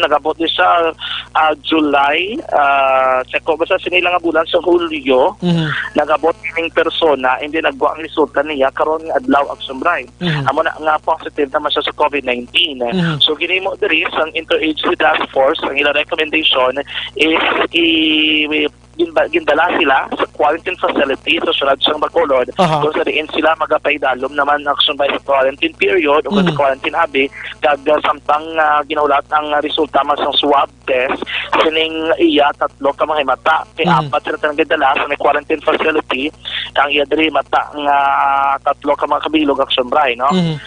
nagabot ni sa, ah, July, ah, check ko, basta sini lang nga bulan sa Hulyo, Mhm. nagabot ining persona, and then nagwa ang resulta niya karon nga adlaw, Action Bri. Mhm. Amo na nga positive naman siya sa COVID nineteen. Mhm. So, ginimo diri sang Interagency Task Force, ang ilang recommendation is i-, ginba-, gindala sila sa quarantine facility sa siyudad sang Bacolod, Aha. kung sa diin sila magapaidalom naman, Action Bri, sa quarantine period o sa Mhm. quarantine abi, kag, ah, samtang, ah, ginahulat ang resulta man sang swab test, sining iya tatlo ka mga himata, kay Mhm. apat sila talaga dala sa may quarantine facility, ang iya diri mata nga tatlo ka mga kabilog, Action Bri, no? Mhm.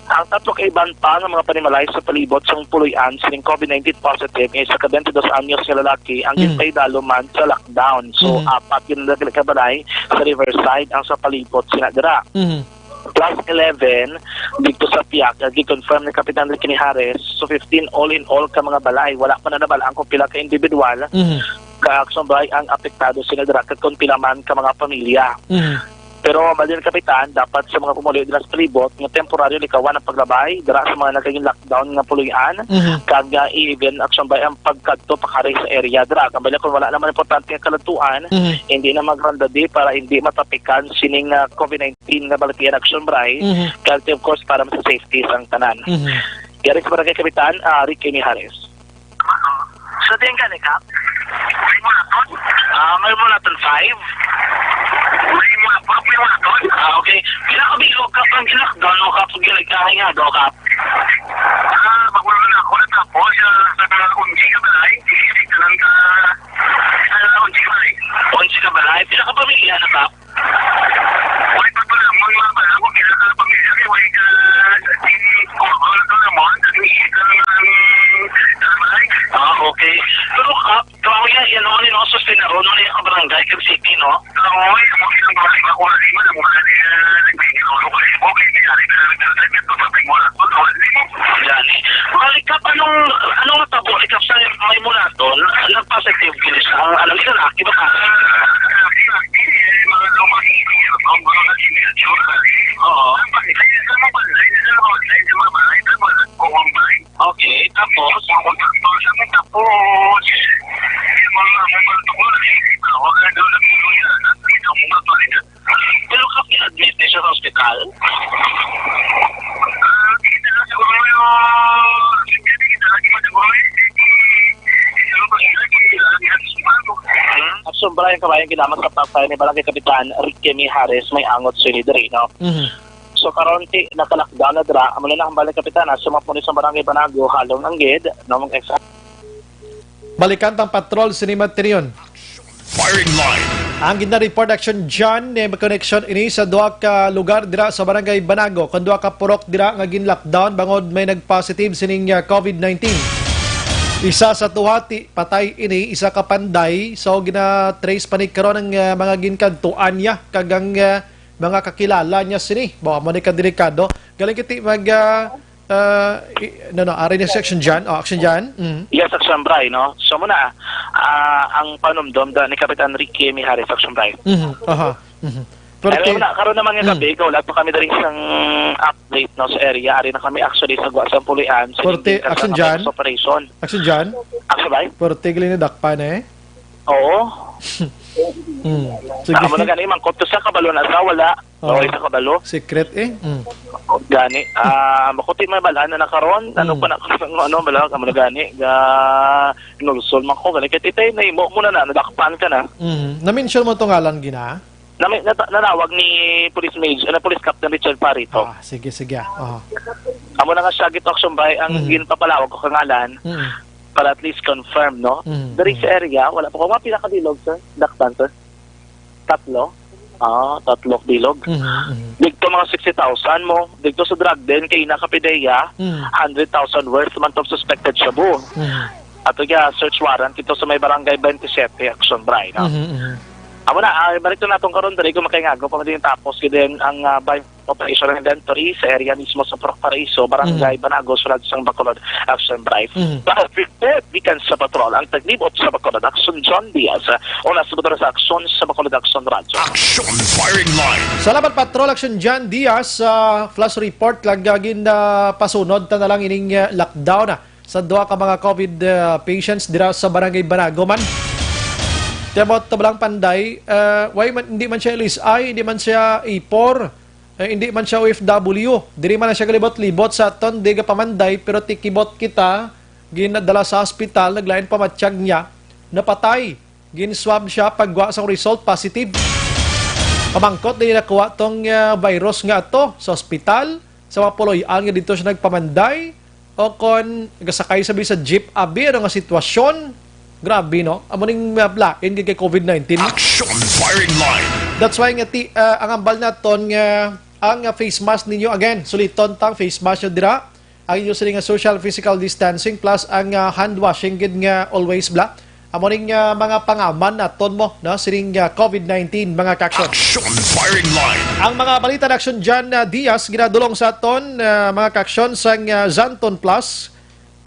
Ang tatlo ka iban pa nga mga panimalay sa palibot sang puloy-an sining COVID nineteen positive nga isa ka twenty-dos anyos nga lalaki ang Mhm. ginpaidalom man sa lockdown. So, Mhm. apat yun na ka balay sa Riverside ang sa palibot sina dira. Mhm. Plus eleven dito sa Piak, nga gi-confirm ni Kapitan Ricky Mijares. So, fifteen all in all ka mga balay. Wala pa na nabalaan kung pila ka individual Mhm. ka Action Bri ang apektado sina dira, kag kung pila man ka mga pamilya. Mhm. Pero, mali ni Kapitan, dapat sa mga pumuluyo dira sa palibot nga temporaryo likawan ang paglabay dira sa mga naging lockdown nga puloy-an, Mhm. kag, ah, even, Action Bri, ang pagkadto pakari sa area dira. Kambala, kung wala naman importante nga kaladtuan, Mhm. hindi na magrandadi para hindi matapikan sining, ah, COVID nineteen nga balatian, Action Bri, Mhm. kag, of course, para sa safety sang tanan. Mhm. Yari sa Barangay Kapitan, ah, Ricky Mijares. So, diin ka ni, Kap? May Mulaton? Ah, may Mulaton five? May Mulaton, may Mulaton? Ah, okay. Pila ka bilog, Kap, ang gin-lockdown mo, Kap, sa Giligkahay nga daw, Kap? Ah, magmula na ako, natapos, ah, sa onse ka balay. Sa onse ka balay. Onse ka balay. Pila ka pamilya na, Kap? Way pa pala, mga, mga pala, kung kailan ka pamilya, may way ka, ah, team, kung ano ka naman, kung iisa lang ang, ang, ah, balay. Ah, okay. Pero, Kap, trabaho niya, yan, ano, ano, sustain na ron, ano, yung barangay, kag city, no? Trabaho niya, mga ilang barangay, mga wala, lima lang, wala, eh, nagbigay, ano, okay, okay, may ari, pero, pero, pero, pero, pero, wala, wala, wala, Tapos, tapos, tapos, yung mga, mga tukol, eh, wag na daw nagtuluyan. Pero kami admit na siya sa ospital. Ah, kita lang siguro yung, kita lang siguro yung, Action Brian, kabayan, ginamat sa pagpapay ni Barangay Kapitan Ricky Mijares, may angot sini diri, no? Mhm. So, karon ti, naka-lockdown na dira. Amo na lang ang balik, Kapitan, ah, sa mga pulis sa Barangay Banago, halong ang gid, no, mag-exa-, Balikan tang patrol sini Matinion. Firing line. Ang gina-report, Action John, may connection ini sa duha ka lugar dira sa Barangay Banago, kon duha ka purok dira nga gin-lockdown bangod may nag-positive sining, ah, covid nineteen. Isa sa duha ti patay ini, isa ka panday. So, gina-trace pa ni karon ang, ah, mga ginkadtuan niya kag ang, ah, mga kakilala niya sini. Bawa mo ni kadelikado. Galing kiti mag, ah, ah, i-, no, no, ari ni si Action John. Oh, Action John. Mm. Yes, Action Bray, no? So muna, ah, ang panumdom da ni Kapitan Ricky Mijares, Action Bray. Mhm. Aha. Mhm. Pero Pero ti-, na, karon naman nga mm. gabi, ikaw, lahat pa kami dali sang update, no, sa area. Ari na kami actually sa Guwa sang Pulian, sa Korte, Dingding, Action Cagayan John. Operation. Action John. Action Bray? Korte, gali na dakpan, eh. Oo. Mm. Sige. Amo na gani, mangkot sa kabalo na sa wala. Oo. Okay, sa kabalo. Secret eh. Mm. Gani, ah, makuti may balaan na nakaron. Ano Mm. pa na, ano, bala, amo na gani. Ga, inulsol man ko, gani. Kaya titay, na imo mo na na, nadakpan ka na. Mm. Na-mention mo to ngalan, gina? Na, na, nanawag ni Police Major, na Police Captain Richard Parito. Ah, sige, sige. Oh. Amo na nga siya, gito action by, ang Mhm. ginpapalawag ko kangalan, Mhm. para at least confirm, no? Mhm. Diri sa area, wala pa ko. Mga pinakadilog, sir? Dakpan, sir? Tatlo? Ah, tatlo bilog. Mhm, mhm. Dito mga sixty thousand mo. Dito sa drug den, kay Ina Kapideya, Mhm. hundred thousand worth man tong suspected shabu. Mhm. Ato ya, search warrant ito sa may barangay twenty-seven, Action Bray, no? Mhm, mhm. Amo na, ah, balik to natong karon, dali ko makaingago pa din tapos, kay din ang, ah, by operation inventory sa area mismo sa Purok Paraiso, Barangay Mhm. Banago, Sulod sang Bacolod, Action Bray. Mhm. Live report, gikan sa patrol, ang taglibot sa Bacolod, Action John Diaz, una sa motor sa Action sa Bacolod, Action Radyo. Action firing line. Salamat, Patrol Action John Diaz, sa flash report. Lagagin na pasunod ta na lang ining, ah, lockdown, ah, sa duha ka mga covid, ah, patients dira sa Barangay Banago man. Tiyabot ta lang panday, ah, why man, hindi man siya L S I, hindi man siya A four, eh, hindi man siya O F W. Diri man na siya kalibot-libot sa aton, di ka pamanday, pero tikibot kita, ginadala sa hospital, naglain pamatyag niya, napatay. Gin-swab siya, pagwa sang result, positive. Pamangkot, di nakuha tong, ah, virus nga ato sa ospital, sa mga puloy-an nga dito siya nagpamanday, o kon gasakay sabi sa jeep, abi, ano nga sitwasyon? Grabe, no? Amo ning, ah, lain gid kay covid nineteen. Action firing line. That's why nga ti-, ah, ang ambal naton nga ang, ah, face mask ninyo, again, suliton tang face mask nyo dira. Ang inyo sini nga social physical distancing plus ang, ah, hand washing gid nga always bla. Amo ning, ah, mga pangaman naton mo, no, sining, ah, covid nineteen, mga ka-action. Action firing line. Ang mga balita na action dyan, ah, Diaz, ginadulong sa aton, ah, mga ka-action, sang, ah, Xanthone Plus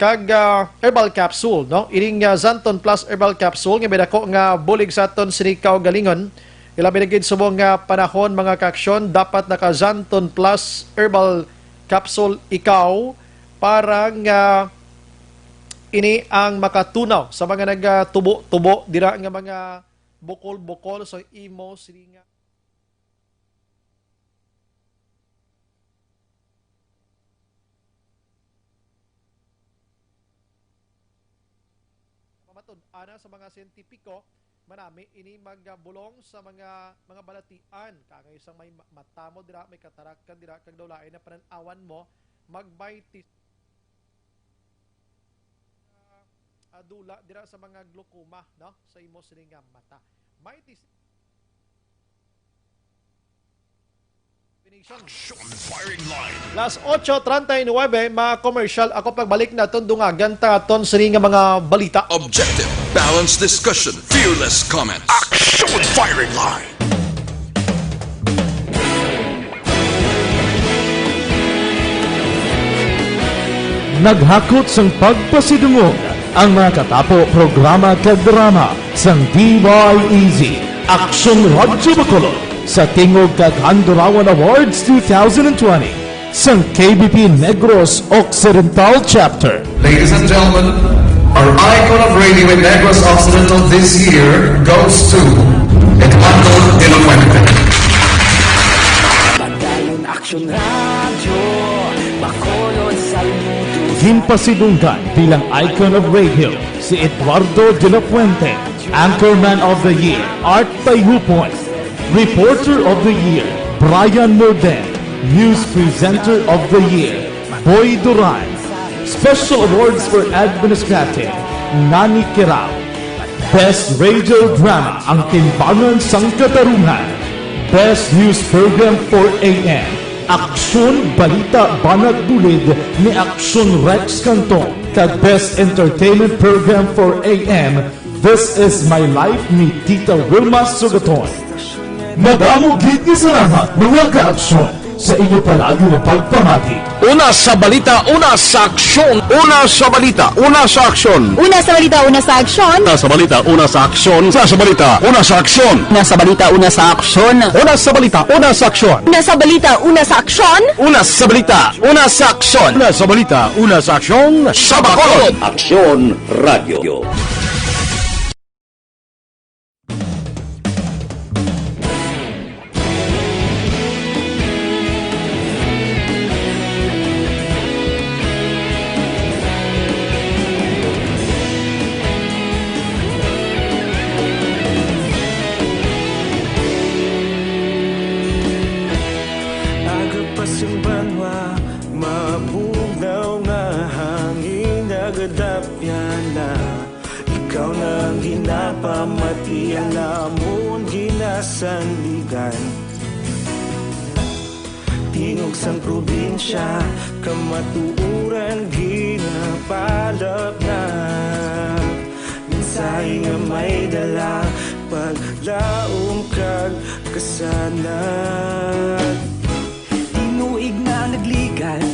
kag, ah, herbal capsule, no? Ining, ah, Xanthone Plus herbal capsule nga may dako nga bulig sa aton sini kaugalingon. Ilabi na gid subong nga panahon, mga ka-action, dapat naka Xanthone Plus herbal capsule ikaw para nga ini ang makatunaw sa mga nagatubo-tubo dira nga mga bukol-bukol sa imo sini nga pamatud-ana sa mga siyentipiko, manami ini magbulong sa mga, mga balatian. Kangay sang may ma-, mata mo dira, may katarak ka dira, kag daw lain na panan-awan mo, magmay tis-, ah, dula dira sa mga glaucoma, no? Sa imo sini nga mata. May tis-, Action firing line. Las ocho treinta y nueve, mga commercial. Ako pagbalik naton, dungagan ta aton sini nga mga balita. Objective, balanced discussion, fearless comments. Action firing line. Naghakot sang pagpasidungog ang mga katapo, programa kag drama sang D Y E Z, Action Radyo Bacolod, sa tingog kag Handurawan Awards two thousand twenty. sang K B P Negros Occidental Chapter. Ladies and gentlemen, our icon of radio in Negros Occidental this year goes to Eduardo de la Fuente. Padayon Aksyon Radyo, Bacolod, saludo. Ginpasidunggan bilang icon of radio si Eduardo de la Fuente, Anchorman of the Year, Art Tayhupon, Reporter of the Year, Brian Morden, News Presenter of the Year, Boy Duran, Special Awards for Administrative, Nani Kirao, Best Radio Drama, Ang Timbangan sang Katarungan, Best News Program for A M, Aksyon Balita Banat Bulid ni Aksyon Rex Cantong, kag Best Entertainment Program for A M, This Is My Life ni Tita Wilma Sugaton. Madamo gid nga salamat, mga kaaksyon, sa inyo palagi nga pagpamati. Una sa balita, una sa aksyon. Una sa balita, una sa aksyon. Una sa balita, una sa aksyon. Una sa balita, una sa aksyon. Una sa balita, una sa aksyon. Una sa balita, una sa aksyon. Una sa balita, una sa aksyon. Una sa balita, una sa aksyon. Una sa balita, una sa aksyon. Una sa balita, una sa aksyon. Sa Bacolod. Aksyon Radyo. Aga pa sing banwa, mabugnaw nga hangin nagadapyan na. Ikaw na ang ginapamati, ang namon ginasandigan. Tingog sang probinsya, kamatuoran ginapalapnap. Mensahe nga may dala, paglaom kag kasanag. Tinuig na nagligan,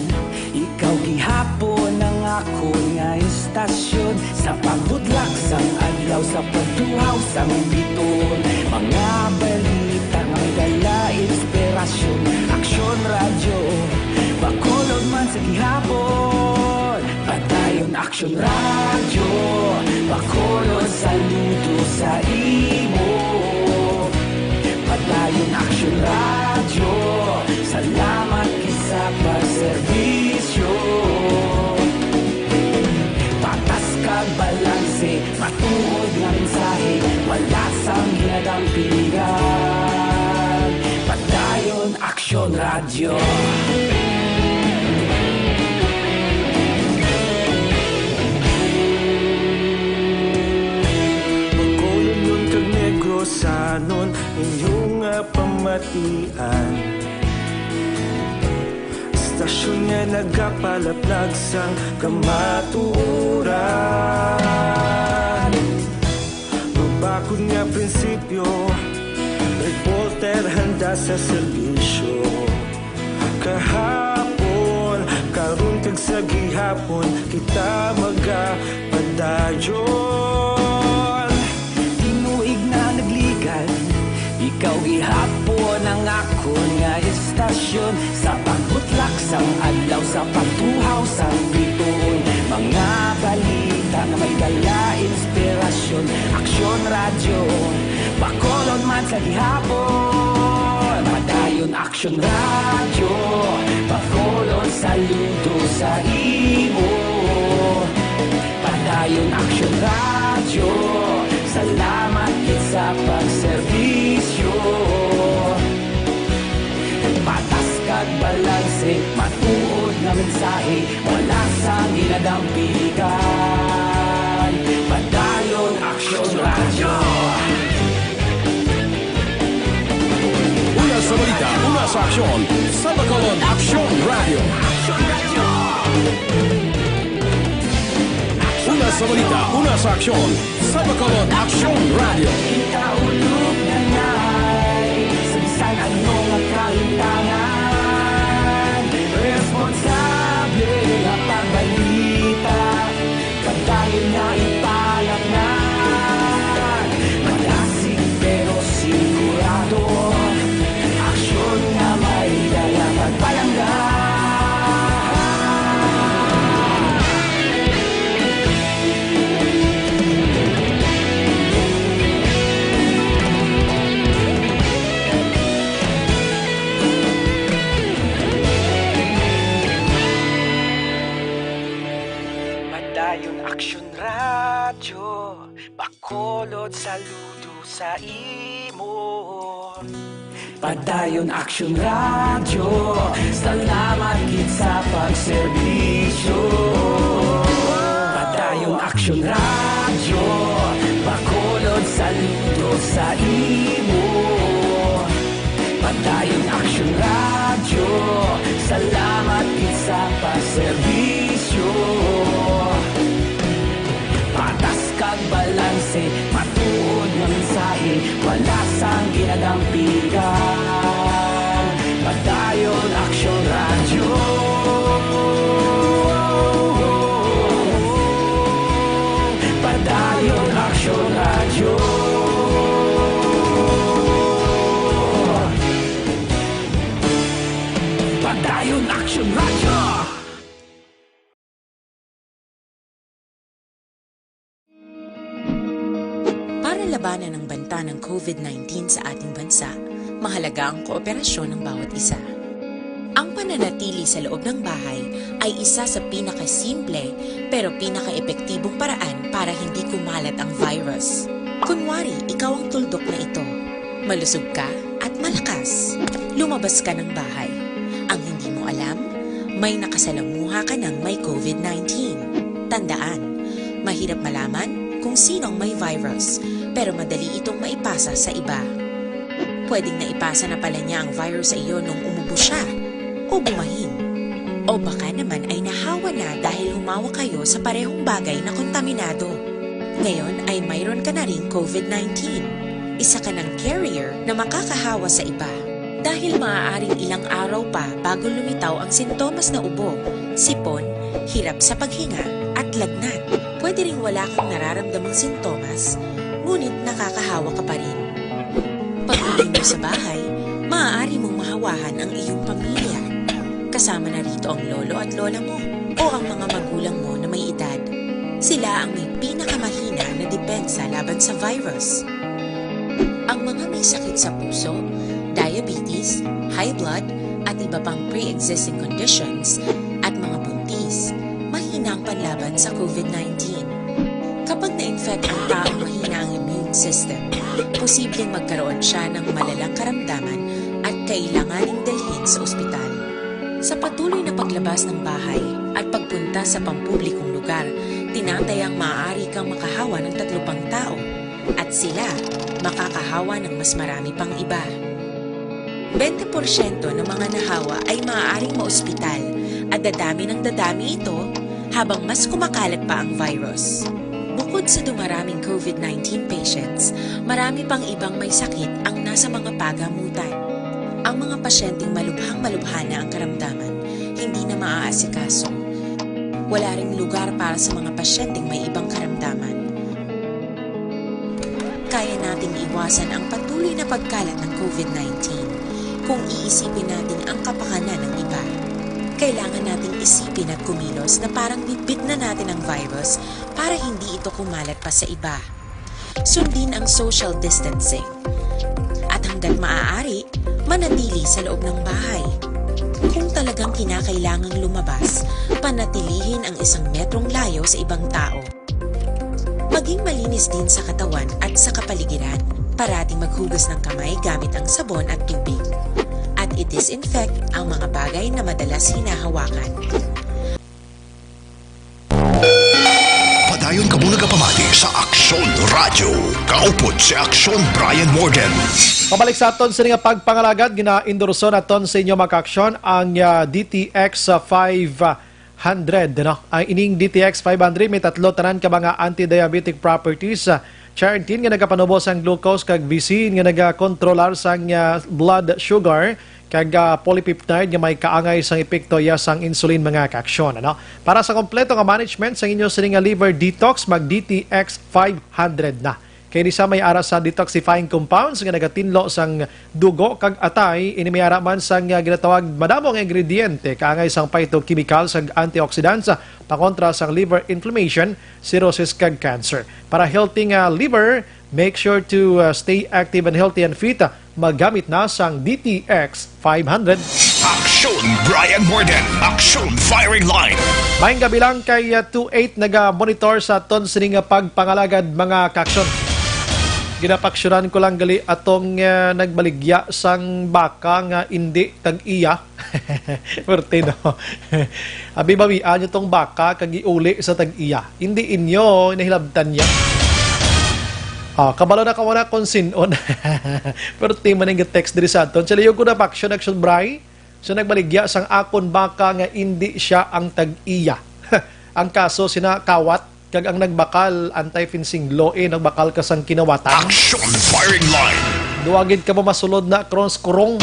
ikaw gihapon ang akon nga istasyon. Sa pagbutlak sang adlaw, sa pagtuhaw sang biton, mga balita nga may dala inspirasyon. Aksyon Radyo, Bacolod man sa gihapon. Padayon Aksyon Radyo, Bacolod, saludo sa imo. Padayon Aksyon Radyo, salamat gid sa pagserbisyo. Patas kag balanse, matuod nga mensahe, wala sang ginadampigan. Padayon Aksyon Radyo. Bacolodnon kag Negrosanon, inyo nga pamatian. Istasyon nga nagapalaplag sang kamatuoran. Mabakod nga prinsipyo, reporter handa sa serbisyo. Kahapon, karon kag sa gihapon, kita magapadayon. Tinuig na nagligan, ikaw gihapon ang akon nga istasyon. Sa pagbutlak sang adlaw, sa pagtuhaw sang bituon, mga balita nga may dala inspirasyon. Aksyon Radyo, Bacolod man sa gihapon. Padayon Aksyon Radyo, Bacolod, saludo sa imo. Padayon Aksyon Radyo, salamat gid sa pagserbisyo. Patas kag balanse, matuod nga mensahe, wala sang ginadampigan. Padayon Aksyon Radyo. Una sa balita, una sa aksyon, sa Bacolod Aksyon Radyo. Una sa balita, una sa aksyon, sa Bacolod Aksyon Radyo. Kita ulog na nay, sa bisan ano nga kahitangan, responsable nga pagbalita. Padayon na ipalapnag, madasig pero sigurado. Aksyon nga may dala pagpalangga. Ayon Aksyon Radyo, Bacolod, saludo sa imo. Padayon Aksyon Radyo, salamat gid sa pagserbisyo. Padayon Aksyon Radyo, Bacolod, saludo sa imo. Padayon Aksyon Radyo, salamat gid sa pagserbisyo. Patas kag balanse, matuod nga mensahe, wala sang ginadampigan. Padayon Aksyon Radyo. Padayon Aksyon Radyo. Padayon Aksyon Radyo. Para labanan ang banta ng COVID nineteen sa ating bansa, mahalaga ang kooperasyon ng bawat isa. Ang pananatili sa loob ng bahay ay isa sa pinakasimple pero pinakaepektibong paraan para hindi kumalat ang virus. Kunwari, ikaw ang tuldok na ito. Malusog ka at malakas. Lumabas ka ng bahay. Ang hindi mo alam, may nakasalamuha ka ng may COVID nineteen. Tandaan, mahirap malaman kung sino ang may virus, pero madali itong maipasa sa iba. Pwedeng naipasa na pala niya ang virus sa iyo nung umubo siya o bumahin. O baka naman ay nahawa na dahil humawak kayo sa parehong bagay na kontaminado. Ngayon ay mayroon ka na ring COVID nineteen. Isa ka ng carrier na makakahawa sa iba. Dahil maaaring ilang araw pa bago lumitaw ang sintomas na ubo, sipon, hirap sa paghinga, at lagnat. Pwede ring wala kang nararamdamang sintomas, ngunit nakakahawa ka pa rin. Pag-uwi mo sa bahay, maaari mong mahawahan ang iyong pamilya. Kasama na rito ang lolo at lola mo o ang mga magulang mo na may edad. Sila ang may pinakamahina na depensa laban sa virus. Ang mga may sakit sa puso, diabetes, high blood, at iba pang pre-existing conditions, at mga buntis, mahina ang panlaban sa COVID nineteen. Kapag na-infect ang taong mahina ang immune system, posibleng magkaroon siya ng malalang karamdaman at kailanganing dalhin sa ospital. Sa patuloy na paglabas ng bahay at pagpunta sa pampublikong lugar, tinatayang maaari kang makahawa ng tatlo pang tao at sila makakahawa ng mas marami pang iba. Bente porsyento ng mga nahawa ay maaaring maospital at dadami ng dadami ito habang mas kumakalat pa ang virus. Bukod sa dumaraming COVID nineteen patients, marami pang ibang may sakit ang nasa mga pagamutan. Ang mga pasyenteng malubhang-malubha na ang karamdaman, hindi na maaasikaso. Wala ring lugar para sa mga pasyenteng may ibang karamdaman. Kaya nating iwasan ang patuloy na pagkalat ng COVID nineteen kung iisipin natin ang kapakanan ng iba. Kailangan nating isipin at kumilos na parang bitbit na natin ang virus para hindi ito kumalat pa sa iba. Sundin ang social distancing. At hanggat maaari, manatili sa loob ng bahay. Kung talagang kinakailangang lumabas, panatilihin ang isang metrong layo sa ibang tao. Maging malinis din sa katawan at sa kapaligiran. Parating maghugas ng kamay gamit ang sabon at tubig. At i-disinfect ang mga bagay na madalas hinahawakan. Padayon kamo nagapamati sa Aksyon Radyo. Kaupod si Aksyon Brian Morgan. Pabalik sa aton sini nga pagpangalagad, ginaendorso naton sa inyo, mga kaaksyon, ang ah, D T X five hundred, no? Ang ining D T X five hundred may tatlo tanan ka mga anti-diabetic properties. Ah, Chairtin nga nagapanubo sang glucose kag visin nga nagakontrolar sang ah, blood sugar kag ah, polypeptide nga may kaangay sang epekto iya sang insulin, mga kaaksyon, ano? Para sa kompleto nga management sang inyo sini nga liver detox, mag D T X five hundred na. Kay ini sa may ara sa detoxifying compounds nga nagatinlo sang dugo kag atay, ini may ara man sang ah, ginatawag madamo nga ingrediente kaangay sang phytochemicals kag antioxidants, ah, pakontra sang liver inflammation, cirrhosis kag cancer. Para healthy nga liver, make sure to ah, stay active and healthy and fit. Ah, magamit na sang D T X five hundred. Aksyon, Brian Morden. Aksyon Firing Line. Maayong gabi lang kay, uh, two eight naga-monitor sa aton sini nga pagpangalagad, mga kaaksyon. Ginapaksyonan ko lang gali atong, uh, nagbaligya sang baka nga indi tag-iya. Perte, no? Abi, bawian nyo tong baka kag iuli sa tag-iya. Hindi inyo, nahilabtan niya. Ah, kabalo na ka wala kung sin-on. Perte man ang text diri sa aton. Sa liyog ko na pa, action, action, Bray. So, nagbaligya sang akon baka nga indi siya ang tag-iya. Ang kaso sina kawat kag ang nagbakal, anti-fencing law, eh, nagbakal ka sang kinawatan. Action Firing Line. Duwa gid kamo masulod na, Krons Kurong.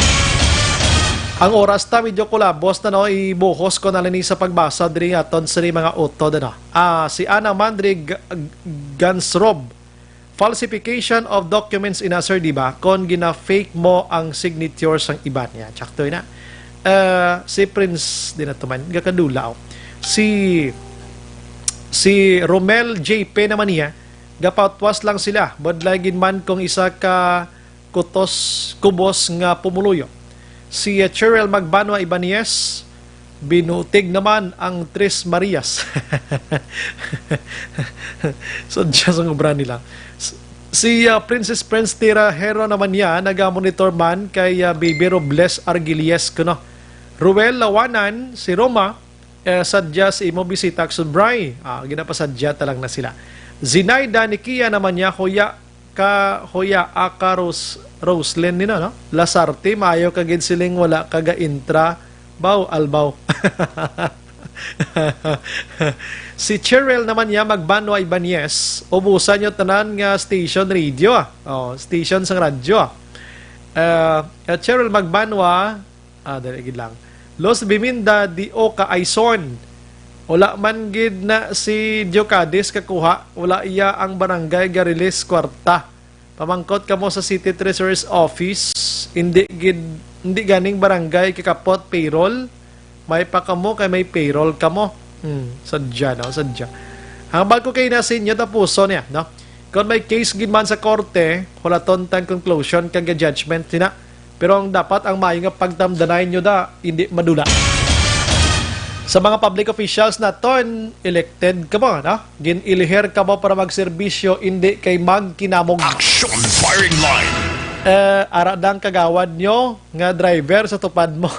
Ang oras ta, medyo kulabos na, no? Ibuhos ko na lang ni sa pagbasa diri aton sa mga utod, ano? Ah, si Ana Mandrig G-, Gansrob, falsification of documents ina, sir, di ba? Kon gina-fake mo ang signature sang iban. Yan, sakto na. Ah, si Prince, di na tuman, gakadula, oh. Si, si Romel J P naman niya, gapatwas lang sila. Budlay gid man kung isa ka kutos, kubos nga pumuluyo. Si, uh, Cheryl Magbanwa Ibanez, binutig naman ang Tres Marias. Sadya sang obra nila. S-, si, uh, Princess Prince Tira Hero naman niya, naga-monitor man kay, uh, Baby Robles Argilies kuno. Ruel Lawanan, si Roma, eh, sadya sa imo bisita, Action Bray. Ah, ginapasadya ta lang na sila. Zinaida ni Kia naman niya, huya ka, huya aka Rose, Roslyn nino, no? Lasarte, maayo ka gid siling wala ka ga-intra. Baw, albaw. Si Cheryl naman niya, Magbanwa Ibanez, ubusan nyo tanan nga station radio, ah. Oh, station sang radyo, ah. Eh, eh, Cheryl Magbanwa, Ah, dali gid lang. Los Biminda di Oca Aison. Wala man gid na si Diocades kakuha, wala iya ang barangay ga-release kwarta. Pamangkot kamo sa City Treasurer's Office, hindi gid, hindi ganing barangay kakapot payroll. May pa kamo kay may payroll kamo. Hmm, sadya, no? Sadya. Hambal ko kay na sa inyo, tapuson niya, no? Kon may case gid man sa korte, hulaton tang conclusion kag judgment sina. Pero ang dapat, ang maayo nga pagtamdanay nyo da, hindi madula. Sa mga public officials naton, elected kamo, no? Gin-ilihir kamo para magserbisyo, hindi kay magkinamog. Action Firing Line. Eh, ara dang kagawad nyo nga driver sa tupad mo.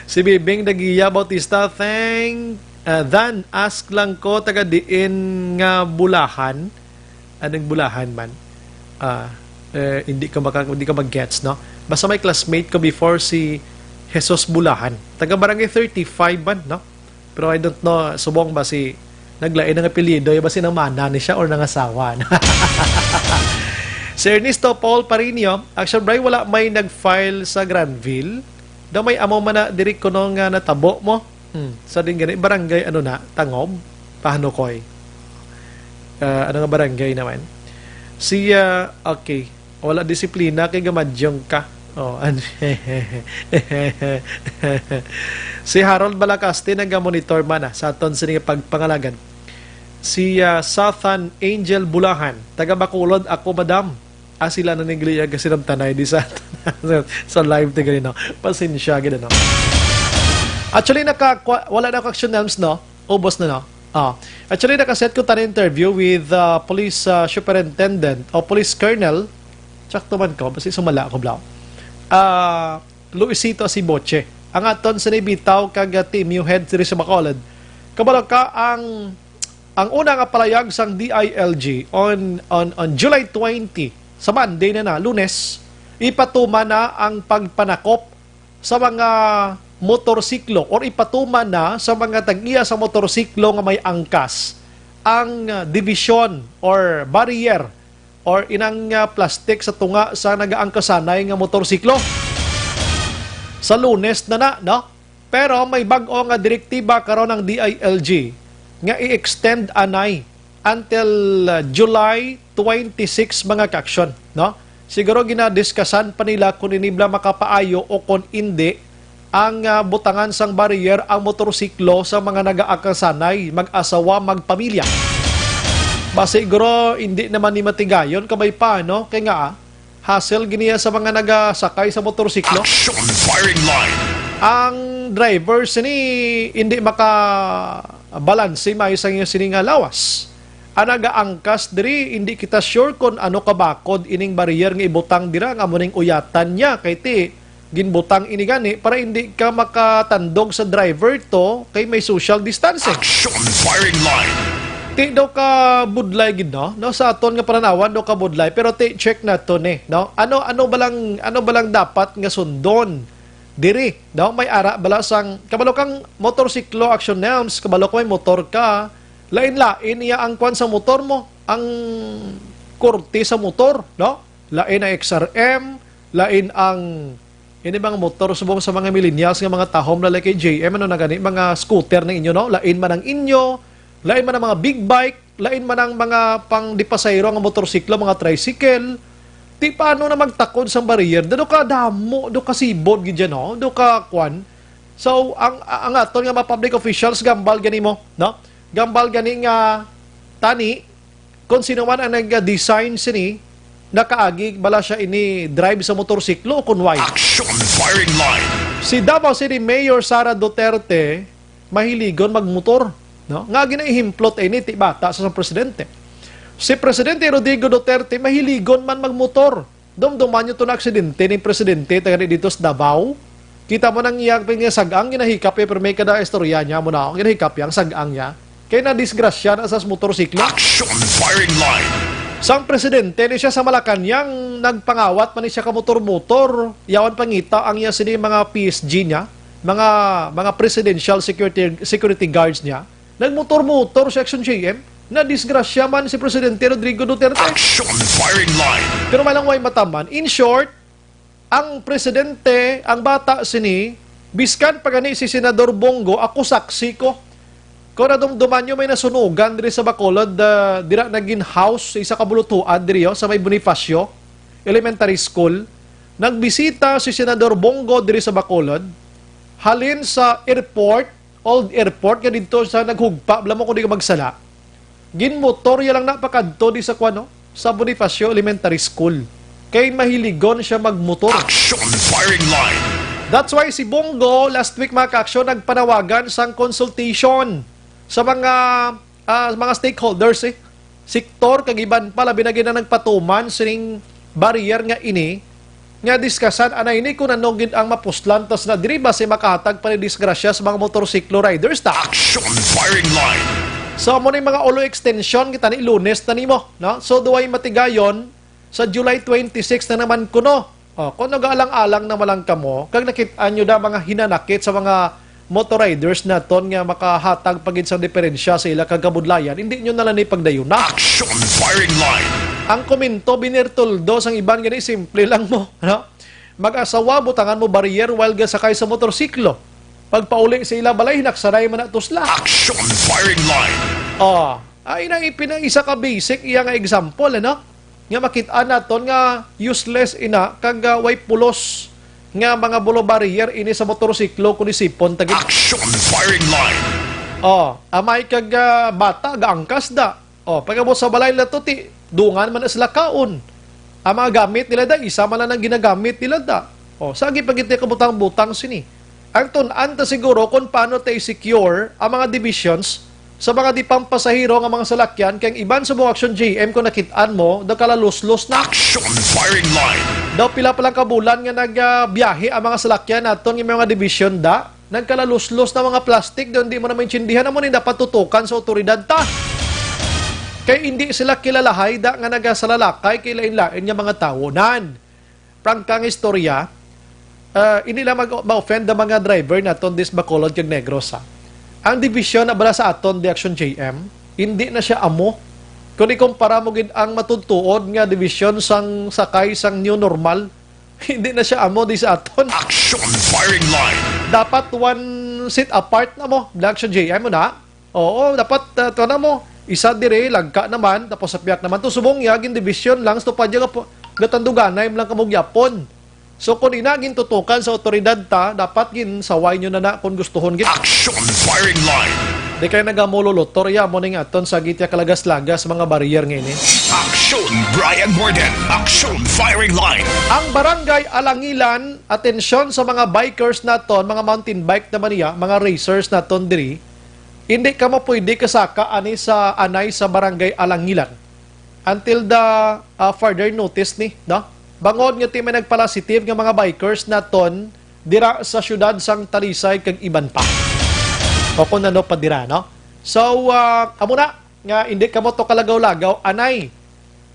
Si Bibing Dagiya Bautista, thank, uh, Dan, ask lang ko, taga diin nga Bulahan? Anong Bulahan man? Ah, eh, hindi ka maka-, hindi ka mag-gets, no? Basta may classmate ko before, si Jesus Bulahan. Taga Barangay thirty-five man, no? Pero I don't know, subong ba si, naglain ang apelyido, ba si namana ni siya or nangasawa, no? Si Ernesto Paul Parinio, actually, Bray, wala may nag-file sa Granville. Daw may amo man na diri kuno nga natabo mo. Hmm, sa din gani, barangay ano na, Tangob, Pahanukoy. Ah, ano nga barangay naman? Siya, okay. Wala disiplina kay gamadyong ka. Oh, an-, si Harold Balacaste nagamonitor man, ah, sa aton sini nga pagpangalagan. Si, ah, Sathan Angel Bulahan, taga Bacolod ako, madam. Ah, sila na ni Glia kasinabtanay di sa, sa live ti ganino. Pasensya gid, ano. Actually, naka-, kwa-, wala na ako action, Nelms, no? Ubos na, no? Ah. Actually, nakaset ko tani interview with, uh, police, uh, superintendent o police colonel. Sakto man ko, basi sumala ako, bro. Ah, Luisito Siboche. Ang aton sa nibitaw kag, uh, T M U head diri sa Bacolod. Kabalo ka ang, ang una nga palayag sang D I L G on, on, on July twenty, sa Monday na na, Lunes, ipatuman na ang pagpanakop sa mga motorsiklo or ipatuman na sa mga tag-iya sa motorsiklo nga may angkas ang, uh, division or barrier or inang, uh, plastic sa tunga sa nagaangkasanay nga motorsiklo. Sa Lunes na na, no? Pero may bag-o nga direktiba karon ang D I L G nga i-extend anay until, uh, July twenty-six, mga kaaksyon, no? Siguro ginadiskasan pa nila kung ini bala makapaayo o kung indi ang, ah, butangan sang barrier ang motorsiklo sa mga nagaakasanay, mag-asawa, magpamilya. Basi siguro hindi naman ni matigayon, kabay pa, no? Kay nga, ah, hassle gini sa mga nagasakay sa motorsiklo. Action firing line. Ang driver sini hindi makabalanse maayo sa iya sini nga lawas. Ang nagaangkas diri, hindi kita sure kon ano kabakod ining barrier nga ibutang dira nga amo ning uyatan niya, kay ti ginbutang ini gani para hindi ka makatandog sa driver to kay may social distancing. Action firing line. Ti daw ka budlay gid, no? No, sa aton nga pananawan daw ka budlay, pero ti check nato ni, no? Ano, ano ba lang, ano ba lang dapat nga sundon diri? No, may ara bala sang kabalo kang motorsiklo, Action Nelms, kabalo ko may motor ka, lain-lain iya ang kwan sa motor mo, ang korte sa motor, no? Lain ang X R M, lain ang ini mga motor subong sa mga millennials nga mga tahom na like J M, ano na gani, mga scooter na inyo, no? Lain man ang inyo, lain man ang mga big bike, lain man ang mga pang di pasahero nga motorsiklo, mga tricycle. Ti paano na magtakod sa barrier? Do ka damo, do ka sibod gid dyan, no? Do ka kwan. So, ang ang aton nga mga public officials, gambal gani mo, no? Gambal gani nga tani, kung sino man ang nag-design sini, nakaagi bala siya ini drive sa motorsiklo o kun why? Action firing line. Si Davao City Mayor Sara Duterte, mahiligon magmotor, no? Nga ginaehemplo ta ini ti bata sa sang presidente. Si Presidente Rodrigo Duterte, mahiligon man magmotor. Dumduman niyo to na aksidente ni presidente taga dito sa Davao. Kita mo nang iyang pin-, sag-ang ginahikap, eh, pero may kada istorya niya mo na, ginahikap yang sag-ang niya. Kay nadisgrasya na sa motorsiklo. Action firing line. Sang presidente ni siya sa Malacañang, nagpangawat man ni siya ka motor-motor. Yawan pangita ang iya sini mga P S G niya, mga mga presidential security security guards niya. Nagmotor-motor si Action J M. Nadisgrasya man si Presidente Rodrigo Duterte. Action firing line. Pero may lang way mataman. In short, ang presidente, ang bata sini, biskan pa gani si Senador Bong Go, ako saksi ko. Kung nadumduman nyo, may nasunugan diri sa Bacolod, ah, dira naging house sa isa ka bulutuan diri, oh, sa may Bonifacio Elementary School. Nagbisita si Senador Bong Go diri sa Bacolod, halin sa airport, old airport nga didto sa naghugpa, bala mo kung di ka magsala. Ginmotor ya lang na pakadto di sa kuan, no? Sa Bonifacio Elementary School. Kay mahiligon siya magmotor. Action firing line. That's why si Bong Go last week, mga ka-aksyon, nagpanawagan sang consultation sa mga, ah, mga stakeholders, eh. Sektor kag iban pa, labi na gid ang nagpatuman sining barrier nga ini, nga diskasan anay ni kung ano gid ang mapuslan, tas na diri ba si makahatag pa ni disgrasya sa mga motorsiklo riders ta. Action firing line. So, amo ni mga ulo extension kita ni Lunes na nimo, no? So, duway matigayon sa July twenty-six na naman kuno. Oh, kung nag-alang-alang na malang kamo, kag nakit-an nyo da mga hinanakit sa mga motor riders naton nga makahatag pa gid sang diferensya sa ila kag kabudlayan, hindi nyo na lang ni pagdayuna. Action firing line. Ang komento, Biner Toldo, sang iban gani, simple lang mo, no? Mag-asawa, butangan mo barrier while gasakay sa motorsiklo. Pagpauli sa ila balay, hinaksaray man na to sila. Action firing line. Oh, ay na ipinang isa ka basic iya nga example, ano? Nga makit-an naton nga useless ina kag, ah, way pulos nga mga bulo barrier ini sa motorsiklo kun isipon ta gid. Action firing line. Oh, amay kag, ah, bata gaangkas da. Oh, pag-abot sa balay nila to, ti dungan man na sila kaon. Ang mga gamit nila da, isa man lang ang ginagamit nila da. Oh, sagi pa gid kabutang-butang sini. Ang tun-an ta siguro kung paano ta i-secure ang mga divisions sa mga di pampasahero nga mga salakyan, kay ang iban sa mga Action J M, kung nakit-an mo, nagkalaluslos na. Action firing line. Daw pila pa lang ka bulan nga nagbiyahe ang mga salakyan naton nga may mga division da, nagkalaluslos na mga plastic, daw hindi mo na maintindihan, amo ni dapat tutukan sa otoridad ta. Kay hindi sila kilalahay da nga nagasalalakay kay lain-lain nga mga tawo. Nan, prangka nga istorya, ah, hindi lang mag-, ma-offend ang mga driver naton dis Bacolod kag Negros, ha. Ang division na bala sa aton, di Action J M, hindi na siya amo. Kung ikumpara mo gid ang matutuod nga division sang sakay sang new normal, hindi na siya amo di sa aton. Action firing line. Dapat one seat apart na mo, di Action J M mo na. Oo, dapat, ah, tuwa na mo. Isa dire, lagka naman, tapos sa piyak naman. To subong ya, gin division lang, sa tupad ya, gapo-, gatanduganay mo lang kamo gyapon. So, kung ina, gintutukan sa otoridad ta, dapat ginsaway nyo na na kung gustuhon gid. Action firing line. Di kayo nagamululutor, ya, mo ning aton sa gitya kalagas-lagas, mga barrier nga ini. Aksyon Brian Morden, Aksyon Firing Line. Ang Barangay Alangilan, atensyon sa mga bikers naton, mga mountain bike naman niya, mga racers naton diri, hindi kamo pwede kasaka ani sa anay sa Barangay Alangilan until the, uh, further notice ni, no? Bangod nga ti may nagpalasitive nga mga bikers naton dira sa siyudad sang Talisay kag iban pa. O kung ano pa dira, no? So, uh, amo na nga hindi kamo to kalagaw-lagaw, anay.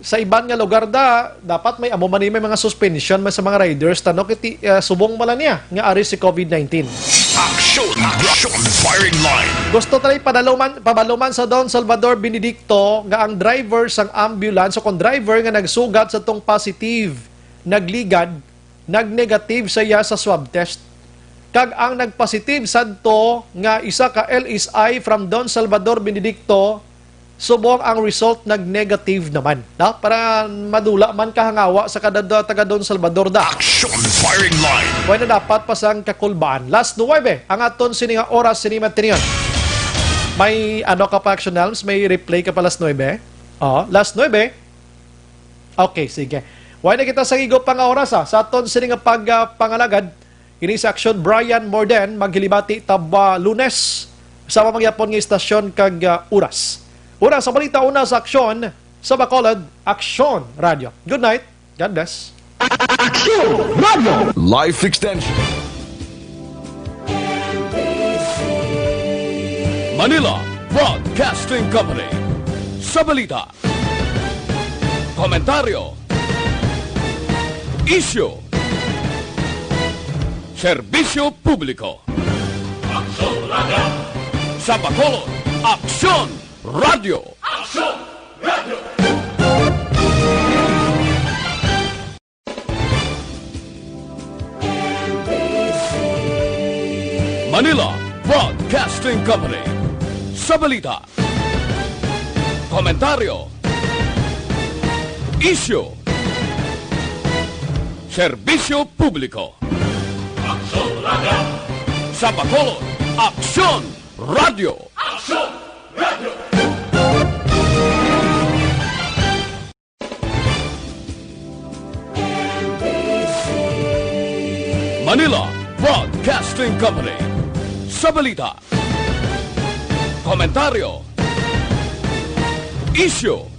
Sa iban nga lugar da, dapat may amo man ni may mga suspension man sa mga riders, tano kiti, uh, subong man lang niya nga ari si covid nineteen. Aksyon, Aksyon Firing Line. Gusto tayo padaluman, pabaluman sa Don Salvador Benedicto nga ang driver sang ambulance o kung driver nga nagsugat sa tong positive, nagligad, nag-negative sa iya sa swab test. Kag ang nagpositive sadto nga isa ka L S I from Don Salvador Benedicto, subong ang result nag-negative naman, no? Para madula man kahangawa sa kada da-, taga Don Salvador da. Action Firing Line. Pwede dapat pa sang kakulbaan. Last nuwebe ang aton sini nga oras, sini matiniyon. May ano ka pa, Action Helms? May replay ka pa last nuwebe? Oh, last nuwebe. Okay, sige. Wala na kita sa igo pa nga oras, ha, sa aton sini nga pag, ah, pangalagad. Ini sa Aksyon, Brian Morden, maghilibati tab, ah, Lunes sa mamangyapon nga istasyon kag, ah, oras. Una sa balita, una sa Aksyon sa Bacolod, Aksyon Radio. Good night. God bless. Aksyon Radio. Life Extension. Manila Broadcasting Company. Sa balita, komentaryo, isyu, serbisyo publiko. Aksyon Radio. Sa Bacolod, Aksyon Radio. Aksyon Radio. Manila Broadcasting Company. Sa balita, komentaryo, isyu, serbisyo publiko. Aksyon Radio. Sa Bacolod, Aksyon Radio. Aksyon Radio. Manila Broadcasting Company. Sa balita, komentaryo, isyu,